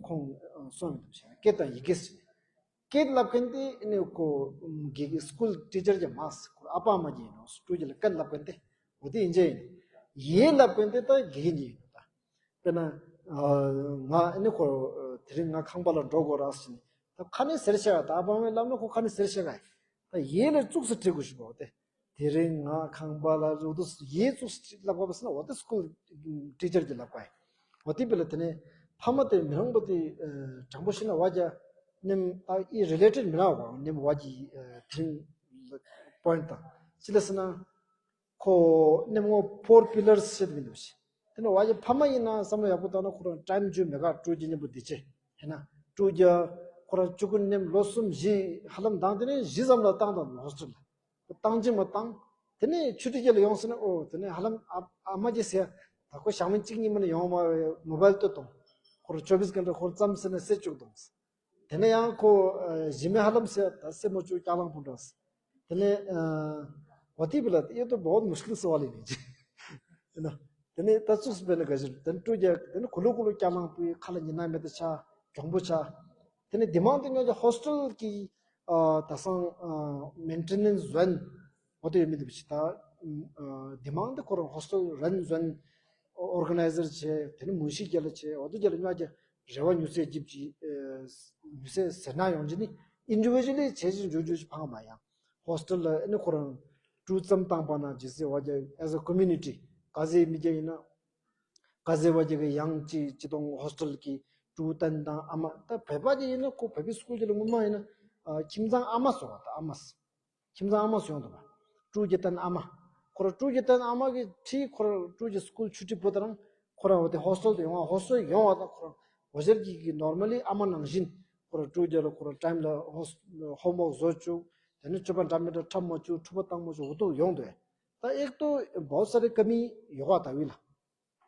ཁོང་གསུངས་མི་འདུག་ཤེས་ན་སྐད་དང་ཡི་གེ་ཟེར། སྐད་ལབ་མཁན་དེ་ཨ་ནི་ཁོ་དགེ་རྒན་སི་ཀུལ་ཊི་ཆར་གྱི་མ་ཟེར་ཁོ་ཨ་ཕ་ཨ་མ་གྱི་ཡིན་ནོ་ཀྲུའུ་རྒྱ་ལ་སྐད་ལབ་མཁན་དེ་འོ་དེ་ཡིན་གྱི་ཡིན། ཡེ་ལབ་མཁན་དེ་ད་དགེ་རྒན་གྱི་ཡིན་ནོ་ད། དཔེར་ན་ང་ཨ་ནི་ཁོ་དེ་རིང་ང་ཁང་པ་ལ་འགྲོ་དགོས་ར་ཟེར་ནས་ད་ཁ་ནས་ཟེར་བྱ་ད་ཨ་ཕ་ཨ་མས་ལབ་ན་ཁོ་ཁ་ནས་ཟེར་བྱ་ག་ད་ཡེ་ལ་བཙུགས་སུ་བྲིས་དགོས་ཞུ་བ་དེ། དེ་རིང་ང་ཁང་པ་ལ་རུ་དུ་ཡེ་བཙུགས་སུ་ལབ་པ་ཟེར་ན་འོ་དེ་སི་ཀུལ་ཊི་ཆར་གྱི་ལབ་པ་ཡིན། འོ་དེ་བི་ལ་དེ་ནས་ཕ་མ་དེ་མི་རང་པོ་དེ་དྲང་པོ་བཤད་ན་བ་རྒྱ་ནེམ་ཨ་ཨི་རི་ལེ་ཊེཌ་མི་ར་བ་ནེམ་བ་རྒྱའི་དེ་རིང་པོ་ཡིན་ཊི་དང་ཅི་ལ་ཟེར་ན། ཁོ་ནེམ་ངོ་ཕོར་པི་ལར་སི་བཤད་མི་འདུག་ཤི། དེ་ནས་བ་རྒྱ་ཕ་མ་ཡིན་ན་བསམ་བློ་ཡག་པོ་བཏང་ན་ཁོ་རང་ཊའིམ་འཇུ་མེད་ག་ཀྲུའུ་རྒྱ་མཉམ་པོ་བསྡད་ཆེ་ཡིན་ན་ཀྲུའུ་རྒྱ་ཁོ་རང་ཆུ་ཀུན་ནེམ་ལོ་གསུམ་བཞི་ཧ་ལམ་མདང་དེ་ནས་བཞི་ཙམ་ལ་བཏང་དང་ཧོ་སི་ཊེལ་ལ། བཏང་ཅི་མ་བཏང་། དེ་ནས་ཆུ་ཊི་རྒྱ་ལ་ཡོང་སོང་ན་ཨོ་དེ་ནས་ཧ་ལམ་ཨ་ཨ་མ་རྒྱ་ཟེར་ད་ཁོ་ཞག་མི་གཅིག་གཉིས་མ་ནས་ཡོང་མ་བའི་མོ་བལ་ལྟོས་དང་། ཁོ་རང་ཆོ་བིས་གན་ཏ་ཁོ་རང་ཙམ་ཟེར་ན་སེ་བཅུག་དང་། དེ་ནས་ཡང་ཁོ་ཨ་གཞི་མེད་ཧ་ལམ་ཟེར་ད་སེ་མོ་བཅུག་སྐྱག་ལང་ཕུ་འདྲ། དེ་ནས་ཨ་འོ་དེ་བི་ལ་ཡོད་དོ་བོད་མུ་ཤི་ལ་སེ་བ་ལི་ནི་ཅི། དེ་ནས་དེ་ནས་ད་ཙུགས་སུ་བས་ན་ག་ཞིར་དེ་ནས་ཀྲུའུ་རྒྱ་དེ་ནས་གུ་ལུ་གུ་ལུ་སྐྱག་ལང་ཕུའི་ཁ་ལ་ཉི་ན་མེད་དུ་ཆ་གྱོང་པོ་ཆ། དེ་ནས་དེ་མང་དེ་ཉོ་ཀྱི་ཧོ་སི་ཊེལ་གི་ཨ་ད་སང་ཨ་མེན་ཊེ་ནེན་སི་ཟོན་འོ་དེ་ཡོད་མི་འདུག་ཅི་ད། ཨ་དེ་མང་དེ་ཁོ་རང་ཧོ་སི་ཊེལ་རན་ཟོན་ཨོར་ག་ནའི་ཛར་བྱས་དེ་ནས་མུན་ཤི་རྒྱ་ལ་བྱས་འོ་དེ་རྒྱ་ལ་ཉོ་ཀྱི་རེ་བ་ཉུ་སེ་ཇིབ་ཀྱི་ཉུ་སེ་ཟེར་ན་ཡོང་ཅི་ནི་ཨིན་ཌི་བི་ཇུ་ལི་བྱས་ཅི་འཇུ་འཇུ་ཅི་ཕང་མ་ཡང་ཧོ་སི་ཊེལ་ལ་ཨ་ནི་ཁོ་རང་ཀྲུའུ་ཙམ་བཏང་པ་ན་ཇི་སེ་བ་རྒྱ་as a community ག་ཟེ་མི་རྒྱ་ཡིན་ན། ག་ཟེ་བ་རྒྱ་གི་ཡང་ཅི་ཅི་དང་ཧོ་སི་ཊེལ་གི་ཀྲུའུ་ཏན་དང་ཨ་མ་ད་བོད་པ་ཅི་ཡིན་ན་ཁོ་བོད་པའི་སི་ཀུལ་ཅི་ལ་སྔོན་མ་ཡིན་ན་ཨ་ཁྱིམ་ཚང་ཨ་མ་སོང་བ་ད་ཨ་མ་སི། ཁྱིམ་ཚང་ཨ་མ་སོང་འདུག་པ། ཀྲུའུ་རྒྱལ་བསྟན་ཨ་མ། ཁོ་རང་ཀྲུའུ་རྒྱལ་བསྟན་ཨ་མ་གི་ཁྲིད་ཁོ་རང་ཀྲུའུ་རྒྱལ་སི་ཀུལ་ཆུ་ཁྲིད་པོ་ད་རང་ཁོ་རང་འོ་དེ་ཧོ་སི་ཊེལ་དུ་ཡོང་བ་ཧོ་སི་ཊེལ་ཡོང་བ་ད་ཁོ་རང་ འོ་ཟེར་གྱི་གི་normally ཨ་མ་ནང་བཞིན་ཁོ་རང་སྤྲོ་རྒྱལ་ལ་ཁོ་རང་time ལ་homework བཟོ་བཅུག་དེ་ནས་སྤྱོད་པ་འདྲ་མི་འདྲ་འཁྲབ་མ་བཅུག་འཁྲུག་པ་བཏང་མ་བཅུག་འོ་དུ་ཡོང་དུས་ད་ཨེག་ཏོ་བོ་ས་རེ་ཀ་མི་ཡོ་ག་ད་བི་ལ།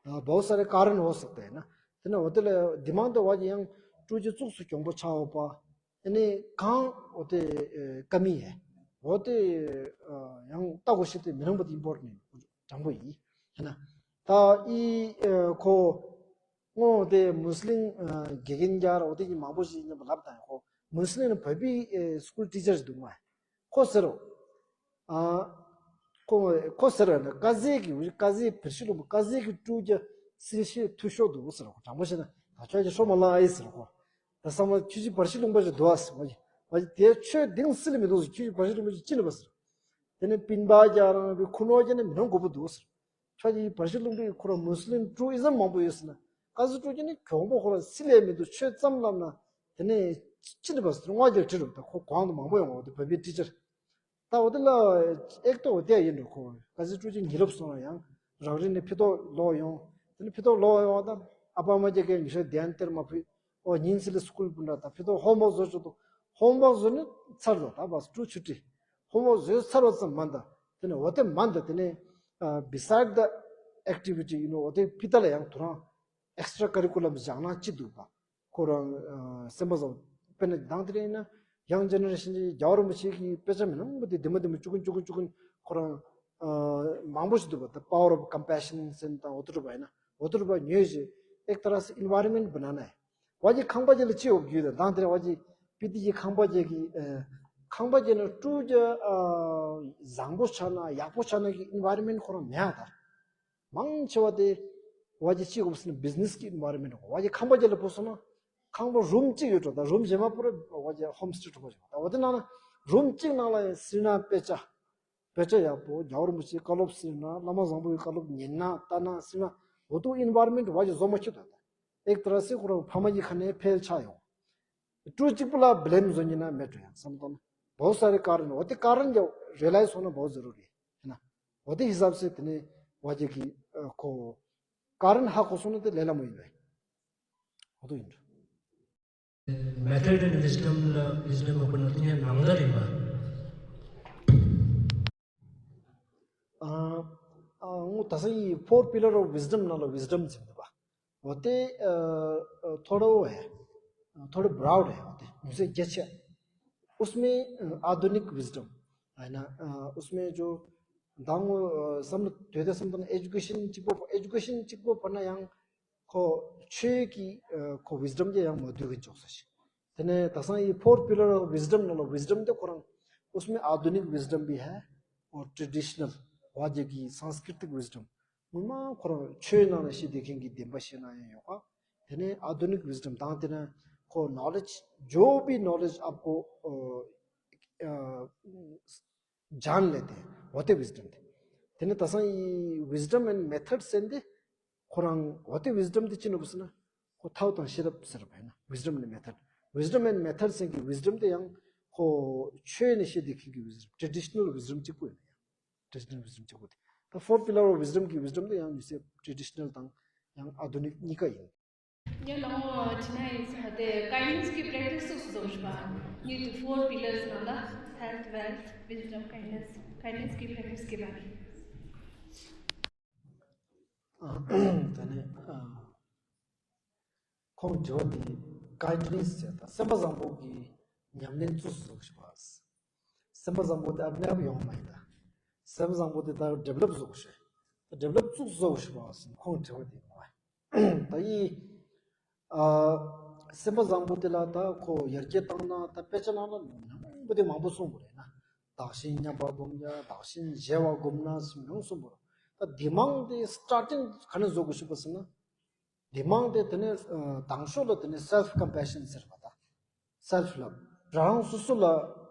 बहुत सारे कारण हो सकते हैं ना དེ་ན་འོ་དེ་ལ་དེ་མང་དུ་བ་ཡང་སྤྲོ་རྒྱལ་གཙུག་སུ་གྱོང་པོ་ཆགས་འོ་པ། ཨ་ནི་གང་འོ་དེ་ཀ་མི་ཡེ་འོ་དེ་ཡང་ལྟ་གོ་ཤེས་དེ་མི་རང་པོ་དེ་important དྲང་པོ་ཡིན། ཧེ་ན་ད་ཨི་ཁོ་སྔོན་དེ་མུས་ལིང་དགེ་རྒན་རྒྱ་ར་འོ་དེ་གི་མང་པོ་ཞིག་ཉམས་པ་ལབ་དང་ཁོ་མུས་ལིང་བོད་པའི་school teacher ཞིག་འདུག་མ། ཁོ་ཟེར་རོ། ཨ། ཁོ་ཁོ་ཟེར་བ་ནི་ཀ་ཟེ་གི་འུ་ཀ་ཟེ་བེར་ཤི་ལུང་པ་ཀ་ཟེ་གི་སྤྲོ་རྒྱལ་སིལ་ཤེས་འཐུས་ཤོར་འདུག་ཟེར་རོ། དྲང་པོ་བཤད་ན་ད་ཁྱོད་ཀྱི་ཤོ་མ་ལ་ཨེ་ཟེར་རོ། ད་ས་མ་ཁྱོད་ཀྱི་བེར་ཤི་ལུང་པ་ཞིག་འདུག་ཨ་ཟེར་བ་ཡི་བ་ཡི་དེ་ཆོས་གདིང་སིལ་མི་འདུག་ཟེར། ཁྱོད་ཀྱི་བེར་ཤི་ལུང་པ་ཞིག་ཅི་ནི་པ་ཟེར། དེ་ནས་པིན་པ་རྒྱ་རང་བའི་ཁུ་ནོ་རྒྱ་ནས་མི་ནོ་དགོས་པོ་འདུག་ཟེར། ཁྱོད་ཀྱི་བེར་ཤི་ལུང་པའི་ཁོ་རང་མུས་ལིང་ཀྲུ་ཨི་ཛམ་མང་པོ་ཡོད་ཟེར་ན་ཀ་ཟི་ཀྲུ་ཅི་ནི་གྱོང་པོ་ཁོ་རང་སིལ་ལས་མི་འདུག་ཆོས་ཙམ་ལབ་ན་དེ་ནས་ཅི་ནི་པ་ཟེར་ངོ་རྒྱལ་ཁྲི་རུ་ད་ཁོ་གོང་དུ་མང་པོ་ཡོང་བ་དེ་བོད་པའི་ཊི་ཅར། ད་འོ་དེ་ལ་ཨེག་ཏོ་འོ་དེ་ཡིན་འགྲོ་ཁོ། ཀ་ཟི་ཀྲུ་ཅི་ཉི་རབས་སོང་ན་ཡང་རང་རིག་ནས་ཕི་ཏོག་ལོག་ཡོང་། དེ་ནས་ཕི་ཏོག་ལོག་ཡོང་བ་དང་ཨ་ཕ་མ་རྒྱ་སྐད་ཉི་ཤོ་དེ་ཡང་སྟེར་མ་ཕུད། ཨོ་ཉིན་སི་ལི་སྐུལ་པུ་འདྲ་ད་ཕི་ཏོག་ཧོམ་ཝོག་བཟོ་ཆོག་ཏོ། ཧོམ་ཝོག་བཟོ་ནི་ཚར་ལོ་ད་བ་ཀྲུ་ཆུ་ཏི། ཧོམ་ཝོག་བཟོས་ཚར་བ་ཙམ་མ་འདའ། དེ་ནས་འོ་དེ་མ་འདའ་དེ་ནས་beside the activity you know འོ་དེ་ཕི་ཏ་ལ་ཡང་དུ་རང་extra curriculum བཞག་ན་ཅི་འདུག་པ། ཁོ་རང་སེམས་པ་བཟང་། དཔེར་ན་དང་དེ་རིང་ན་ཡང་ཇེ་ནེ་རེ་ཤན་གྱི་རྒྱལ་བ་རིན་པོ་ཆེ་གི་དཔེ་ཆ་མི་ནང་པོ་དེ་དེ་མ་དེ་མ་བཅུ་ཀུན་བཅུ་ཀུན་བཅུ་ཀུན་ཁོ་རང་མང་པོ་ཞིག་འདུག་པ། The Power of Compassion ཟེར་དང་འོ་ཏོ་རུ་བ་ཡིན་ན་འོ་ཏོ་རུ་བ་ཉོས་ཞེས་ཨེག་ཏ་ར་སི་environment བ་ན་ན་བ་ཀྱི་ཁང་པ་ཅན་ལ་ཅི་ཡོད་རྒྱུ་དང་དང་དེ་རིང་བ་ཀྱི་པི་ཏི་ཀྱི་ཁང་པ་ཅན་གྱི་ཁང་པ་ཅན་ལ་སྤྲོ་རྒྱ་བཟང་པོ་ཆགས་ན་ཡག་པོ་ཆགས་ན་གི་environment ཁོ་རང་མེད་ཨ་ད། མང་ཆེ་བ་དེ་བ་ཅི་ཅི་གོ་སི་ན་བི་ཛི་ནེ་སི་གི་environment གོ་བ་ཅི་ཁང་པ་ཅི་ལ་པོ་སོང་ན་ཁང་པ་རུམ་གཅིག་ཡོད་འགྲོ། ད་རུམ་གཞན་མ་པོ་ར་བ་ཅི་ཧོམ་སི་ཊེ་ཊི་གོ་ཅི་གོ། ད་བ་དེ་ནང་ན་རུམ་གཅིག་ནང་ལ་ཡང་སི་ན་དཔེ་ཆ་དཔེ་ཆ་ཡག་པོ་རྒྱལ་བ་རིན་པོ་ཆེ་བཀའ་སློབ་སི་ན་བླ་མ་བཟང་པོའི་བཀའ་སློབ་ཉན་ན་ལྟ་ན་སི་ན་འོ་དུ་environment བ་ཅི་བཟོ་མ་ཁྱོད་ད་ད་ཨེག་ཏ་ར་སི་ཁོ་རང་ཕ་མ་གི་ཁ་ནས་ཕེལ་ཆགས་ཡོང་། སྤྲོ་གཅིག་པུ་ལ་བི་ལེམ་བཟོ་ཉིན་ན་མེད་འགྲོ་ཡང་བསམ་དོན་བོ་ས་རེ་ཀ་རན་འོ་དེ་ཀ་རན་ཡ་རེ་ལའི་སོང་ན་བོ་ཟེ་རོ་རེ་ཧེ་ན། འོ་དེ་ཧི་སབ་སེ་དེ་ནས་བ་ཅི་གི་ཁོ་ཀ་རན་ཧ་གོ་སོང་ན་དེ་ལས་ལ་མོ་ཡིན་པས། འོ་དེ་ཡིན་འགྲོ། Method and wisdom ལ་wisdom ལ་ཁོ་ན་དེ་ནས་ནང་ལ་རེད་པ། ངོ་ད་ས་ཡི་four pillar of wisdom ནང་ལ་wisdom ཟེར་འདུག་པ། वो तो थोड़ा वो है, थोड़ा ब्रॉड है। वो तो मुझे जैसे उसमें आधुनिक विजडम है ना। उसमें जो दांगो समझ तो समझ एजुकेशन चिको एजुकेशन चिको पढ़ना यहाँ को छे की को विजडम जे यहाँ मधु के चौसठ तेने तसा ये फोर पिलर ऑफ विजडम नलो विजडम तो कोरंग। उसमें आधुनिक विजडम भी है और ट्रेडिशनल वाजे की सांस्कृतिक विजडम ངོ་མ་ཁོ་རང་ཆོས་ནང་ལ་ཤེས་བདེ་མཁན་གྱི་བདེན་པ་ཤེས་ན་ཡང་ཡོད་པ། དེ་ནས आधुनिक विजडम དང་དེ་ནས་ཁོ नॉलेज जो भी नॉलेज आपको जान लेते हैं वो तो विजडम थे। དེ་ནས་ད་སང་ཡི་wisdom and method ཟེར་འདི་ཁོ་རང་འོ་དེ་wisdom དེ་ཅི་ནོ་བུ་སི་ན་ཁོ་ཐའོ་དང་ཤེས་རབ་ཟེར་བ་ཡིན་ན་wisdom and method wisdom and method ཟེར་གྱི་wisdom དེ་ཡང་ཁོ་ཆོས་ནས་ཤེས་བདེ་མཁན་གྱི་wisdom traditional wisdom གཅིག་པུ་ཡིན་ན་ཡང་། Traditional wisdom གཅིག་པུ་དེ། ད་four pillar of wisdom གི་wisdom དེ་ཡང་མི་སེ་traditional དང་ཡང་आधुनिक གཉིས་ཀ་ཡིན། ཉེ་ལམ་ཅི་ནས་དེ་kindness གི་practice སོགས་སུ་བཟོ་ཞིག་པ། ཉེ་དུ་four pillars ནང་ལ་health, wealth, wisdom, kindness, kindness གི་practice གི་བར། ད་ནི། ཁོང་དྲི་བ་འདི་kindness ཟེར་ད་སེམས་པ་བཟང་པོ་གི་ཉམས་ལེན་བཙུགས་སུ་བཟོ་ཞིག་པ། སེམས་པ་བཟང་པོ་དེ་ཨབ་ནེ་ཨབ་ཡོང་མ་ཡིན་ད། སེམས་པ་བཟང་པོ་དེ་ད་develop བཟོ་ཞིག་ད་develop བཙུགས་སུ་བཟོ་ཞིག་པ་ཟེར་ཁོང་དྲི་བ་འདི་མ། ད་ཡིན། སེམས་པ་བཟང་པོ་དེ་ལ་ད་ཁོ་ཡར་རྒྱས་བཏང་ན་ད་དཔེ་ཆ་ནང་ལ་མང་པོ་དེ་མང་པོ་གསུངས་པ་རེད་ན། བདག་གཞན་མཉམ་པ་བསྒོམ་ཡ་བདག་གཞན་བརྗེ་བ་བསྒོམ་ན་ཟེར་མང་གསུངས་པ་རེད། ད་འདི་མང་དེ་starting ག་ནས་བཟོ་དགོས་ཞིག་པ་ཟེར་ན། འདི་མང་དེ་དེ་ནས་དང་ཤོག་ལ་དེ་ནས་self compassion ཟེར་བ་ད། self love རང་རང་སོ་སོ་ལ་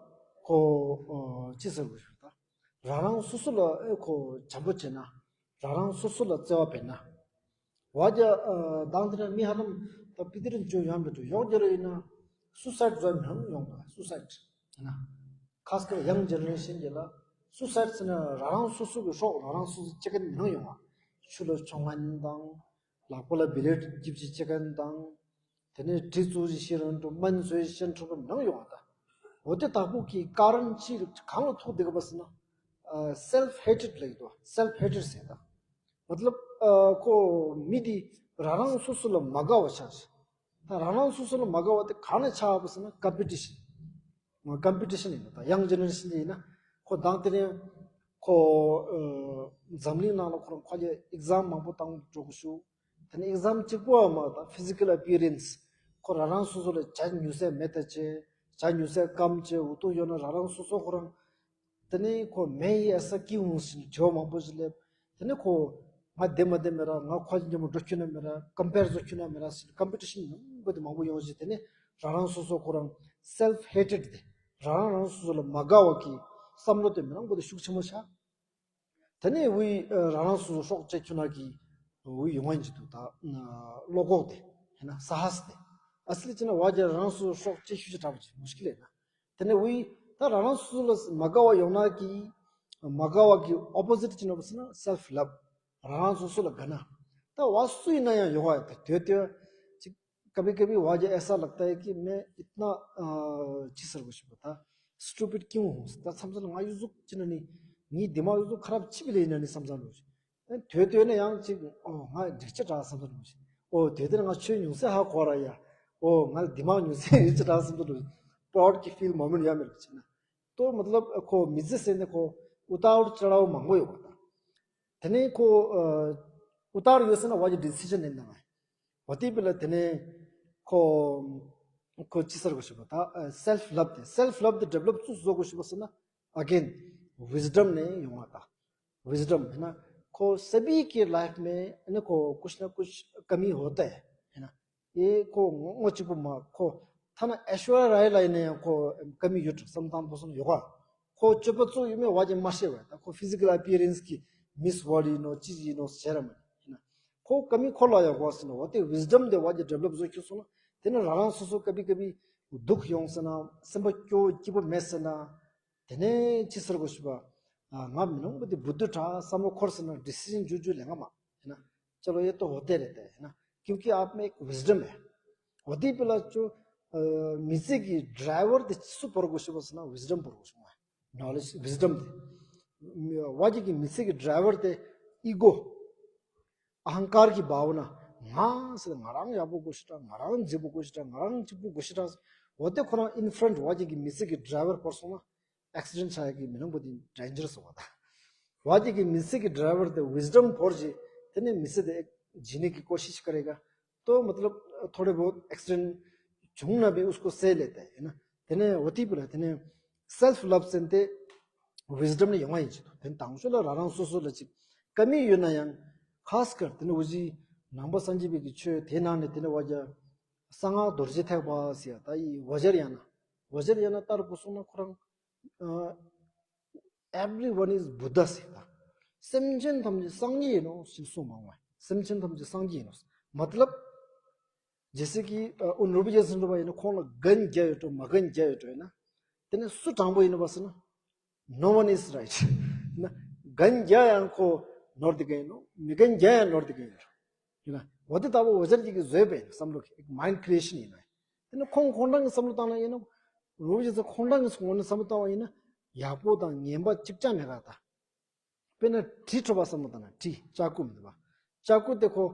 ཁོ་ཅི་ཟེར་དགོས་ཞུ་ད། རང་རང་སོ་སོ་ལ་ཨེ་ཁོ་བྱམས་པོ་བྱས་ན་རང་རང་སོ་སོ་ལ་བརྩེ་བ་འབད་ན། བ་རྒྱ་དང་དེ་ནས་མི་ཧ་ལམ་ད་པི་ཏི་རིན་ཅོ་ཡང་འབད་དུ་ཡོག་རྒྱ་ར་ཡིན་ན་suicide ཟོ་མི་ཧམ་ཡོང་ད་suicide ཡིན་ན། ཁ་སྐད་young generation གྱི་ལ་suicide ཟེར་ན་རང་རང་སོ་སོ་གི་སྲོག་རང་རང་སོ་སོ་ཅི་ག་ནས་ཡོང་བ། ཆུ་ལ་མཆོང་མཁན་དང་། ལག་པ་ལ་བི་ལེ་ཊི་རྒྱབ་ཅི་བྱེད་མཁན་དང་། དེ་ནས་གྲི་བཙུགས་ཤིག་ཤེས་རན་འགྲོ། སྨན་བཟོས་ཤིག་ཤེས་འགྲོ་བ་མང་ཡོང་བ་ད། འོ་དེ་དག་པོ་གི་ཀ་རན་ཅི་གང་ལ་ཐུག་བསྡད་ག་པ་ཟེར་ན། self hatred ལབ་ཀྱི་འདུག self hatred ཟེར་ད། མ་ཏི་ལབ་ཁོ་མི་དེ་རང་རང་སོ་སོ་ལ་མ་དགའ་བ་ཆགས་ཤིག་ད་རང་རང་སོ་སོ་ལ་མ་དགའ་བ་དེ་གང་ནས་ཆགས་པ་ཟེར་ན། ཀམ་པི་ཊི་ཤན། ཀམ་པི་ཊི་ཤན་ཡིན་ན། ད་ཡང་ཇེ་ནེ་རེ་ཤན་ཡིན་ན། ཁོ་དང་དེ་རིང་ཁོ་འཛམ་གླིང་ནང་ལ་ཁོ་རང་ཁོ་ལ་ཨེག་ཛམ་མང་པོ་བཏང་འགྲོ་དགོས་ཤུ། དེ་ནས་ཨེག་ཛམ་གཅིག་པོ་མ་ད་ཕི་ཟི་ཀལ་ཨ་པི་ཡ་རན་སི། ཁོ་རང་རང་སོ་སོ་ལ་ཇ་ཉོ་སའི་མེ་ད་བྱས། ཇ་ཉོ་སའི་སྐམ་བྱས། འུ་ཐུག་ཡོད་ན་རང་རང་སོ་སོ་ཁོ་རང་། དེ་ནས་ཁོ་མེ་ཡི་ཨ་ས་ཀི་འོང་ཟེར་ནས་དྲི་བ་མང་པོ་ཞིག་སླེབས། དེ་ནས་ཁོ་ང་བདེ་མ་བདེ་མེད་ར། ང་ཁོ་ལ་མཉམ་པོ་འགྲོ་ཁྱོད་ན་མེད་ར། ཀམ་པེར་བཟོ་ཁྱོད་ན་མེད་ར་ཟེར་ནས་ཀམ་པི་ཊི་ཤན་མང་པོ་དེ་མང་པོ་ཡོང་ཞིག་དེ་ནས་རང་རང་སོ་སོ་ཁོ་རང་སེལ་ཧེ་ཊེཌ་དེ་རང་རང་རང་སོ་སོ་ལ་མ་དགའ་བ་གི་བསམ་བློ་དེ་མི་རང་པོ་དེ་ཤུགས་ཆེན་པོ་ཆགས། དེ་ནས་འུ་ཨ་རང་རང་སོ་སོ་སྲོག་བཅད་ཁྱོད་ན་གི་འུ་ཡོང་ཡིན་གྱི་འདུག་ད་བློ་ཁོག་དེ་ཧེ་ན་ས་ཧ་སི་དེ། ཨ་སི་ལི་ཅི་ན་བ་རྒྱ་རང་རང་སོ་སོ་སྲོག་བཅད་ཤུགས་ཆེ་དྲག་པོ་ཅིག་མུ་ཤི་ཀི་ལ་ཡིན་ན། དེ་ནས་འུ་ད་རང་རང་སོ་སོ་ལ་མ་དགའ་བ་ཡོང་ན་གི་མ་དགའ་བ་གི་ཨོ་པོ་ཟིཊ་ཅི་ན་བ་སི་ན་སེལ་ལབ། རང་རང་སོ་སོ་ལ་དགའ་ན། ད་བ་སུ་ཡིན་ན་ཡང་ཡོང་བ་ཡོད་དེ་དོད་དོད་ཅིག་ཀ་བི་ཀ་བི་བ་རྒྱ་ཨེ་ས་ལག་ད་ཡ་གི་མེ་ཨིཏ་ན་ཅི་ཟེར་དགོས་ཤིག་པ་ད། སི་ཊུ་པིཌ་ཀིའུ་ཧོང་ད་བསམ་ཚུལ་ང་ཡུ་ཟུག་ཅི་ན་ནི་ངའི་དེ་མ་ཡུ་ཟུག་ཁ་རབ་ཅི་བི་ལེ་ཡིན་ན་ནི་བསམ་ཚུལ་ལོ་ཞིག་དོད་དོད་ན་ཡང་ཅིག་ཨོ་ང་འགྲིག་ཆ་དྲག་བསམ་ཚུལ་ལོ་ཞིག་ཨོ་དོད་དོད་ན་ང་ཆོས་ཉུང་ས་ཧ་གོ་ར་ཡ། ཨོ་ང་དེ་མ་ཉུང་ས་ཡིན་ཆ་དྲག་བསམ་ཚུལ་ལོ་ཞིག་པ་རོ་ཌ་གི་ཕིལ་མ་མུན་ཡ་མེར་ཆི་ན། ཏོ་མ་ཏི་ལབ་ཁོ་མི་ཚེ་ཟེར་ནས་ཁོ་ཨུ་ཏ་ཨུར་ཅ་ལ་བོ་མང་པོ་ཡོད་པ་དང་། དེ་ནས་ཁོ་ཨུ་ཏ་ཨུར་ཡོད་ཟེར་ན་བ་ཀྱི་ཌི་སི་ཤན་ལེན་དང་། བ་དེ་བི་ལ་དེ་ནས་ཁོ་ཁོ་ཅི་ཟེར་དགོས་ཤིག་པ་ད་སེལ་ལབ་དེ་སེལ་ལབ་དེ་ཌེ་བི་ལོབ་ཙུག་བཟོ་དགོས་ཤིག་པ་ཟེར་ན། ཨ་གེན་ཝི་སི་ཌམ་ནས་ཡོང་བ་དང་། ཝི་སི་ཌམ་ཧེ་ན་ཁོ་སེ་བི་གི་ལའིཕ་མེ་ཨ་ནི་ཁོ་ཀུཤ་ན་ཀུཤ་ཀ་མི་ཧོ་ཏ་ཧེ་ན། ཨེ་ཁོ་ངོ་ངོ་གཅིག་པུ་མ་ཁོ་ཐ་ན་ཨེ་ཤྭར་ཡ་རའི་ལ་ཡིན་ན་ཡང་ཁོ་ཀ་མི་ཡོད་བསམ་སྟངས་པོ་སོང་ཡོད་ག་ཁོ་སྤྱོད་པ་གཙོ་ཡོད་མེད་བ་ཅན་མ་ཤེས་པ་ད་ཁོ་ཕི་ཟི་ཀལ་ཨ་པི་ཡ་རན་སི་གི་མིས་ཝརལ་ཡིན་ནོ་ཅི་ཡིན་ནོ་ཟེར་ར་མ་ཡིན་ན། ཁོ་ཀ་མི་ཁོ་ལ་ཡང་གོ་ཟེར་ན་འོ་དེ་ཝི་སི་ཌམ་དེ་བ་ཅན་ཌེ་བི་ལོབ་བཟོ་ཁྱོད་སོང་ན་དེ་ནི་རང་རང་སོ་སོ་ཀ་བི་ཀ་བི་སྡུག་ཡོང་ཟེར་ན་སེམས་པ་སྐྱོ་བོ་སྐྱིད་པོ་མེད་ཟེར་ན། དེ་ནས་ཅི་ཟེར་དགོས་ཤིག་པ། ང་མི་ནོང་པ་དེ་བུ་དུ་དྲག་བསམ་བློ་འཁོར་ཟེར་ན་ཌི་སི་ཤན་ཇུ་ཇུ་ལེན་ག་མ། ཧེ་ན། ཅ་ལོ་ཡེ་ཏོ་ཧོ་ཏེ་རེ་ཏེ་ཧེ་ན། ཀིའུ་ཀི་ཨབ་མེ་ཝི་སི་ཌམ་ཧེ། ཧོ་ཏེ་པི་ལ་ཅོ། མི་ཚེ་གི་ཌ་རའི་ཝར་དེ་སུ་བོར་དགོས་ཤིག་པ་ཟེར་ན་ཝི་སི་ཌམ་བོར་དགོས་ཤིག་མ། ནོ་ལེཇ་ཝི་སི་ཌམ་དེ། བ་ཅིག་གི་མི་ཚེ་གི་ཌ་རའི་ཝར་དེ་ཨི་གོ། ཨ་ཧང་ཀར་གྱི་བའོ་ན། ང་ཟེར་ང་རང་ཡག་པོ་དགོས་ཤིག་དྲ་ང་རང་མཛེས་པོ་དགོས་ཤིག་དྲ་ང་རང་གཅིག་པུ་དགོས་ཤིག་དྲ། འོ་དེ་ཁོ་རང་ཨིན་ཕ་རན་ཊ་བ་ཅིག་གི་མི་ཚེ་གི་ཌ་རའི་ཝར་བོར་སོང་ན། ཨེག་སི་ཌེན་ཊ་ཆགས་ཡག་གི་མི་ནང་པོ་དེ་ཌེན་ཇར་སི་བ་དང་། བ་ཅིག་གི་མི་ཚེ་གི་ཌ་རའི་ཝར་དེ་ཝི་སི་ཌམ་བོར་རྗེས་དེ་ནས་མི་ཚེ་དེ་ཇི་ནི་གི་ཀོ་ཤིཤ་ཀ་རེ་ག་ཏོ་མ་ཏི་ལབ་ཐོ་རེ་བོ་ཨེག་སི་ཌེན་ཊ་བྱུང་ན་བས་ཨུ་སྐོ་སེ་ལེ་ཏེ་ཡིན་ན། དེ་ནས་འོ་དེ་བི་ལ་དེ་ནས་སེལ་ལབ་ཟེར་ཏེ་ཝི་སི་ཌམ་ནས་ཡོང་བ་ཡིན་ཅི་དོ། དེ་ནས་དང་ཤོས་ལ་རང་རང་སོ་སོ་ལ་ཅིག་ཀ་མི་ཡོད་ན་ཡང་ཁ་སྐར་དེ་ནས་འུ་ཅི་ནང་པ་སངས་རྒྱས་པའི་གི་ཆོས་དེ་ནང་ནས་དེ་ནས་བ་རྒྱ་གསང་སྔགས་རྡོ་རྗེ་ཐེག་པ་ཟེར་ཡ་ད་ཡི་བ་ཇར་ཡ་ན་བ་ཇར་ཡ་ན་ལྟར་བུ་སོང་ན་ཁོ་རང་ཨ། Everyone is Buddha ཟེར་ད། སེམས་ཅན་ཐམས་ཅད་སངས་རྒྱས་ཡིན་ནོ་ཞེས་གསུངས་མང་བ། སེམས་ཅན་ཐམས་ཅད་སངས་རྒྱས་ཡིན་ནོ། མ་ཏི་ལབ། ཇེ་སེ་ཀི་ཨ་ཨོ་ནོར་བུ་རྒྱལ་མཚན་གྲུབ་པ་ཡིན་ན་ཁོང་ལ་རྒན་བརྒྱ་ཡོད་འགྲོ་མ་རྒན་བརྒྱ་ཡོད་འགྲོ་ཡིན་ན། དེ་ནས་སུ་དྲང་པོ་ཡིན་ནོ་བ་ཟེར་ན། No one is right. ན་རྒན་བརྒྱ་ཡང་ཁོ་ནོར་དེ་ག་ཡིན་ནོ། མི་རྒན་བརྒྱ་ཡང་ནོར་དེ་ག་ཡིན་ནོ། ཡིན་ན། འོ་དེ་ལྟ་བུ་འོ་ཅར་གྱི་གི་བཟོས་པའི་བསམ་བློ་མའིན་ཌི་ཁི་རི་ཨེ་ཤན་ཡིན་ནོ། དེ་ནི་ཁོང་ཁོང་རང་གི་བསམ་བློ་བཏང་ན་ཡིན་ན། རོ་ཇི་ཚོ་ཁོང་རང་གི་ངོས་ནས་བསམ་བློ་བཏང་བ་ཡིན་ན། ཡག་པོ་དང་ངན་པ་གཅིག་ཀྱང་མེད་ག་ད། དཔེར་ན་གྲི་ཁྲོ་བ་བསམ་བློ་བཏང་ན་གྲི་ལྕགས་སྐུད་མི་འདུག་བ། ལྕགས་སྐུད་དེ་ཁོ་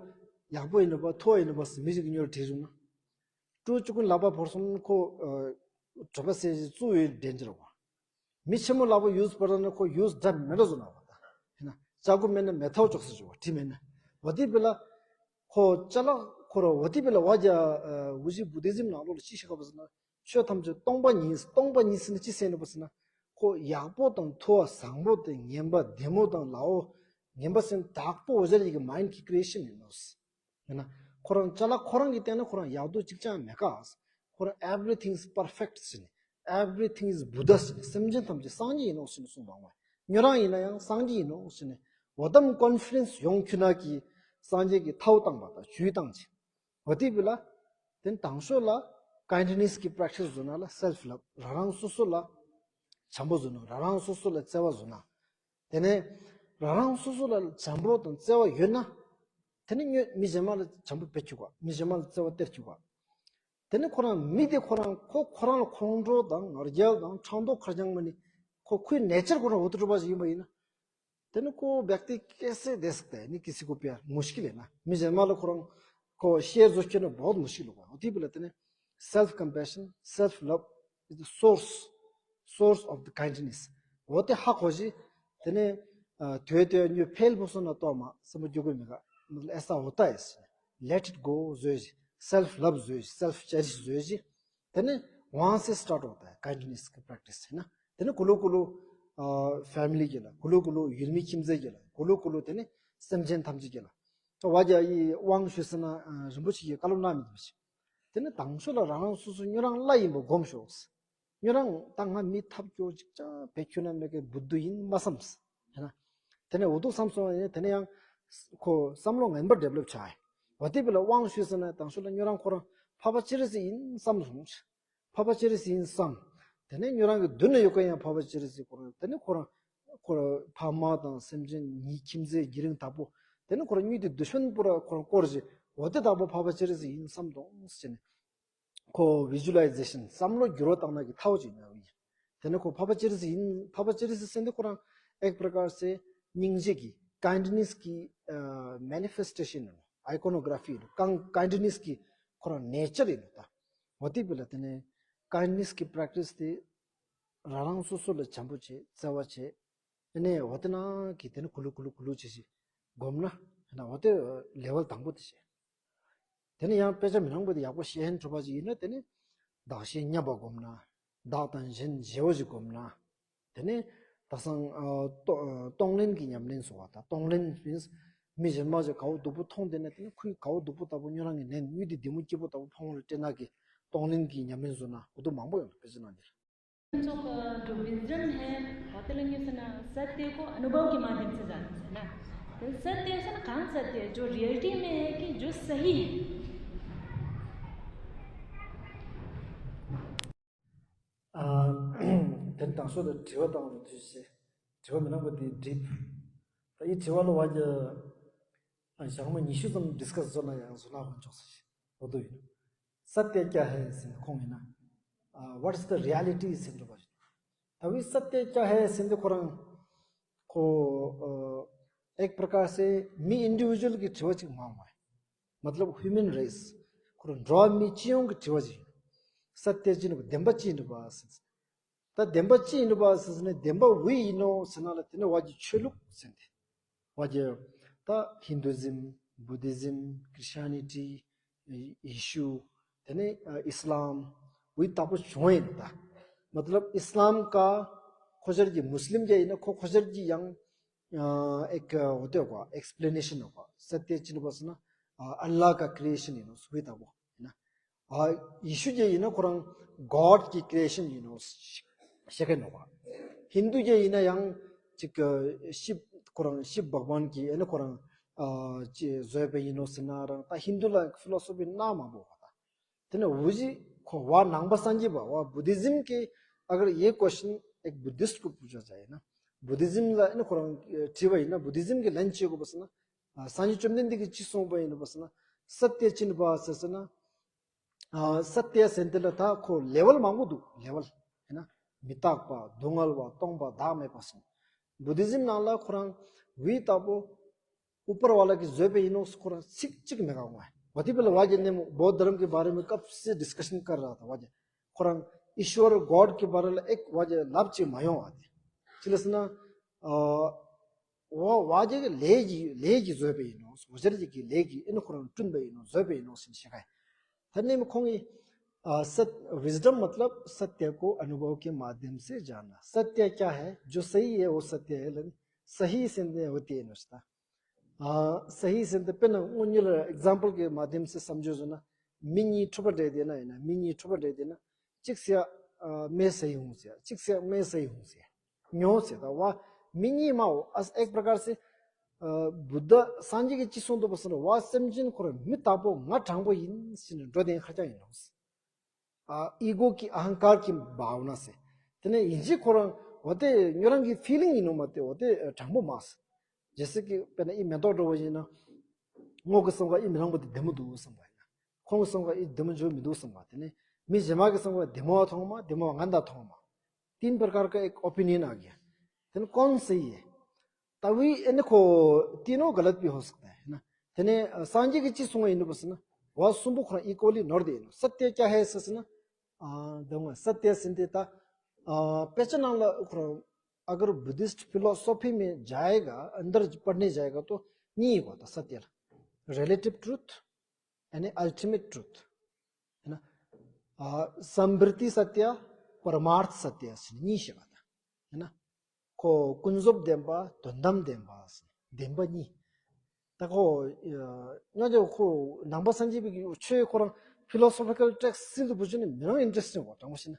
ཡག་པོ་ཡིན་ནོ་བ་མཐོ་བ་ཡིན་ནོ་བ་ཟེར་མི་ཞིག་གི་ཉོ་ར་གྲི་བཟུང་ན། སྤྲུལ་གཅིག་ཀུན་ལག་པ་བོར་སོང་ན་ཁོ། གྲོད་པ་ཟེར་ཞིག་བཙུགས་ཡོད་ཌེན་ཇར་བ། མི་ཆེན་མོ་ལག་པ་ཡུས་པར་ན་ཁོ་ཡུས་འདྲ་མི་འདྲ་བཟོ་ན་བ་ད། ཧེ་ན་ལྕགས་སྐུད་མེད་ན་མེ་ཐལ་ཅོག་ས་བཟོ་བ་གྲི་མེད་ན། བ་དེ་བི་ལ། ཁོ་ཅ་ལག་ཁོ་ར་བ་དེ་བི་ལ་བ་རྒྱ། ཝུ་ཇི་བུ་དི་ཛིམ་ནང་ལོགས་ལ་ཅི་ཤེས་ག་བ་ཟེར་ན། ཆོས་ཐམས་ཅད་སྟོང་པ་ཉིད་སྟོང་པ་ཉིད་ཟེར་ན་ཅི་ཟེར་ནི་བ་ཟེར་ན། ཁོ་ཡག་པོ་དང་མཐོ་བ་བཟང་པོ་དེ་ངན་པ་བདེ་མོ་དང་ལའོ། ངན་པ་ཟེར་ན་དག་པོ་འོ་ཅར་གྱི་མའིན་ཌི་ཀི་རི་ཨེ་ཤན་ཡིན་ནོ། ཡིན་ན། ཁོ་རང་ཅ་ལག་ཁོ་རང་གི་སྟེང་ན་ཁོ་རང་ཡག་སྡུག་གཅིག་ཀྱང་མེད་ཀ། ཁོ་རང་everything is perfect ཟེར་ནས། Everything is Buddha ཟེར་ནས། སེམས་ཅན་ཐམས་ཅད་སངས་རྒྱས་ཡིན་ནོ་ཟེར་ནས་གསུངས་པ་ངོ་། ཉོ་རང་ཡིན་ན་ཡང་སངས་རྒྱས་ཡིན་ནོ་ཟེར་ནས། འོ་དམ་ཀོན་ཕི་ཌེན་སི་ཡོང་ཁྱོད་ན་གི་སངས་རྒྱས་ཀྱི་ཐའུ་བཏང་པ་དང་ཇུས་བཏང་ཅིག་འོ་དེ་བི་ལ། དེ་དང་ཤོས་ལ་ཀའིན་ཌི་ནེ་སི་གི་པྲེག་ཊི་སི་བཟོ་ན་ལ་སེལ་ལབ་རང་རང་སོ་སོ་ལ་བྱམས་པོ་བཟོ་ན་རང་རང་སོ་སོ་ལ་བརྩེ་བ་བཟོ་ན། དེ་ནས་རང་རང་སོ་སོ་ལ་བྱམས་པོ་དང་བརྩེ་བ་ཡོད་ན། དེ་ནས་ངས་མི་གཞན་མ་ལ་བྱམས་པོ་སྤེལ་ཆོག་ག་མི་གཞན་མ་ལ་བརྩེ་བ་སྟེར་ཆོག་ག་དེ་ནི་ཁོ་རང་མི་དེ་ཁོ་རང་ཁོ་ཁོ་རང་ལ་ཁོང་ཁྲོ་དང་ང་རྒྱལ་དང་ཕྲག་དོག་ཁ་རྐྱང་མ་ནི་ཁོ་ཁོའི་ནེ་ཅར་ཁོ་རང་འོ་ཐུ་གྲུབ་པ་ཞིག་ཡིན་པ་ཡིན་ན། དེ་ནི་ཁོ་བེག་ཏི་ཀེ་སེ་དེ་སི་ཀ་ནི་ཀི་སི་ཀོ་པི་ཡ་མུཤ་ཀིལ་ཡིན་ན་མི་གཞན་མ་ལ་ཁོ་རང་ཁོ་ཤེར་བཟོ་ཁྱེར་ན་བོད་མུཤ་ཀིལ་ལོ། འོ་དེ་བི་ལ་དེ་ནི་self compassion, self love is the source, source of the kindness. འོ་དེ་ཧ་གོ་ཞིག་དེ་ནས་དོལ་དོལ་ཉོ་འཕེལ་པོ་སོང་ན་ལྟོགས་མ་སེམས་པ་སྐྱོ་གོ་མི་ག་ཨེ་ས་འོ་ད་ཨེ་ས་let it go བཟོས་ཤིག self love བཟོས་ཤིག self cherish བཟོས་ཤིག་དེ་ནས་once it start འོ་ད་kindness གི་practice ཡིན་ན་དེ་ནས་གུ་ལུ་གུ་ལུ་family གི་ལ་གུ་ལུ་གུ་ལུ་ཡུལ་མི་ཁྱིམ་མཚེས་གི་ལ་གུ་ལུ་གུ་ལུ་དེ་ནས་སེམས་ཅན་ཐམས་ཅད་གི་ལ་ད་བ་རྒྱ་ཡི་དབང་ཞུས་ཟེར་ན་རིན་པོ་ཆེ་གི་བཀའ་སློབ་གནང་མི་འདུག་ཤིག་དེ་ནས་དང་ཤོས་ལ་རང་རང་སོ་སོ་ཉོ་རང་བླ་ཡིན་པ་སྒོམ་ཤོག་ཉོ་རང་ད་ང་མི་ཐབས་སྐྱོ་ཅིག་ཅང་བེད་ཁྱོད་ན་མེད་ཀའི་བུ་དུ་ཡིན་མ་བསམས། ཧེ་ན། དེ་ནས་འུ་ཐུག་བསམ་སོང་ཡིན་དེ་ནས་ཡང་ཁོ་བསམ་བློ་ངན་པ་develop བྱ་ཡི། འོ་དེ་བི་ལ་དབང་ཞུས་ཟེར་ན་དང་ཤོས་ལ་ཉོ་རང་ཁོ་རང་འཕགས་པ་སྤྱན་རས་གཟིགས་ཡིན་བསམ་སོང་། འཕགས་པ་སྤྱན་རས་གཟིགས་ཡིན་བསམ། དེ་ནས་ཉོ་རང་གི་མདུན་ན་ཡོད་ཀ་ཡང་འཕགས་པ་སྤྱན་རས་གཟིགས་ཁོ་རང་དེ་ནས་ཁོ་རང་ཁོ་རང་ཕ་མ་དང་སེམས་ཅན་ཉིད་ཁྱིམ་མཚེས་ཉེ་རིང་དག་པོ་དེ་ནས་ཁོ་རང་གཉིས་དེ་འདུ་ཤོན་པུ་ར་ཁོ་རང་སྐོར་ཞིག་འོ་དེ་དག་པོ་འཕགས་པ་སྤྱན་རས་གཟིགས་ཡིན་བསམ་དོང་ཟེར་ནས། ཁོ་visualization བསམ་བློ་འགྱུར་བ་བཏང་ན་གི་ཐའོ་ཅིག་ཡིན་ཡང་ཡིན། དེ་ནས་ཁོ་འཕགས་པ་སྤྱན་རས་གཟིགས་ཡིན་འཕགས་པ་སྤྱན་རས་གཟིགས་ཟེར་འདི་ཁོ་རང་ཨེག་པྲ་ཀར་སེ་སྙིང་རྗེ་གི་kindness གི་manifestation ཡིན་ནོ། iconography ཡིན་ནོ། ཀང་kindness གི་ཁོ་རང་nature ཡིན་ནོ་ད། འོ་དེ་བི་ལ་དེ་ནས་kindness གི་practice དེ་རང་རང་སོ་སོ་ལ་བྱམས་པོ་བྱེད་བརྩེ་བ་བྱེད། དེ་ནས་འོ་དེ་ན་གི་དེ་ནས་གུ་ལུ་གུ་ལུ་གུ་ལུ་བྱེད་ཞིག་སྒོམ་ན་ཧེ་ན་འོ་དེ་level དང་པོ་དེ་བྱེད། དེ་ནས་ཡང་དཔེ་ཆ་མི་སྣང་བ་དེ་ཡག་པོ་ཤེས་ཧན་གྲུབ་པ་ཅིག་ཡིན་ན་དེ་ནས་བདག་གཞན་མཉམ་པ་སྒོམ་ན། བདག་དང་གཞན་བརྗེ་བོ་ཞིག་སྒོམ་ན། དེ་ནས་ད་སང་ཨ་གཏོ- ཨ་གཏོང་ལེན་གྱི་ཉམས་ལེན་སོགས་པ་དང་གཏོང་ལེན་means མི་གཞན་མ་ཞིག་དགའ་བོ་སྡུག་པོ་མཐོང་དེ་ནས་དེ་ནས་ཁོའི་དགའ་བོ་སྡུག་པོ་ལྟ་བུ་ཉོ་རང་གི་ནན་དངུལ་དེ་བདེ་མོ་སྐྱིད་པོ་ལྟ་བུ་ཕོང་བ་ལ་སྤྲད་ན་གི་གཏོང་ལེན་གྱི་ཉམས་ལེན་བཟོ་ན་འུ་དུ་མང་པོ་ཡོང་དུ་དཔེ་ཆ་ནང་འདིར། जो जो wisdom है, होटल में सुना, सत्य को अनुभव के माध्यम से जानना है ना। तो सत्य ऐसा ना कहाँ सत्य है, जो reality में है कि जो सही है। དེ་དང་སོ་དང་དྲི་བ་དང་དུས་ཚེ་དྲི་བ་མི་ནང་པ་དེ་འགྲིག་ད་ཡི་དྲི་བ་ལ་བ་རྒྱ་ཞག་མ་ཉི་ཤུ་ཙམ་discuss བཟོ་ན་ཡང་བཟོ་ན་ཧོན་ཆོག་ས་ཞིག་འོ་དོ་ཡིན། सत्य क्या है ཟེར་ཁོང་ཡིན་ན། What is the reality ཟེར་འགྲོ་བ་ཞིག་ད་བི་सत्य क्या है ཟེར་འདི་ཁོ་རང་ཁོ་ཨེག་པྲ་ཀར་སེ་མི་individual གི་དྲི་བ་ཅིག་མང་བ། मतलब human race ཁོ་རང་འགྲོ་བ་མི་སྤྱི་ཡོངས་ཀྱི་དྲི་བ་ཅིག་སཏེ་ཅི་ནུ་བདེན་པ་ཅི་ནུ་བ་ཟེར། ད་བདེན་པ་ཅི་ནུ་བ་ཟེར་ནས་བདེན་པ་འུ་ཡིན་ནོ་ཟེར་ན་ལ་དེ་ནས་བ་ཀྱི་ཆོས་ལུགས་ཟེར་ཏེ། བ་ཀྱི་ད་Hinduism, Buddhism, Christianity, Yeshu, དེ་ནས་ཨིསི་ལམ་འུ་ཡི་དག་པོ་བྱུང་ཡིན་ད། मतलब ཨིསི་ལམ་ཀ་ཁོ་ཤར་གྱི་མུས་ལིམ་གྱི་ཡིན་ན་ཁོ་ཁོ་ཤར་གྱི་ཡང་ཨེག་འོ་དེ་གོ་explanation གོ་སཏེ་ཅི་ནུ་བ་ཟེར་ན་ཨ་ལ་ཀ་creation ཡིན་ནོ་སུ་བི་དག་པོ་ཡིན་ན། ཨ་ཡེ་ཤུ་གྱི་ཡིན་ན་ཁོ་རང་God གི་creation ཡིན་ནོ་ཞེས་ཀྱི་ནོ་བ། ཧིན་དུ་གྱི་ཡིན་ན་ཡང་ཅིག་ཤིབ་ཁོ་རང་ཤིབ་བག་ཝན་གྱི་ཨེ་ནི་ཁོ་རང་ཨ་ཅི་བཟོས་པ་ཡིན་ནོ་ཟེར་ན་རང་ད་ཧིན་དུ་ལ་ཕི་ལོ་སོ་ཕི་སྣ་མང་པོ་བ་ད། དེ་ནས་འུ་ཅི་ཁོ་བ་ནང་པ་སངས་རྒྱས་པ་བ་Buddhism གི་अगर ये क्वेश्चन एक बुद्धिस्ट को पूछा जाए ना, Buddhism ལ་ཨེ་ནི་ཁོ་རང་དྲིས་པ་ཡིན་ན་Buddhism གི་ལན་ཅི་དགོས་པ་ཟེར་ན་ཨ་སངས་རྒྱས་བཅོམ་ལྡན་འདས་ཀྱིས་ཅི་གསུངས་པ་ཡིན་ནོ་བ་ཟེར་ན་སཏེ་ཅི་ནུ་བ་ཟེར་ཟེར་ན། ཨ་སཏེ་ཟེར་འདི་ལ་ད་ཁོ་level མང་པོ་འདུག level ཡིན་ན་མི་རྟག་པ་སྡུག་བསྔལ་བ་སྟོང་པ་བདག་མེད་པ་སོང་། Buddhism ནང་ལ་ཁོ་རང་འུ་ཡི་དག་པོ་ཨུ་པར་ཝ་ལ་གི་བཟོས་པ་ཡིན་ནོ་ཁོ་རང་ཚིག་གཅིག་མེད་ག་ངོ་། བ་དི་པི་ལ་བ་གི་ནེ་མོ་བོ་དྷ་རམ་གི་བ་རེ་མི་སྐབས་སི་discussion ཀར་ར་ད་བ་གི་ཁོ་རང་ཨི་ཤོར་God གི་བ་རེ་ལ་ཨེག་བ་གི་ལབ་ཅིག་མ་ཡོང་བ་དེ་ཅི་ལ་སི་ན་ཨ། འོ་བ་རྒྱ་གི་ལས་ཀྱི་ལས་ཀྱི་བཟོས་པ་ཡིན་ནོ། འོ་བྱར་རྒྱ་གི་ལས་ཀྱི་ཨེ་ནི་ཁོ་རང་བསྐྲུན་པ་ཡིན་ནོ་བཟོས་པ་ཡིན་ནོ་ཟེར་ནས་བཤད་ཁ་ཡིན། ད་ནི་ཁོང་གིས་ཨ་सत wisdom मतलब सत्य को अनुभव के माध्यम से जानना। सत्य क्या है? जो सही है वो सत्य है, लेकिन सही ཟེར་ནས་འོ་དེ་ཡིན་ནོ་ཟེར་ད། ཨ་सही ཟེར་ནས་དཔེར་ན་དངོས་གནས་ལ་example གི་माध्यम से समझो ཟེར་ན་མི་གཉིས་འཁྲུག་པ་འདྲ་དེ་ན་ཡིན་ན་མི་གཉིས་འཁྲུག་པ་འདྲ་དེ་ན་གཅིག་ཟེར་ཨ་मैं सही हूँ ཟེར། གཅིག་ཟེར་मैं सही हूँ ཟེར། ཉོ་ཟེར་ད་བ། མི་གཉིས་མའོ་ཨ་ཨེག་པྲ་ཀར་སེ། བུདྡྷ་སངས་རྒྱས་ཀྱིས་ཅི་གསུངས་འདུག་པ་ཟེར་ན་བ་སེམས་ཅན་ཁོ་རང་མི་དག་པོ་ང་དྲང་པོ་ཡིན་ཟེར་ནས་འགྲོ་དེ་ཁ་ཅང་ཡིན་ནོ། ཨ་ཨི་གོ་གི་ཨ་ཧང་ཀར་གྱི་བའོ་ན་སེ། དེ་ནས་ཡིན་གཅིག་ཁོ་རང་འོ་དེ་ཉོ་རང་གི་feeling ཡིན་ནོ་མ་དེ་འོ་དེ་དྲང་པོ་མ་སེ། ཇེ་སེ་ཀི་དཔེར་ན་ཨི་མེ་ཏོག་འགྲོ་བ་ཡིན་ན། སྔོ་གི་སེམས་ཁ་ཨི་མི་རང་པོ་དེ་བདེ་མོ་འདུག་བསམ་པ་ཡིན་ན། ཁོང་གི་བསམ་པ་ཨི་བདེ་མོ་འཇུག་མི་འདུག་བསམ་པ། དེ་ནས་མི་གཞན་མ་གི་བསམ་པ་བདེ་མོ་བ་མཐོང་མ་བདེ་མོ་བ་ང་འདྲ་མཐོང་མ། तीन प्रकार का एक ओपिनियन आ गया। དེ་ནས་कौन सही है? ད་བའི་ཨེ་ནི་ཁོ་तीनों गलत भी हो सकता है ना། དེ་ནས་སངས་རྒྱས་ཀྱིས་ཅི་གསུང་བ་ཡིན་ནོ་ཟེར་ན། བ་གསུམ་པོ་ཁོ་རང་ཨི་ཀོ་ལི་ནོར་དེ་ཡིན་ནོ། सत्य क्या है ཟེར་ན། ཨ་དེ་ང་सत्य ཟེར་དེ་ད་ཨ་དཔེ་ཆ་ནང་ལ་ཁོ་རང་अगर बुद्धिस्ट फिलॉसफी में जाएगा, अंदर पढ़ने जाएगा तो གཉིས་ཡོད་ད་सत्य ལ། रिलेटिव ट्रुथ यानी अल्टीमेट ट्रुथ है ना। ཨ་संवृत्ति सत्य, परमार्थ सत्य ཟེར་གཉིས་ཤིག་ད་ཡིན་ན། ཁོ་ཀུན་རྫོབ་བདེན་པ་དོན་དམ་བདེན་པ་ཟེར་བདེན་པ་གཉིས། ད་ཁོ་ཡ་ང་ཚོ་ཁོ་ནང་པ་སངས་རྒྱས་པའི་ཆོས་ཁོ་རང་ཕི་ལོ་སོ་ཕི་ཀལ་ཊེག་སི་སིལ་དུ་བུ་ཆུ་ནི་མི་རང་ཨིན་ཊེ་རེ་སི་ཊིང་གོ་དྲང་པོ་བཤད་ན།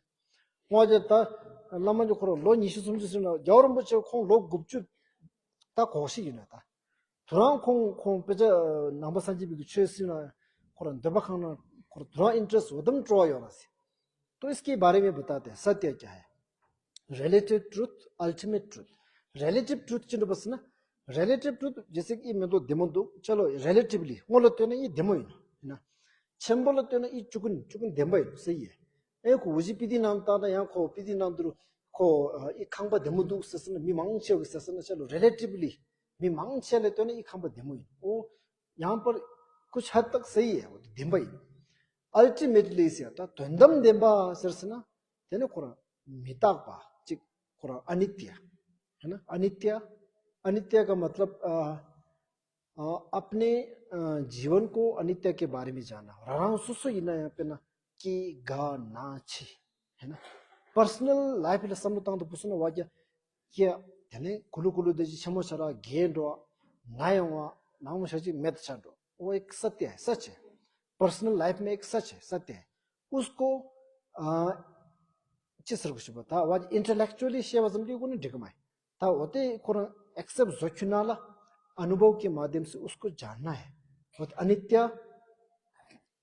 ང་ཚོ་ད་བླ་མ་ཚོ་ཁོ་རང་ལོ་ཉི་ཤུ་སུམ་ཅུ་ཟིན་ན་རྒྱལ་བ་རིན་པོ་ཆེ་ཁོང་ལོ་དགུ་བཅུ་ད་གོ་ཤི་ཡིན་ན་ད། དུ་རང་ཁོང་ཁོང་དཔེ་ཆ་ནང་པ་སངས་རྒྱས་པའི་ཆོས་སིལ་ན་ཁོ་རང་འདོད་པ་ཁང་ན་ཁོ་རང་དུ་རང་ཨིན་ཊེ་རེ་སི་འོ་དམ་སྤྲོ་བ་ཡོད་ན་ཟེར། तो इसके बारे में बताते हैं सत्य क्या है। Relative truth, ultimate truth. Relative truth ཅི་འདྲ་པ་ཟེར་ན། relative truth जैसे कि ཡིད་མི་འདུག་བདེ་མོ་འདུག་ཅེས་ལོ་རི་ལེ་ཊིབ་ལི་སྔོན་ལ་ལྟོས་ན་ཡིད་བདེ་མོ་ཡིན་ན། ཆེན་པོ་ལ་ལྟོས་ན་ཡིད་ཅུ་ཀུན་ཅུ་ཀུན་བདེན་པ་ཡིན་ཟེར་ཡིན། ཨེ་ཁོ་འུ་ཅི་པི་ཏི་ནང་ལྟ་ན་ཡང་ཁོ་པི་ཏི་ནང་དུ་ཁོ་ཡིད་ཁང་པ་བདེ་མོ་འདུག་ཟེར་ཟེར་ན་མི་མང་ཆེ་བ་གི་ཟེར་ཟེར་ན་ཅེས་ལོ་རི་ལེ་ཊིབ་ལི་མི་མང་ཆེ་ལ་ལྟོས་ན་ཡིད་ཁང་པ་བདེ་མོ་ཡིན། ཨོ་ཡང་པར་ཁུ་ཆ་ཏག་ཟེར་ཡིན། ཨོ་བདེན་པ་ཡིན། अल्टीमेटली ཟེར་ད་དོན་དམ་བདེན་པ་ཟེར་ཟེར་ན། དེ་ནི་ཁོ་རང་མི་རྟག་པ་གཅིག་ཁོ་རང་अनित्य है ना। अनित्य, अनित्य का मतलब अ, अ, अपने अ, जीवन को अनित्य के बारे में जानना। རང་རང་སོ་སོ་ཡིན་ན་ཡང་དཔེར་ན་སྐྱེ་རྒ་ན་འཆི་है ना। पर्सनल लाइफ ལ་བསམ་བློ་བཏང་དུ་བུ་སུ་ན་བ་རྒྱ་སྐྱེ་དེ་ནས་གུ་ལུ་གུ་ལུ་དེ་ཅི་ཆེན་མོ་ཆ་ར་རྒས་འགྲོ་ན་ཡོང་བ་ནང་མོ་ཤ་ཅིག་མེད་ཆ་འགྲོ། वो एक सत्य है, सच है। पर्सनल लाइफ में एक सच है, सत्य है। उसको ཅི་ཟེར་དགོས་ཞུ་བ་ད་བ་ཨིན་ཊེ་ལེག་ཅུ་ཨ་ལི་བཤད་པ་ཙམ་གྱིས་ཁོ་ནི་འགྲིག་གི་མ་ཡིན། ད་འོ་དེ་ཁོ་རང་ཨེག་སེབ་བཟོ་ཁྱུ་ན་ལ་अनुभव के माध्यम से उसको जानना है। वो अनित्य,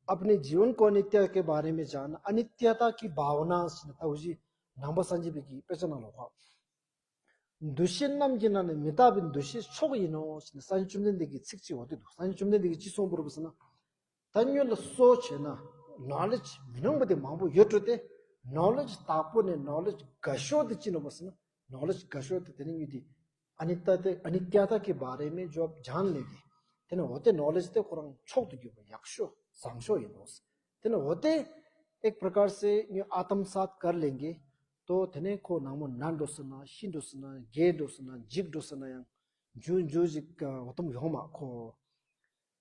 अपने जीवन को अनित्य के बारे में जानना, अनित्यता की भावना ཟེར་ན་ད་འུ་ཅི་ནང་པ་སངས་རྒྱས་པའི་གི་དཔེ་ཆ་ནང་ལ་ཧོ། འདུ་ཤེས་རྣམས་ཀྱི་ནང་ནས་མི་རྟག་པའི་འདུ་ཤེས་མཆོག་ཡིན་ནོ་ཟེར་ནས་སངས་རྒྱས་བཅོམ་ལྡན་འདས་ཀྱིས་ཚིག་གཅིག་འོ་དེ་འདུག་སངས་རྒྱས་བཅོམ་ལྡན་འདས་ཀྱིས་ཅི་གསུངས་པ་རེད་ཟེར་ན། ད་སྔོན་ལ་གསོ་བྱས་ན་ནོ་ལེཇ་མི་སྣང་བ་དེ་མང་པོ་ཡོད་འགྲོ་སྟེ། ནོ་ལེཇ་དག་པོ་ནས་ནོ་ལེཇ་དགའ་ཤོས་དེ་ཅི་ནོ་བ་ཟེར་ན། ནོ་ལེཇ་དགའ་ཤོས་དེ་དེ་ནི་ངོས་དེ་अनित्य, अनित्यता के बारे में जो आप जान लेंगे, དེ་ནི་འོ་དེ་ནོ་ལེཇ་དེ་ཁོ་རང་མཆོག་ཏུ་གྱུར་པ་ཡག་ཤོས་བཟང་ཤོས་ཡིན་ནོ། དེ་ནི་འོ་དེ་एक प्रकार से ངོས་आत्मसात कर लेंगे तो དེ་ནས་ཁོ་ནང་མོ་ན་འགྲོ་ཟེར་ན་ཤི་འགྲོ་ཟེར་ན་རྒས་འགྲོ་ཟེར་ན་འཇིག་འགྲོ་ཟེར་ན་ཡང་འཇུ་འཇུ་ཞིག་འོ་དམ་ཡོང་མ་ཁོ།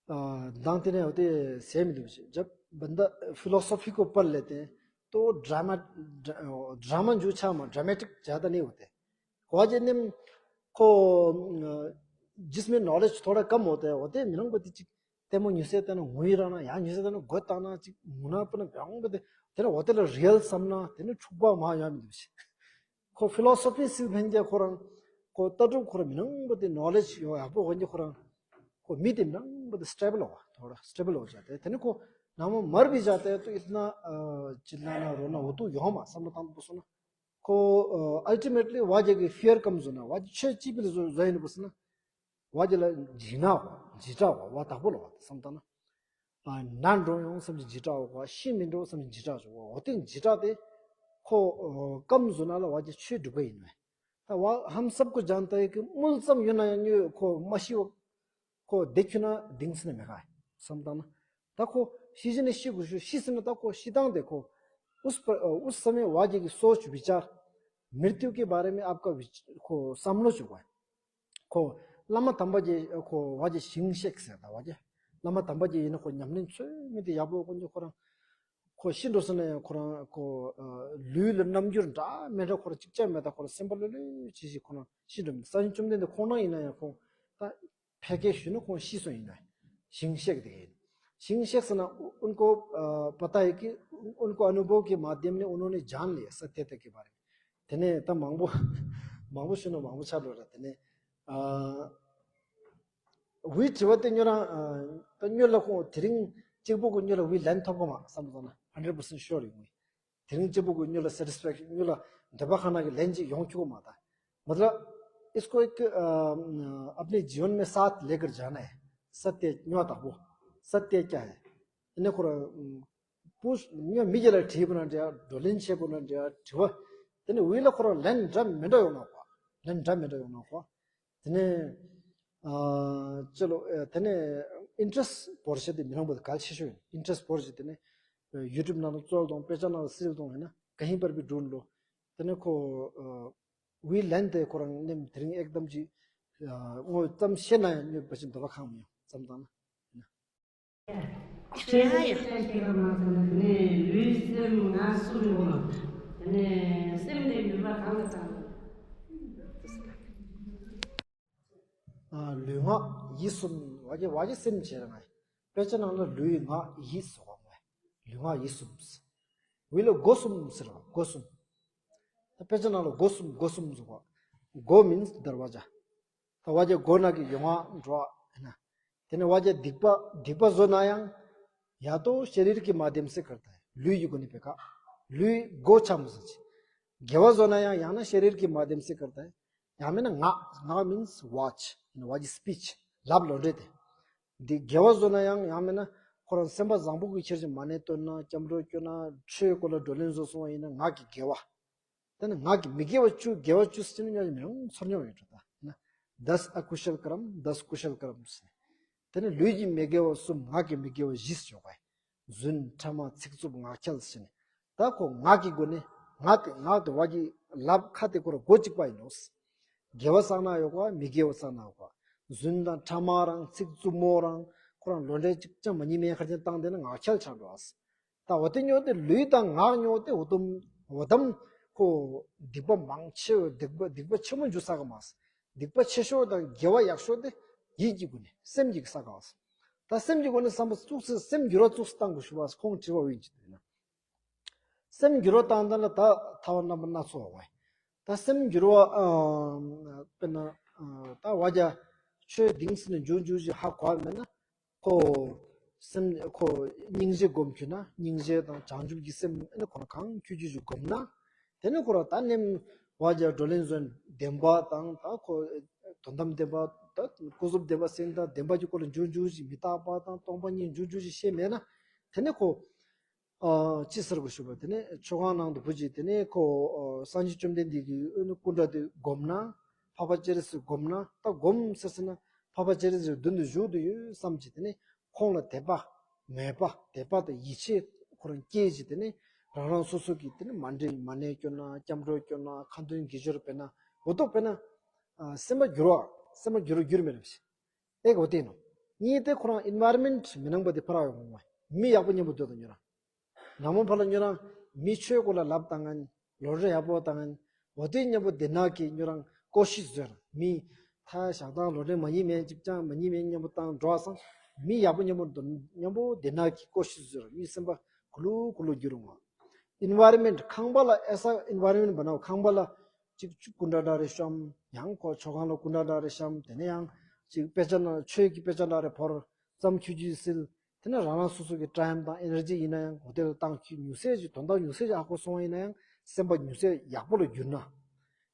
མདང་དེ་ནས་འོ་དེ་ཟེར་མི་འདུག་ཞེས་जब बंदा फिलोसॉफी को पढ़ लेते हैं तो ड्रामा, ड्रामा འཇུ་ཆ་མ་ड्रामेटिक ज़्यादा नहीं होते। ཁོ་ཅེ་ནེམ་ཁོ་जिसमें नॉलेज थोड़ा कम होता है འོ་དེ་མི་ནང་པ་དེ་ཅིག་ལྟད་མོ་ཉུ་སེ་ལྟ་ན་ངུ་ཡི་རང་ན་ཡང་ཉུ་སེ་ལྟ་ན་མགོ་བཏང་ན་ཅིག་ངུ་ན་པ་ན་བྱང་པ་དེ་དེ་ནས་འོ་དེ་ལ་རི་ཡལ་བསམ་ན་དེ་ནས་འཁྲུག་པ་མ་ཡོང་མི་འདུག་ཞེས། ཁོ་ཕི་ལོ་སོ་ཕི་སིལ་ཕན་གྱི་ཁོ་རང་ཁོ་ལྟ་གྲུབ་ཁོ་རང་མི་ནང་པ་དེ་ནོ་ལེཇ་ཡོད་ཡག་པོ་ཧོན་གྱི་ཁོ་རང་ཁོ་མི་དེ་མི་ནང་པ་དེ་སི་ཊེ་བལ་ཡོད་ཐོག་སི་ཊེ་བལ་ཡོད་ཅག་དེ་དེ་ནི་ཁོ་ནང་མ་མར་བི་ཅག་དེ་ཏུ་ཨིད་ན་ཅི་ལ་ན་རོ་ན་འོ་ཏུ་ཡོང་མ་བསམ་བློ་བཏང་དུ་སོང་ན་ཁོ་ཨལ་ཊི་མེཊ་ལི་བ་རྒྱ་གི་ཕི་ཡར་ཀམ་བཟོ་ན་བ་རྒྱ་ཆོས་ཅི་པི་ལ་བཟོ་བཟོ་ཡིན་པ་སོང་ན། བ་ཇི་ལ་འཇིགས་ན་བ་འཇིགས་སྐྲག་བ་བ་དག་པོ་ལ་བ་བསམ་བཏང་ན། ན་འགྲོ་ཡོང་བསམ་གྱི་འཇིགས་སྐྲག་བ་ཤི་མི་འགྲོ་བསམ་གྱི་འཇིགས་སྐྲག་བྱུང་བ་འོ་དེ་འཇིགས་སྐྲག་དེ་ཁོ་ཀམ་བཟོ་ན་ལ་བ་ཇི་ཆོས་སྒྲུབ་པ་ཡིན་ནོ། ད་བ་ཧམ་སབ་ཀོ་ཇང་ཏའི་གི་དམུལ་ཙམ་ཡོད་ན་ཡང་ཉོས་ཁོ་མ་ཤི་བ་ཁོ་བདེ་ཁྱུ་ན་དིང་སི་ནས་མེ་ཁ་བསམ་བཏང་ན། ད་ཁོ་ཤི་ཞི་ནས་ཤི་དགོས་ཤུ་ཤི་ཟིན་ན་ད་ཁོ་ཤི་སྟངས་དེ་ཁོ་उस समय वह जी की सोच विचार मृत्यु के बारे में आपका विचार को सामने चुका है ཁོ་བླ་མ་དམ་པ་རྗེ་ཁོ་བ་རྗེ་ཞིང་གཤེགས་ཟེར་ད་བ་རྗེ་བླ་མ་དམ་པ་རྗེ་ཡིན་ན་ཁོ་ཉམས་ལེན་ཚོད་མེད་དེ་ཡག་པོ་ཀུན་གྱི་ཁོ་རང་ཁོ་ཤི་འགྲོ་ཟེར་ན་ཡང་ཁོ་རང་ཁོ་ལུས་ལ་རྣམ་འགྱུར་འདྲ་མི་འདྲ་ཁོ་རང་ཅིག་ཅར་མེད་ད་ཁོ་རང་སེམས་པ་ལྷོད་ལྷོད་བྱེད་བཞིན་ཁོ་རང་ཤི་འགྲོ་མི་སངས་རྒྱས་བཅོམ་ལྡན་འདས་ཁོང་རང་ཡིན་ན་ཡང་ཁོང་ད་ཕལ་སྐད་ཞུས་ན་ཁོང་ཤི་སོང་ཡིན་ན་ཞིང་གཤེགས་དེ་ཡིན། ཞིང་གཤེགས་ཟེར་ན་उनको पता है कि उनको अनुभव के माध्यम ने उन्होंने जान लिया सत्यता के बारे में དེ་ནས་ད་མང་པོ་མང་པོ་ཞུ་ན་མང་པོ་ཆགས་འགྲོ་ར། དེ་ནས་ཨ་ཝི་དྲི་བ་དེ་ཉོ་རང་ད་ཉོ་ལ་ཁོང་དེ་རིང་གཅིག་པོ་གི་ཉོ་ལ་ཝི་ལན་ཐོབ་གོ་མ་བསམ་སོང་ན་hundred percent sure ཡིན། དེ་རིང་གཅིག་པོ་གི་ཉོ་ལ་satisfaction ཉོ་ལ་འདོད་པ་ཁ་ན་གི་ལན་གཅིག་ཡོང་ཆོག་གོ་མ་ད། मतलब इसको एक अपने जीवन में साथ लेकर जाना है। सत्य ཉོ་དག་པོ་सत्य क्या है? དེ་ནས་ཁོ་རང་པུ་མི་མི་སྒེར་ལ་དྲིས་པ་ན་འདྲ། བགྲོ་གླེང་བྱས་པ་ན་འདྲ། དྲི་བ་དེ་ནས་འོག་ལ་ཁོ་རང་ལན་འདྲ་མི་འདྲ་ཡོང་ན་གོ་ལན་འདྲ་མི་འདྲ་ཡོང་ན་གོ་དེ་ནས་ཨ་ཅི་ལོ་ཨ་དེ་ནས་ཨིན་ཊི་རེ་སི་ཊི་བོར་ཤེས་དེ་མི་རང་པོ་དེ་གལ་ཆེ་ཤོས་ཡིན། ཨིན་ཊི་རེ་སི་ཊི་བོར་ཤེས་དེ་ནས་ཡུ་ཊུབ་ནང་ལ་འཚོལ་དང་དཔེ་ཆ་ནང་ལ་སིལ་དང་ཡིན་ན་ག་ཧིང་པར་བི་ཌུན་ལོ། དེ་ནས་ཁོ་ཨ་ཝི་ལན་དེ་ཁོ་རང་ནེམ་དེ་རིང་ཨེག་དམ་གྱི་ཨ་ངོ་ཙམ་ཤེས་ན་ཡང་ཉོས་པ་ཞིག་འདོད་པ་ཁང་མི་ཡོང་ཙམ་དང་ན། ཆེ་ཡ་ཡ། ལུས་སེམས་ངག་གསུམ་ཡོད་ལ། དེ་ནས་སེམས་དེ་ནུས་པ་གང་ལ་བཏང་། ཨ་ལུས་ངག་ཡིད་གསུམ། ཝ་གི་ཝ་གི་སེམས་བྱེད་རང་ཨེ། དཔེ་ཆ་ནང་ལ་ལུས་ངག་ཡིད་ཟེར་བ་མ་ལུས་ངག་ཡིད་གསུམ། ཝི་ལ་སྒོ་གསུམ་ཟེར་བ་སྒོ་གསུམ། ད་དཔེ་ཆ་ནང་ལ་སྒོ་གསུམ་སྒོ་གསུམ་ཟེར་བ། སྒོ་མིན་ཟེར་བ་ཇ། ད་ཝ་གི་སྒོ་ནང་གི་ཡོང་བ་འགྲོ་བ་ཨེ་ན། དེ་ནས་ཝ་གི་སྡིག་པ་སྡིག་པ་བཟོ་ན་ཡང་། ཡ་ཏོ་ཤ་རིར་གི་མ་དེམ་སེ་ཀར་ཏ། ལུས་ཡི་སྒོ་ནས་པེ་ཀ་ལུས་སྒོ་ཆ་མོ་ཟེར་ཅི། དགེ་བ་བཟོ་ན་ཡང་ཡང་ན་ཤ་རིར་གི་མ་དེམ་སེ་ཀར་ཏ། ཡང་མིན་ན་ངག་ངག་མིན་ཝ་ཅི་ཝ་ཅི་སི་པི་ཆི་ལབ་ལོ་འདྲེ་དེ། འདི་དགེ་བ་བཟོ་ན་ཡང་ཡང་མིན་ན་ཁོ་རང་སེམས་པ་བཟང་པོ་གི་ཁྱེར་ཅིག་མ་ཎི་བཏོན་ན་སྐྱབས་འགྲོ་སྐྱོན་ན་ཆོས་སྐོར་ལ་བགྲོ་གླེང་བཟོ་སོང་བ་ཡིན་ན་ངག་གི་དགེ་བ། དེ་ནི་ངག་གི་མི་དགེ་བ་བཅུ་དགེ་བ་བཅུ་ཟེར་ནི་ཉོ་ཉི་མི་རང་ཚོར་ཉོ་ཡོད་འགྲོ་ད་ན། དཱས་ཨ་ཀུ་ཤལ་ཀ་རམ་དཱས་ཀུ་ཤལ་ཀ་རམ་ཟེར། དེ་ནི་ལུས་ཀྱི་མི་དགེ་བ་གསུམ་ངག་གི་མི་དགེ་བ་བཞི་ཟེར་ཡོད་པ། རྫུན་ཕྲ་མ་ཚིག་རྩུབ་ངག་འཁྱལ་ཟེར་ནས། ད་ཁོ་ངག་གི་སྒོ་ནས་ངག་དེ་ངག་དེ་བ་གི་ལབ་ཁ་དེ་ཁོ་ར་སྒོ་གཅིག་པ་ཡིན་ནོ། དགེ་བ་བསགས་ན་ཡོད་པ་མི་དགེ་བ་བསགས་ན་ཡོད་པ། རྫུན་དང་ཕྲ་མ་རང་ཚིག་རྩུབ་མོ་རང་ཁོ་རང་ལོ་འདྲེ་གཅིག་ཀྱང་མ་ཉིན་མེད་ཁར་ཅན་བཏང་དེ་ནི་ངག་འཁྱལ་ཆགས་འགྲོ་ཨ། ད་འོ་དེ་ཉོ་དེ་ལུས་དང་ངག་ཉོ་དེ་འོ་དམ་འོ་དམ་ཁོ་སྡིག་པ་མང་ཆེ་བ་སྡིག་པ་སྡིག་པ་ཆེན་མོ་འཇུ་ས་ག་མ་ས། སྡིག་པ་ཆེ་ཤོས་དང་དགེ་བ་ཡག་ཤོས་དེ་ཡིད་ཀྱི་སྒོ་ནས་སེམས་ཀྱི་ས་ག་བ་ས། ད་སེམས་ཀྱི་སྒོ་ནས་བསམ་པ་བཙུགས་སེ་སེམས་འགྱུར་བ་བཙུགས་སེ་བཏང་དགོས་ཞུ་བ་ཁོང་དྲི་བ་འོས་ཀྱི་འདུག་ན། སེམས་འགྱུར་བ་བཏང་ད་ལ་ད་ཐ་བ་རྣམ་པ་སྣ་ཚོགས་བ། ད་སེམས་འགྱུར་བ་ཨ་དཔེར་ན་ཨ་ད་བ་རྒྱ་ཆོས་གདིང་སེ་ནས་འཇུག་འཇུག་ཞིག་ཧ་གོ་བ་མེད་ན། ཁོ་སེམས་ཁོ་སྙིང་རྗེ་སྒོམ་ཁྱོད་ན་སྙིང་རྗེ་དང་བྱང་ཆུབ་ཀྱི་སེམས་ཨ་ནི་ཁོ་ན་གང་ཁྱོད་ཀྱི་ཞིག་སྒོམ་ན། དེ་ནི་ཁོ་ར་ད་ནེམ་བ་རྒྱ་བགྲོ་གླེང་བཟོན་བདེན་པ་དང་ད་ཁོ་དོན་དམ་བདེན་པ་ད་ཀུན་རྫོབ་བདེན་པ་སེམས་དང་བདེན་པ་གྱི་སྐོར་ལ་འཇུག་འཇུག་ཞིག་མི་རྟག་པ་དང་སྟོང་པ་ཉིད་འཇུག་འཇུག་ཞིག་ཤེས་མེད་ན། དེ་ནི་ཁོ། ཨ་ཅི་ཟེར་དགོས་ཞུ་བ་དེ་ནས་མཆོད་ཁང་ནང་དུ་བུ་གཅིག་དེ་ནས་ཁོ་ཨ་སངས་རྒྱས་བཅོམ་ལྡན་འདས་ཀྱི་ཨ་ནི་སྐུ་འདྲ་དེ་བསྒོམ་ན་འཕགས་པ་སྤྱན་རས་གཟིགས་བསྒོམ་ན་ད་བསྒོམ་ཟེར་ཟེར་ན་འཕགས་པ་སྤྱན་རས་གཟིགས་མདུན་དུ་བཞུགས་དུ་ཡོད་བསམ་གྱི་དེ་ནས་ཁོང་ལ་དད་པ་མོས་པ་དད་པ་དང་ཡིད་ཆེས་ཁོ་རང་སྐྱེས་ཀྱི་དེ་ནས་རང་རང་སོ་སོ་གི་དེ་ནས་མ་འདྲེ་མ་ཎི་སྐྱོར་ན་སྐྱབས་འགྲོ་སྐྱོར་ན་ཁ་འདོན་དགེ་སྦྱོར་སྤེལ་ན་འོ་ཐོག་སྤེལ་ན་ཨ་སེམས་པ་འགྱུར་བ་སེམས་པ་འགྱུར་བ་འགྱུར་མེད་རེད། ཨེ་གོ་དེ་ནོ། གཉིས་དེ་ཁོ་རང་ཨིན་ཝ་རོན་མེན་ཊི་མི་ནང་པ་དེ་ཕར་ཡོང་བ་མི་ཡག་པོ་མཉམ་པོ་སྡོད་དང་ཉོ་རང་། ནང་མོ་ཕར་ལ་ཉོ་རང་མི་ཆོས་སྐོར་ལ་ལབ་བཏང་ངན་ལོ་རེ་ཡག་པོ་བཏང་ངན་འོ་དེ་མཉམ་པོ་དེ་ན་གི་ཉོ་རང་ཀོ་ཤིས་བཟོས་རང་མི་ཐ་ཞག་དང་ལོ་རེ་མ་ཡིན་མེད་ཅིག་ཅང་མ་ཡིན་མེད་མཉམ་པོ་བཏང་འགྲོ་བ་སང་མི་ཡག་པོ་མཉམ་པོ་འདོན་མཉམ་པོ་དེ་ན་གི་ཀོ་ཤིས་བཟོས་རང་མི་སེམས་པ་གུ་ལུ་གུ་ལུ་འགྱུར་རུང་བ། ཨིན་ཝ་རོན་མེན་ཊི་ཁང་པ་ལ་ཨེ་ས་ཨིན་ཝ་རོན་མེན་ཊི་བ་ན་ཁང་པ་ལ་གཅིག་གཅིག་སྐུ་འདྲ་འདྲ་རེ་བཤམས། ཡང་ཁོ་མཆོད་ཁང་ལ་སྐུ་འདྲ་འདྲ་རེ་བཤམས། དེ་ནས་ཡང་གཅིག་དཔེ་ཆ་ན་ཆོས་ཀྱི་དཔེ་ཆ་འདྲ་རེ་བོར། ཙམ་ཁྱུ་ཁྱུ་སིལ། དེ་ནས་རང་རང་སོ་སོ་གི་ཊའིམ་དང་ཨེ་ནར་ཇི་ཡིན་ན་ཡང་གོ་དེ་ལ་བཏང་ཁྱུ་ཉུང་ཤས་ཅིག་དོན་དག་ཉུང་ཤས་ཅིག་ཨ་ཁོ་སོང་བ་ཡིན་ན་ཡང་སེམས་པ་ཉུང་ཤས་ཡག་པོ་ལ་འགྱུར་ན།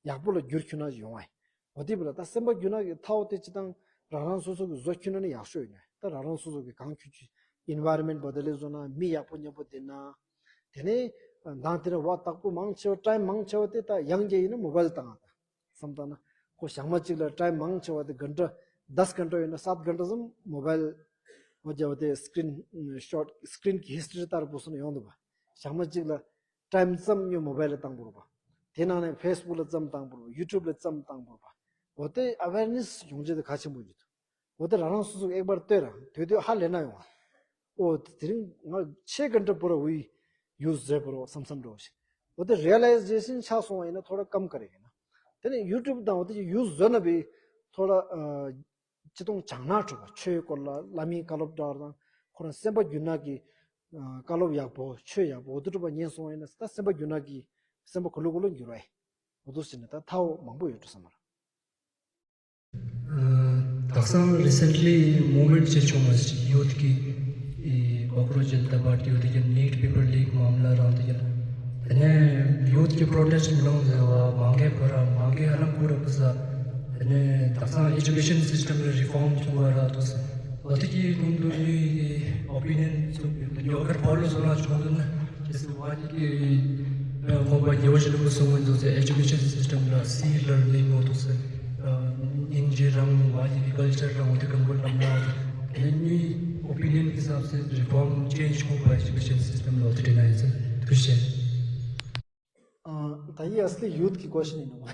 ཡག་པོ་ལ་འགྱུར་ཁྱུ་ན་ཡོང་བ་ཡིན། འོ་དེ་བས་ལ་ད་སེམས་པ་འགྱུར་ན་གི་ཐའོ་དེ་ཅི་དང་རང་རང་སོ་སོ་གི་བཟོ་ཁྱུ་ན་ནི་ཡག་ཤོས་ཡིན་ན་ད་རང་རང་སོ་སོ་གི་གང་ཁྱུ་ཁྱུ་ཨིན་ཝ་རོན་མེན་ཊི་བ་དེ་ལས་བཟོ་ན་མི་ཡག་པོ་མཉམ་པོ་དེ་ན། དེ་ནས་མདང་དེ་རིང་བ་དྭགས་པོ་མང་ཆེ་བ་ཊའིམ་མང་ཆེ་བ་དེ་ད་ཡང་རྒྱལ་ཡིན་ན་མོ་བལ་བཏང་ང་ད་བསམ་བཏང་ན་ཁོ་ཞག་མ་གཅིག་ལ་ཊའིམ་མང་ཆེ་བ་དེ་གྷན་ཊ་དཱས་གྷན་ཊ་ཡོད་ན་སཱད་གྷན་ཊ་ཙམ་མོ་བལ་བ་རྒྱབ་དེ་སི་ཀི་རིན་ཤོཊ་སི་ཀི་རིན་གྱི་ཧིས་ཊ་རི་ལྟར་པོ་སོང་ཡོང་འདུག་པ། ཞག་མ་གཅིག་ལ་ཊའིམ་ཙམ་ཉོ་མོ་བལ་ལ་བཏང་བོར་བ། དེ་ནང་ནས་ཕེ་སི་བུག་ལ་ཙམ་བཏང་བོར་བ་ཡུ་ཊུབ་ལ་ཙམ་བཏང་བོར་བ། འོ་དེ་ཨ་ཝེར་ནེ་སི་ཡོང་ཆེད་དེ་གལ་ཆེན་པོ་ཡོད་འདུག་འོ་དེ་རང་རང་སོ་སོ་ཨེག་བར་ལྟོས་ར་དུས་དུས་ཧ་ལས་ན་ཡོང་བ། འོ་དེ་རིང་ང་ཆེ་ག་འདྲ་པོ་ར་འུ་ཡུ་ཟེར་པོ་རོ་བསམ་བསམ་འགྲོ་ཞིག་འོ་དེ་རི་ཡ་ལའི་ཟེ་ཤན་ཆགས་སོང་བ་ཡིན་ན་ཐོ་ར་སྐམ་ཀ་རེ་ཡིན་ན། དེ་ནས་ཡུ་ཊུབ་དང་འོ་དེ་ཡུ་ཟོ་ན་བི་ཐོ་ར་ཅི་ཏོང་བྱང་ན་གྲུབ་པ་ཆོས་སྐོར་ལ་བླ་མའི་བཀའ་སློབ་འདྲ་བ་དང་ཁོ་རང་སེམས་པ་འགྱུར་ན་གི་བཀའ་སློབ་ཡག་པོ་ཆོས་ཡག་པོ་འོ་དེ་གྲུབ་པ་ཉན་སོང་བ་ཡིན་ན་ད་སེམས་པ་འགྱུར་ན་གི་སེམས་པ་གུ་ལུ་གུ་ལུ་འགྱུར་བ་ཡིན། འོ་དེ་ཟེར་ནས་ད་ཐའོ་མང་པོ་ཡོད་འགྲོ་བསམ་མ་རེད། དག་སང་recently movement ཅིག་བྱུང་བ་ཞིག་ཡུཐ་ཀྱི་བོ་ཀྲོ་ཇན་ཏ་པར་ཊི་ཡོད་དེ་ཀྱང་ནིཊ་པེ་པར་ལིག་མ་མ་ལ་རང་དེ་ཀྱང་དེ་ནས་ཡུཐ་ཀྱི་པྲོ་ཊེ་སི་ཊི་མི་ལོང་ཟེར་བ་མང་གེ་ཁོ་ར་མང་གེ་ཧ་ལམ་ཁོ་ར་ཕུ་ས་དེ་ནས་དག་སང་ཨེ་ཇུ་ཀེ་ཤན་སི་སི་ཊམ་ལ་རི་ཕོམ་བྱུང་བ་ར་དུ་ས། ཨོ་དེ་གི་ཀུན་ཏུ་ནུས་ཀྱི་ཨོ་པི་ནི་ཡན་ཚུགས་པའི་ཡོ་གར་ཕོ་ལོ་སོ་ལ་ཆུང་དུ་ན་ཁྱེད་སུ་བ་གི་ཁོང་པ་རྒྱལ་བ་ཞི་ལུ་གསུང་མི་འདུག་ཚེ་ཨེ་ཇུ་ཀེ་ཤན་སི་སི་ཊམ་ལ་སི་ལར་ནིང་འོ་འདུག་ཚེ་ཨིན་ཇི་རང་བ་གི་ཀལ་ཅར་རང་འོ་དེ་ཀམ་པོ་ལམ་ལ་དེ་ནུས་ཨོ་པི་ནི་ཡན་གི་ས་སེ་རི་ཕོམ་ཅེན་ཇི་ཁོང་པ་ཨེ་ཇུ་ཀེ་ཤན་སི་སི་ཊམ་ལ་འོ་དེ་དྲན་ན་ཡིན་ཚེ་ཐུགས་རྗེ་ཆེ། ད་ཡི་ཨ་སི་ལི་ཡུ་ཐི་གི་ཀོ་ཤན་ཡིན་ནོ།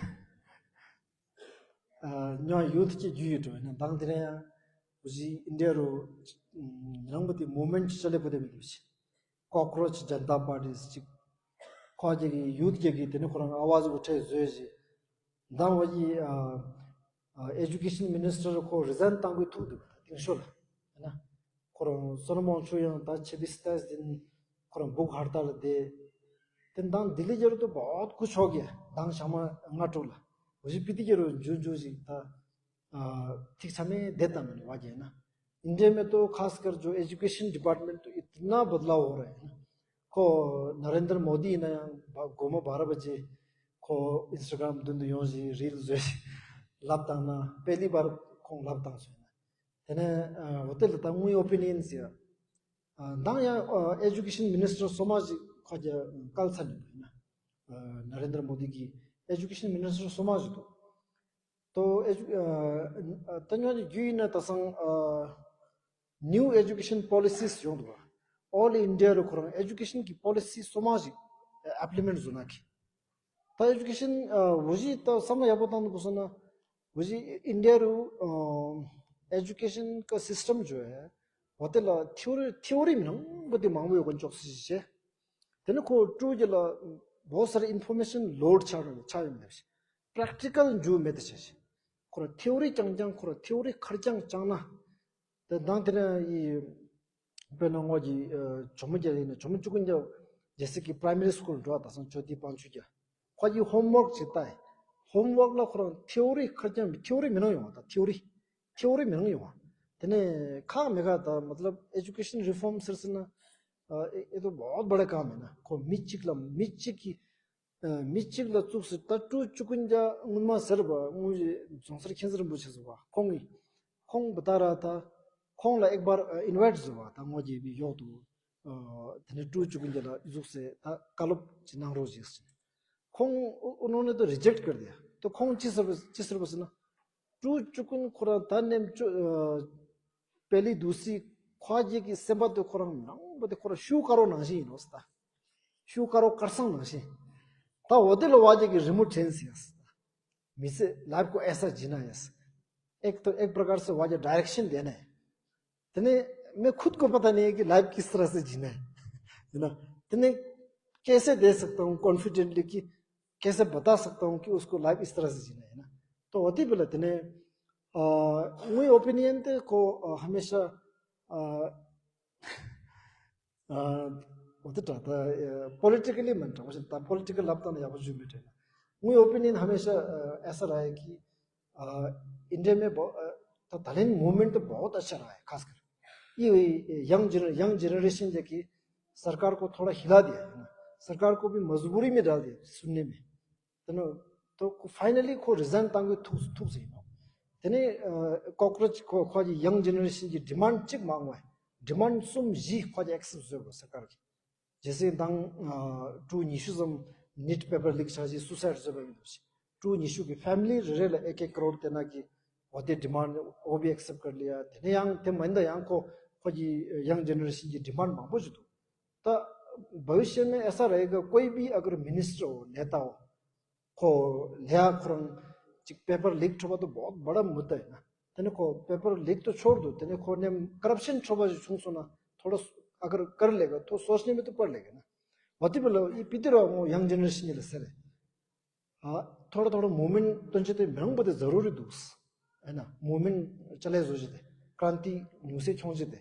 ཉོ་ཡུ་ཐི་གི་རྒྱུ་ཡོད་འགྲོ་ན་དང་དེ་རིང་ཡང་བུ་ཞི་ཨིན་ཌི་ཡ་རུ་མི་རང་པོ་དེ་མུ་མེན་ཊི་ཅི་ལེ་པོ་དེ་མི་འདུག་ཞིག་ཀོག་རོ་ཆི་ཇན་ཏ་པར་ཊི་ཅིག་ཁོ་རྒྱ་གི་ཡུ་ཐི་རྒྱ་གི་དེ་ནི་ཁོ་རང་ཨ་ཝ་ཟུ་གོ་ཁྲེ་བཟོས་ཞིག་མདང་བ་ཡི་ཨེ་ཇུ་ཀེ་ཤན་མི་ནི་སི་ཊར་ཁོ་རི་ཟན་བཏང་དགོས་ཐུག་འདུག་ད་དེང་ཤོ་ལ་ཡིན་ན། ཁོ་རང་སོ་ལོ་མོན་ཆུ་ཡང་ད་ཆེ་བི་སི་ཏཱས་དིན་ཁོ་རང་བུག་ཧར་ཏཱལ་ལ་བསྡད། དེ་མདང་ལྡི་ལི་རྒྱ་རུ་དུ་བོད་ཁུ་ཆོག་གི་མདང་ཞག་མ་ལྔ་དྲུག་ལ་འོ་ཞིག་སྤི་ཏི་རྒྱ་རུ་འཇུ་འཇུ་ཞིག་ད་ཐིག་ཆ་མེད་བསྡད་དམ་མིན་བ་རྒྱལ་ན། ཨིན་ཌི་ཡ་མེ་ཏོ་ཁ་སྐར་ཇོ་ཨེ་ཇུ་ཀེ་ཤན་ཌི་པར་ཊི་མེན་ཊི་ཏོ་ཨི་ཏི་ན་བ་དི་ལ་ཧོ་ར་ཡིན། ཁོ་ན་རེན་དྲ་མོ་དི་ཡིན་ན་ཡང་སྒོར་མོ་བ་ར་བ་ཅེ་ཁོ་ཨིན་སི་ཊ་གྷ་རམ་མདུན་དུ་ཡོང་ཞིག་རིལ་བཟོས་ཤིག་ལབ་བཏང་ན་པེ་ལི་བར་ཁོང་ལབ་བཏང་སོང་ཡིན། དེ་ནས་ཨ་འོ་དེ་ལ་ད་དངུལ་ཨོ་པི་ནི་ཡན་ཟེར། ཨ་མདང་ཡང་ཨ་ཨེ་ཇུ་ཀེ་ཤན་མི་ནི་སི་ཊར་སོ་མ་ཞིག་ཁ་རྒྱ་བཀལ་ཚར་ནས་ཡིན་ན། ཨ་ན་རེན་དྲ་མོ་དི་གི་ཨེ་ཇུ་ཀེ་ཤན་མི་ནི་སི་ཊར་སོ་མ་ཞིག་འདུག་ཏོ་ཨེ་ཇུ་ཨ་ད་ཉོ་ནི་རྒྱུ་ཡིན་ན་ད་སང་ཨ་ནིའུ་ཨེ་ཇུ་ཀེ་ཤན་པོ་ལི་སིས་ཡོང་འདུག་བ། ཨོལ་ཨིན་ཌི་ཡ་རུ་ཁོ་རང་ཨེ་ཇུ་ཀེ་ཤན་གི་པོ་ལི་སི་སོ་མ་ཞིག་ཨེ་པི་ལི་མེན་ཊི་བཟོ་ན་གི། ད་ཨེ་ཇུ་ཀེ་ཤན་ཨ་འུ་ཞི་ད་བསམ་བློ་ཡག་པོ་བཏང་འདུག་གོ་སོང་ན། འུ་ཞི་ཨིན་ཌི་ཡ་རུ་ཨ་ཨེ་ཇུ་ཀེ་ཤན་གི་སི་སི་ཊམ་བཟོ་ཡ། འོ་དེ་ལ་ཐི་ཨོ་རི་ཐི་ཨོ་རི་མི་རང་པོ་དེ་མང་པོ་ཡོད་གོ་འཇོག་སི་ཞེ། དེ་ནི་ཁོ་ཀྲུའུ་རྒྱ་ལ་བོ་སར་ཨིན་ཕོར་མེ་ཤན་ལོ་ཌི་ཆགས་རུང་ཆགས་ཡོང་མེད་ཞེ། པྲེག་ཊི་ཀལ་འཇུ་མེད་དེ་ཞེ་ཞེ། ཁོ་ར་ཐི་ཨོ་རི་རྐྱང་རྐྱང་ཁོ་ར་ཐི་ཨོ་རི་ཁར་རྐྱང་རྐྱང་ན། དེ་དང་དེ་ནས་ཡི་དཔེར་ན་ངོ་གི་ཇོ་མོ་རྒྱལ་ཡིན་ན་ཇོ་མོ་བཅུ་ཀུན་རྒྱལ་རྒྱལ་སྲིད་ཀྱི་པ་རའི་མ་རི་སི་ཀུལ་འགྲོ་བ་དང་སང་ཆོས་དེ་པང་ཆུ་རྒྱལ་ཁོ་གི་ཧོམ་ཝོག་ཅིག་ལྟ་ཡི། ཧོམ་ཝོག་ལ་ཁོ་རང་ཐི་ཨོ་རི་ཁར་རྐྱང་མི་ཐི་ཨོ་རི་མི་ནང་ཡོང་བ་དང་ཐི་ཨོ་རི་ཐི་ཨོ་རི་མི་ནང་ཡོང་བ། དེ་ནས་ཁག་མེད་ག་ད་མ་ཏི་ལབ་ཨེ་ཇུ་ཀེ་ཤན་རི་ཕོམ་ཟེར་ཟེར་ན་ཨེ་ཨེ་དོ་བོད་བ་ལ་གང་མེད་ན་ཁོ་མི་གཅིག་ལ་མི་གཅིག་གི་མི་གཅིག་ལ་བཙུགས་སུ་ད་ཀྲུའུ་བཅུ་ཀུན་རྒྱལ་སྔོན་མ་ཟེར་བ་སྔོན་རྗེས་རྫོང་སར་མཁྱེན་བརྩེ་རིན་པོ་ཆེ་ཟེར་བ་ཁོང་གིས་ཁོང་བུ་ད་ར་ད་ཁོང་ལ་ཨེག་བར་ཨིན་ཝའི་ཊི་ཟེར་བ་ད་ངོ་རྒྱས་པའི་ཡོག་ཏུ་དེ་ནས་ཀྲུའུ་བཅུ་ཀུན་རྒྱལ་ལ་བཙུགས་སེ་ད་བཀའ་སློབ་ཅིག་གནང་རོགས་ཞེས་ཟེར། ཁོང་ཨུ་ནོ་ནེ་ཏོ་རི་ཇེག་ཊི་ཀར་དེ་ཏོ་ཁོང་ཅི་ཟེར་བ་ཅི་ཟེར་བ་ཟེར་ན། ཀྲུའུ་བཅུ་ཀུན་ཁོ་རང་ད་ནེམ་ཅོ་པེ་ལི་དུ་སི་ཁོ་རྒྱལ་གྱི་སེམས་པ་དེ་ཁོ་རང་མི་རང་པོ་དེ་ཁོ་རང་ཤུ་དཀར་རོ་ནང་བཞིན་ཡིན་ནོ་ཟེར་ད། ཤུ་དཀར་རོ་དཀར་སང་ནང་བཞིན། ད་འོ་དེ་ལ་བ་རྒྱལ་གྱི་རི་མོ་དྲན་ཟེར་ཡ་ཟེར་ད། མི་ཚེ་ལའིབ་ཁོ་ཨེ་ས་ཇི་ན་ཡ་ཟེར། ཨེག་ཏོ་ཨེག་པྲ་ཀར་སེ་བ་རྒྱལ་ཌའི་རེག་ཤན་དེ་ནས། དེ་ནས་मैं खुद को पता नहीं है कि लाइफ किस तरह से जीना है, है ना? དེ་ནས་कैसे दे सकता हूँ कॉन्फिडेंटली कि कैसे बता सकता हूँ कि उसको लाइफ इस तरह से जीना है ना? तो होती बोला དེ་ནས་ངའི་ཨོ་པི་ནི་ཡན་དེ་ཁོ་ཧ་མེ་ཤ་འོ་དེ་དྲ་ད་པོ་ལི་ཊི་ཀ་ལི་མིན་དྲ་བ་ཞིག་ད་པོ་ལི་ཊི་ཀལ་ལབ་སྟངས་ཡག་པོ་བརྗོད་མི་དྲན། ངའི་ཨོ་པི་ནི་ཡན་ཧ་མེ་ཤ་ཨེ་ས་ར་ཡ་གི་ཨ་ཨིན་ཌི་ཡ་མེ་བོ་ཨ་ད་ད་ལན་མུ་མེན་ཊི་བོ་ད་ཆ་ར་ཡ་ཁ་སྐར། ཡི་ཡང་ཇེ་ཡང་ཇེ་ནེ་རེ་ཤན་ཇེ་ཀི་སར་ཀར་ཁོ་ཐོ་ར་ཧི་ལ་དེ་ཡ་ཡིན་ན་སར་ཀར་ཁོ་བི་མ་ཟུ་བུ་རི་མི་ཌལ་དེ་སུན་ནེ་མེ། དེ་ནོ་ཏོ་ཁོ་ཕའི་ན་ལི་ཁོ་རི་ཟན་བཏང་གི་ཐུག་ཐུག་ཟེར་ཡིན་ནོ། དེ་ནས་ཨ་ཀོག་རོ་ཆི་ཁོ་ཁོ་གི་ཡང་ཇེ་ནེ་རེ་ཤན་གི་ཌི་མན་ཌི་གཅིག་མ་ངོ་ཌི་མན་ཌི་གསུམ་བཞི་ཁོ་གི་ཨེག་སེབ་བཟོས་གོ་སར་ཀར་གི། ཇེ་སྲིད་དང་ཀྲུའུ་ཉི་ཤུ་ཙམ་ནིཊ་པེ་པར་ལིག་ཆགས་ཤིང་སུ་སའིཌ་བཟོས་པ་ཡིན་འདུག་ཅིང་ཀྲུའུ་ཉི་ཤུ་གི་ཕེ་མི་ལི་རེ་རེ་ལ་ཨེག་ཨེག་ཀ་རོར་དེ་ན་གི་འོ་དེ་ཌི་མན་ཌི་འོ་བི་ཨེག་སེབ་ཀར་ལི་ཡ། དེ་ནས་ཡང་དེ་མ་ཡིན་ད་ཡང་ཁོ་ཁོ་གི་ཡང་ཇེ་ནེ་རེ་ཤན་གི་ཌི་མན་ཌི་མང་པོ་ཞིག་འདུག་ད་བ་བི་ཤ་མེ་ཨེ་ས་ར་ཡ་ག་ཀོའི་བི་ཨ་གར་མི་ནི་སི་ཊར་འོ་ནེ་ཏཱ་འོ། ཁོ་ལེ་ཡ་ཁོ་རང་ཅིག་པེ་པར་ལིག་འཕྲོ་བ་དུ་བོད་བ་ཌ་མུ་ད་ཡིན་ན། དེ་ནས་ཁོ་པེ་པར་ལིག་ཏུ་ཆོར་དུ་དེ་ནས་ཁོ་ནེམ་ཀ་རབ་ཤན་འཕྲོ་བ་ཞིག་བྱུང་སོང་ན་ཐོ་ར་ཨ་གར་ཀར་ལེ་ག་ཐོ་སོ་ཤི་ནི་མི་ཏུ་པར་ལེ་ག་ན། བ་ཏི་པ་ལ་ཡི་པི་ཏི་ར་ངོ་ཡང་ཇེ་ནེ་རེ་ཤན་ལ་ཟེར་རེ། ཨ་ཐོ་ར་ཐོ་ར་མུ་མེན་ཊི་སྟོན་ཆེ་དེ་མི་རང་པོ་དེ་ཛ་རུ་རི་འདུག་ཨེ་ན་མུ་མེན་ཊི་ཅ་ལེ་བཟོ་ཆེ་དེ་ཀྲན་ཏི་ཉུང་སེ་ཁྱོང་ཆེ་དེ་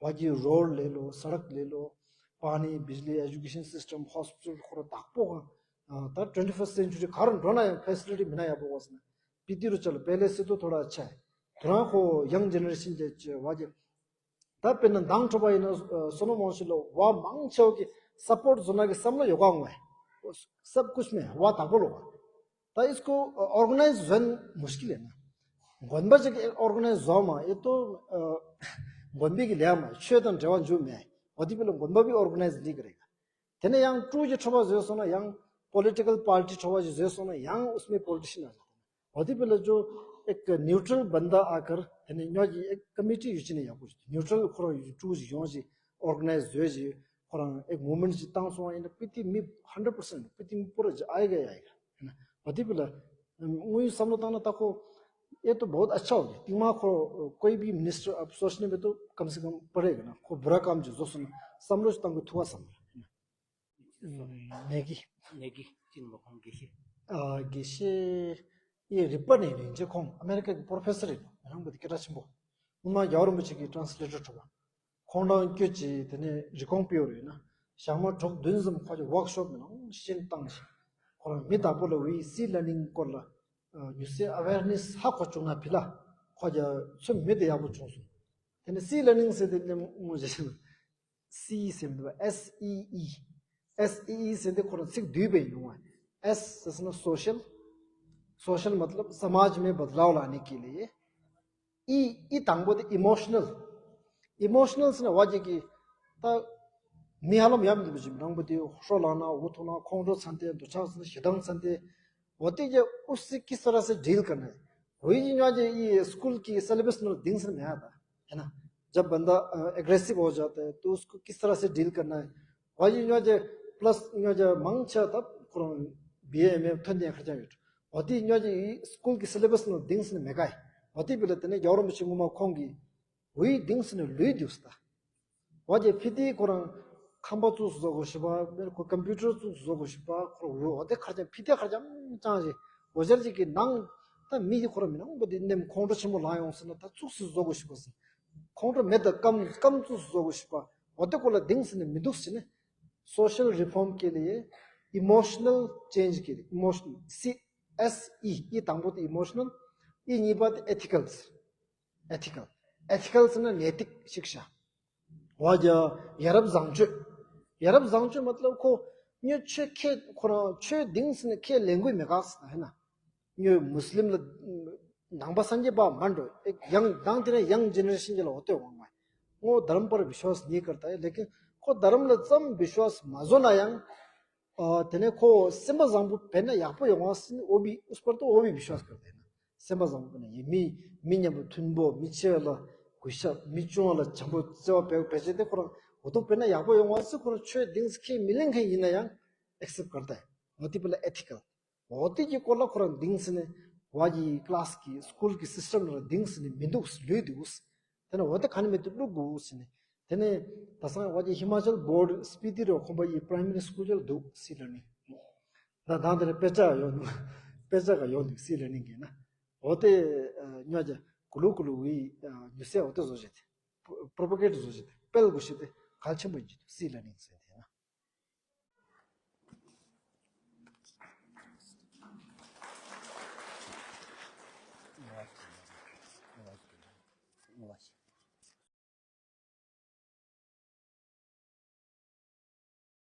བ་གི་རོ་ཌི་ལེ་ལོ་སར་ཀ་ལེ་ལོ་པ་ནི་བིཇ་ལི་ཨེ་ཇུ་ཀེ་ཤན་སི་སི་ཊམ་ཧོ་སི་པི་ཊལ་ཁོ་ར་དག་པོ་ག་ད་ཊུ་ཝེན་ཊི་ཕར་སི་ཊི་སེན་ཅུ་རི་ག་རུ་འགྲོ་ན་ཡང་ཕེ་སི་ལི་ཊི་མི་སྣ་ཡག་པོ་བ་སི་ན། པི་ཏི་རུ་ཅ་ལ་པེ་ལེ་སི་ཏུ་ཐོ་ར་ཆེ། དེ་རང་ཁོ་ཡང་ཇེ་ནེ་རེ་ཤན་ཅེ་ཅེ་བ་ཀྱི། ད་དཔེར་ན་མདང་ཁྲོ་བ་ཡིན་ན་སོ་ནོ་མོན་ཤི་ལོ་བ་མང་ཆེ་བ་གི་སབ་པོར་ཊི་བཟོ་ན་གི་བསམ་བློ་ཡོད་ག་ངོ་། སབ་ཀུཤ་མེ་བ་དག་པོ་ལོ་བ། ད་ཨིས་ཀོ་ཨོར་ག་ནའིཛ་བཟོན་མུཤ་ཀིལ་ཡིན་ན། དགོན་པ་ཅིག་ཨོར་ག་ནའི་ཛི་བཟོ་མ་ཨེ་ཏོ། དགོན་པའི་གི་ལས་མ་ཆོས་དང་འབྲེལ་བ་འཇུག་མེད། འོ་དེ་བས་ལ་དགོན་པ་བི་ཨོར་ག་ནའི་ཛི་ལི་གི་རེད། དེ་ནས་ཡང་ཀྲུའུ་ཅི་ཁྲོ་བ་བཟོས་སོང་ན་ཡང་པོ་ལི་ཊི་ཀལ་པར་ཊི་ཁྲོ་བ་ཞིག་བཟོས་སོང་ན་ཡང་ཨུས་མའི་པོ་ལི་ཊི་ཤན་ན། འོ་དེ་བས་ལ་ཇོ་ཨེག་ནིའུ་ཊྲལ་བན་དཱ་ཨ་ཀར་དེ་ནས་ཉོ་གི་ཨེག་ཀ་མི་ཊི་ཡུ་ཅི་ནས་ཡག་པོ་ཞིག་ནིའུ་ཊྲལ་ཁོ་རང་ཡུ་ཀྲུའུ་ཞིག་ཡོང་ཞིག་ཨོར་ག་ནའི་ཛི་བཟོས་ཞིག་ཁོ་རང་ཨེག་མུབ་མེན་ཊི་ཞིག་བཏང་སོང་བ་ཡིན་ན་པི་ཏི་མི་ཧན་ཌེ་ཊི་པར་སེན་ཊི་པི་ཏི་མི་པོ་ར་ཇི་ཨའི་ག་ཡ་ཡ་ཡིན་ན། འོ་དེ་བས་ལ་དངོས་ཡོད་བསམ་བློ་བཏང་ན་ད་ཁོ་ये तो बहुत अच्छा हो गया। तिमा को कोई भी मिनिस्टर अब सोचने में तो कम से कम पड़ेगा ना। को बुरा काम जो जो सुन समझो तंग थुआ समझ। नेगी नेगी चिन बखों गेशे। ཨ་དགེ་བཤེས་ཡི་རིག་པ་ནས་ནི་འཇེ་ཁོང་ཨ་མེ་རི་ཀ་གི་པོ་རོ་ཕེ་སར་ཡིན་ནོ། རང་གི་སྐད་གྲགས་ཆེན་པོ། སྔོན་མ་རྒྱལ་བ་རིན་པོ་ཆེ་གི་ཊ་རན་སི་ལེ་ཊར་གྲུབ་པ། ཁོང་རང་སྐྱོད་ཀྱི་དེ་ནས་རི་ཀོང་སྤེལ་བ་རེད་ན། ཞག་མ་དྲུག་བདུན་ཙམ་ཁོ་ཀྱི་ཝོག་ཤོབ་ནང་བཞིན་བཏང་ཞིང་། ཁོ་རང་མི་དག་པོ་ལ་ཝི་སི་ལར་ནིང་སྐོར་ལ་ཉུ་སེ་ཨ་ཝེར་ནེ་སི་ཧ་གོ་བྱུང་ན་ཕི་ལ་ཁོ་ཀྱི་ཚོད་མི་དེ་ཡག་པོ་བྱུང་སོང་། དེ་ནས་སི་ལར་ནིང་ཟེར་དེ་ནས་ངོ་ཞེས་ཤིང་། སི་ཟེར་མི་འདུག་པ། S E E S E E ཟེར་དེ་ཁོ་རང་ཚིག་བསྡུས་པའི་ཡོང་བ། S ཟེར་ན་སོ་ཤལ། སོ་ཤལ་མ་ཏལབ་སྨཱཇ་མེ་བདལ་ལ་ནི་ཀི་ལེ། ཨི་ཨི་དང་པོ་དེ་ཨི་མོ་ཤ་ནལ། ཨི་མོ་ཤ་ནལ་ཟེར་ན་བ་ཅིག་གི་ད་མི་ཧ་ལམ་ཡམ་འདི་བ་ཅིག་རང་པོ་དེ་ཧྲོ་ལང་ན་འུ་ཐུ་ན་ཁོང་ཁྲོ་ཚན་ཏེ་འདུ་ཆགས་ཚན་ཏེ་ཞེ་སྡང་ཚན་ཏེ། འོ་དེ་གི་ཨུ་སི་ཀི་ས་ར་སེ་ཌིལ་ཀར་ན། འོ་ཡི་ཉོ་ཅེ་ཨི་སྐུལ་གི་སེ་ལེ་བས་ནང་ལ་ལྡིང་སེ་མེད་ཨ་ད། ཧེ་ན། ཇབ་བན་ད་ཨ་ཨེག་རེ་སིབ་ཧོ་ཇ་ཏེ་ཏུ་སྐུལ་ཀི་ས་ར་སེ་ཌིལ་ཀར་ན། འོ་ཡི་ཉོ་ཅེ་པ་ལ་སི་ཉོ་ཅེ་མང་ཆེ་ད་ཁོ་རང་བི་ཨེ་ཨེམ་ཨེ་ཐོན་ཏེ་ཁར་ཅང་ཡོད། འོ་དེ་ཉོ་ཅེ་ཨི་སྐུལ་གི་སེ་ལེ་བས་ནང་ལ་ལྡིང་སེ་མེད་ག་ཡི། འོ་དེ་བི་ལ་དེ་ནས་རྒྱལ་བ་རིན་པོ་ཆེ་ངོ་མ་ཁོང་གི་འོ་ཡི་ལྡིང་སེ་ནས་ལུས་འདུག་ས་ད། འོ་ཅེ་ཕི་ཏི་ཁོ་རང་ཁང་པ་བཙུགས་སུ་བཟོ་དགོས་ཤེས་པ། མེར་ཁོ་ཀམ་པུ་ཊར་བཙུགས་སུ་བཟོ་དགོས་ཤེས་པ། ཁོ་རང་འོ་དེ་ཁར་ཅང་ཕི་ཏི་ཁར་ཅང་ཅང་ཞིག་འོ་ཅར་ཅིག་གི་ནང་ད་མི་དེ་ཁོ་རང་མི་ནང་པོ་དེ་ནེམ་ཁོང་ཁྲོ་ཆེན་པོ་ལངས་ཡོང་སོང་ན་ད་བཙུགས་སུ་བཟོ་དགོས་ཤེས་པ་ཟེར། ཁོང་ཁྲོ་མེད་ད་ཀམ་ཀམ་བཙུགས་སུ་བཟོ་དགོས་ཤེས་པ། འོ་དེ་ཁོ་ལ་ལྡིང་སེ་ནས་མི་འདུག་ཟེར་ནས། སོ་ཤལ་རི་ཕོམ་ཀེ་ལི་ཡེ་ཨི་མོ་ཤ་ནལ་ཅེན་ཇི་ཀེ་ལི་ཨི་མོ་ཤ་ནལ་སི་ཨེས་ཨི་ཨི་དང་པོ་དེ་ཨི་མོ་ཤ་ནལ། ཨི་གཉིས་པ་དེ་ཨེ་ཐི་ཀལ་ཟེར། ཨེ་ཐི་ཀལ། ཨེ་ཐི་ཀལ་ཟེར་ན་ནེ་ཏིག་ཤིག་ཤ། བ་རྒྱ། ཡ་རབས་བཟང་སྤྱོད། ཡ་རབས་བཟང་སྤྱོད་མ་ཏལབ་ཁོ་ཉོ་ཆོས་ཁས་ཁོ་རང་ཆོས་ལྡིང་སེ་ནས་ཁས་ལེན་དགོས་མེད་ག་ཟེར་ན་ཧེ་ན། ཉོ་མུ་སི་ལིམ་ལ་ནང་པ་སངས་རྒྱས་པ་མ་འགྲོ་ཡང་དང་དེ་ནས་ཡང་ཇེ་ནེ་རེ་ཤན་གྱི་ལ་འོ་ཏོ་ཝང་མ། ངོ་དྷརམ་པར་བི་ཤ་ཝཱས་ནི་ཀར་ཏ་ཡ་ལེ་ཀིན་ཁོ་དྷརམ་ལ་ཙམ་བི་ཤ་ཝཱས་མ་བཟོ་ན་ཡང་། དེ་ནས་ཁོ་སེམས་པ་བཟང་པོ་བས་ན་ཡག་པོ་ཡོང་བ་སེམས་འོ་བི་ཨུས་པར་དུ་འོ་བི་བི་ཤ་ཝཱས་ཀར་ཏ་ཡ་ན། སེམས་པ་བཟང་པོ་ནི་ཡིན་མི་མི་མཉམ་པོ་མཐུན་པོ་མི་ཆེ་བ་ལ་གུས་ཞབས་མི་ཆུང་བ་ལ་བྱམས་པོ་བརྩེ་བ་བེ་བེ་ཆེ་དེ་ཁོ་རང་འོ་ཐོག་བེ་ན་ཡག་པོ་ཡོང་བ་སི་ཁོ་རང་ཆོས་སྡིངས་སི་ཁས་མི་ལེན་མཁན་ཡིན་ན་ཡང་ཨེག་སེབ་ཀར་ཏེ་འོ་དེ་བེ་ལ་ཨེ་ཐི་ཀལ་འོ་དེ་གི་སྐོར་ལ་ཁོ་རང་སྡིངས་སི་ནས་བ་གི་ཀི་ལ་སི་གི་སི་ཀུལ་གི་སི་སི་ཊེམ་ལ་སྡིངས་སི་ནས་མི་འདུག་ལུས་འདུག་དེ་ནས་འོ་དེ་ག་ནས་མི་འདུག་ལུག་དགོས་སི་ནས། དེ་ནས་ད་སང་བ་ཅི་ཧི་མ་ཅལ་བོར་ཌི་སི་པི་ཏི་རུ་ཁོམ་པ་ཡི་པ་རའི་མ་རི་སི་ཀུལ་ཅལ་འདུག་སི་ལར་ནིང་། ད་དང་དེ་ནས་དཔེ་ཆ་ཡོད་འདུག་དཔེ་ཆ་ག་ཡོད་འདུག་སི་ལར་ནིང་གི་ན། འོ་དེ་ཉོ་ཅེ་གུ་ལུ་གུ་ལུ་བི་ཉུ་སེ་འོ་དེ་བཟོ་ཅེ་དེ་པོ་རོ་པ་གེ་ཊི་བཟོ་ཅེ་དེ་སྤེལ་དགོས་ཤེས་དེ་གལ་ཆེན་པོ་ཡིན་ཅེ་འདུག་སི་ལར་ནིང་ཟེར་དེ།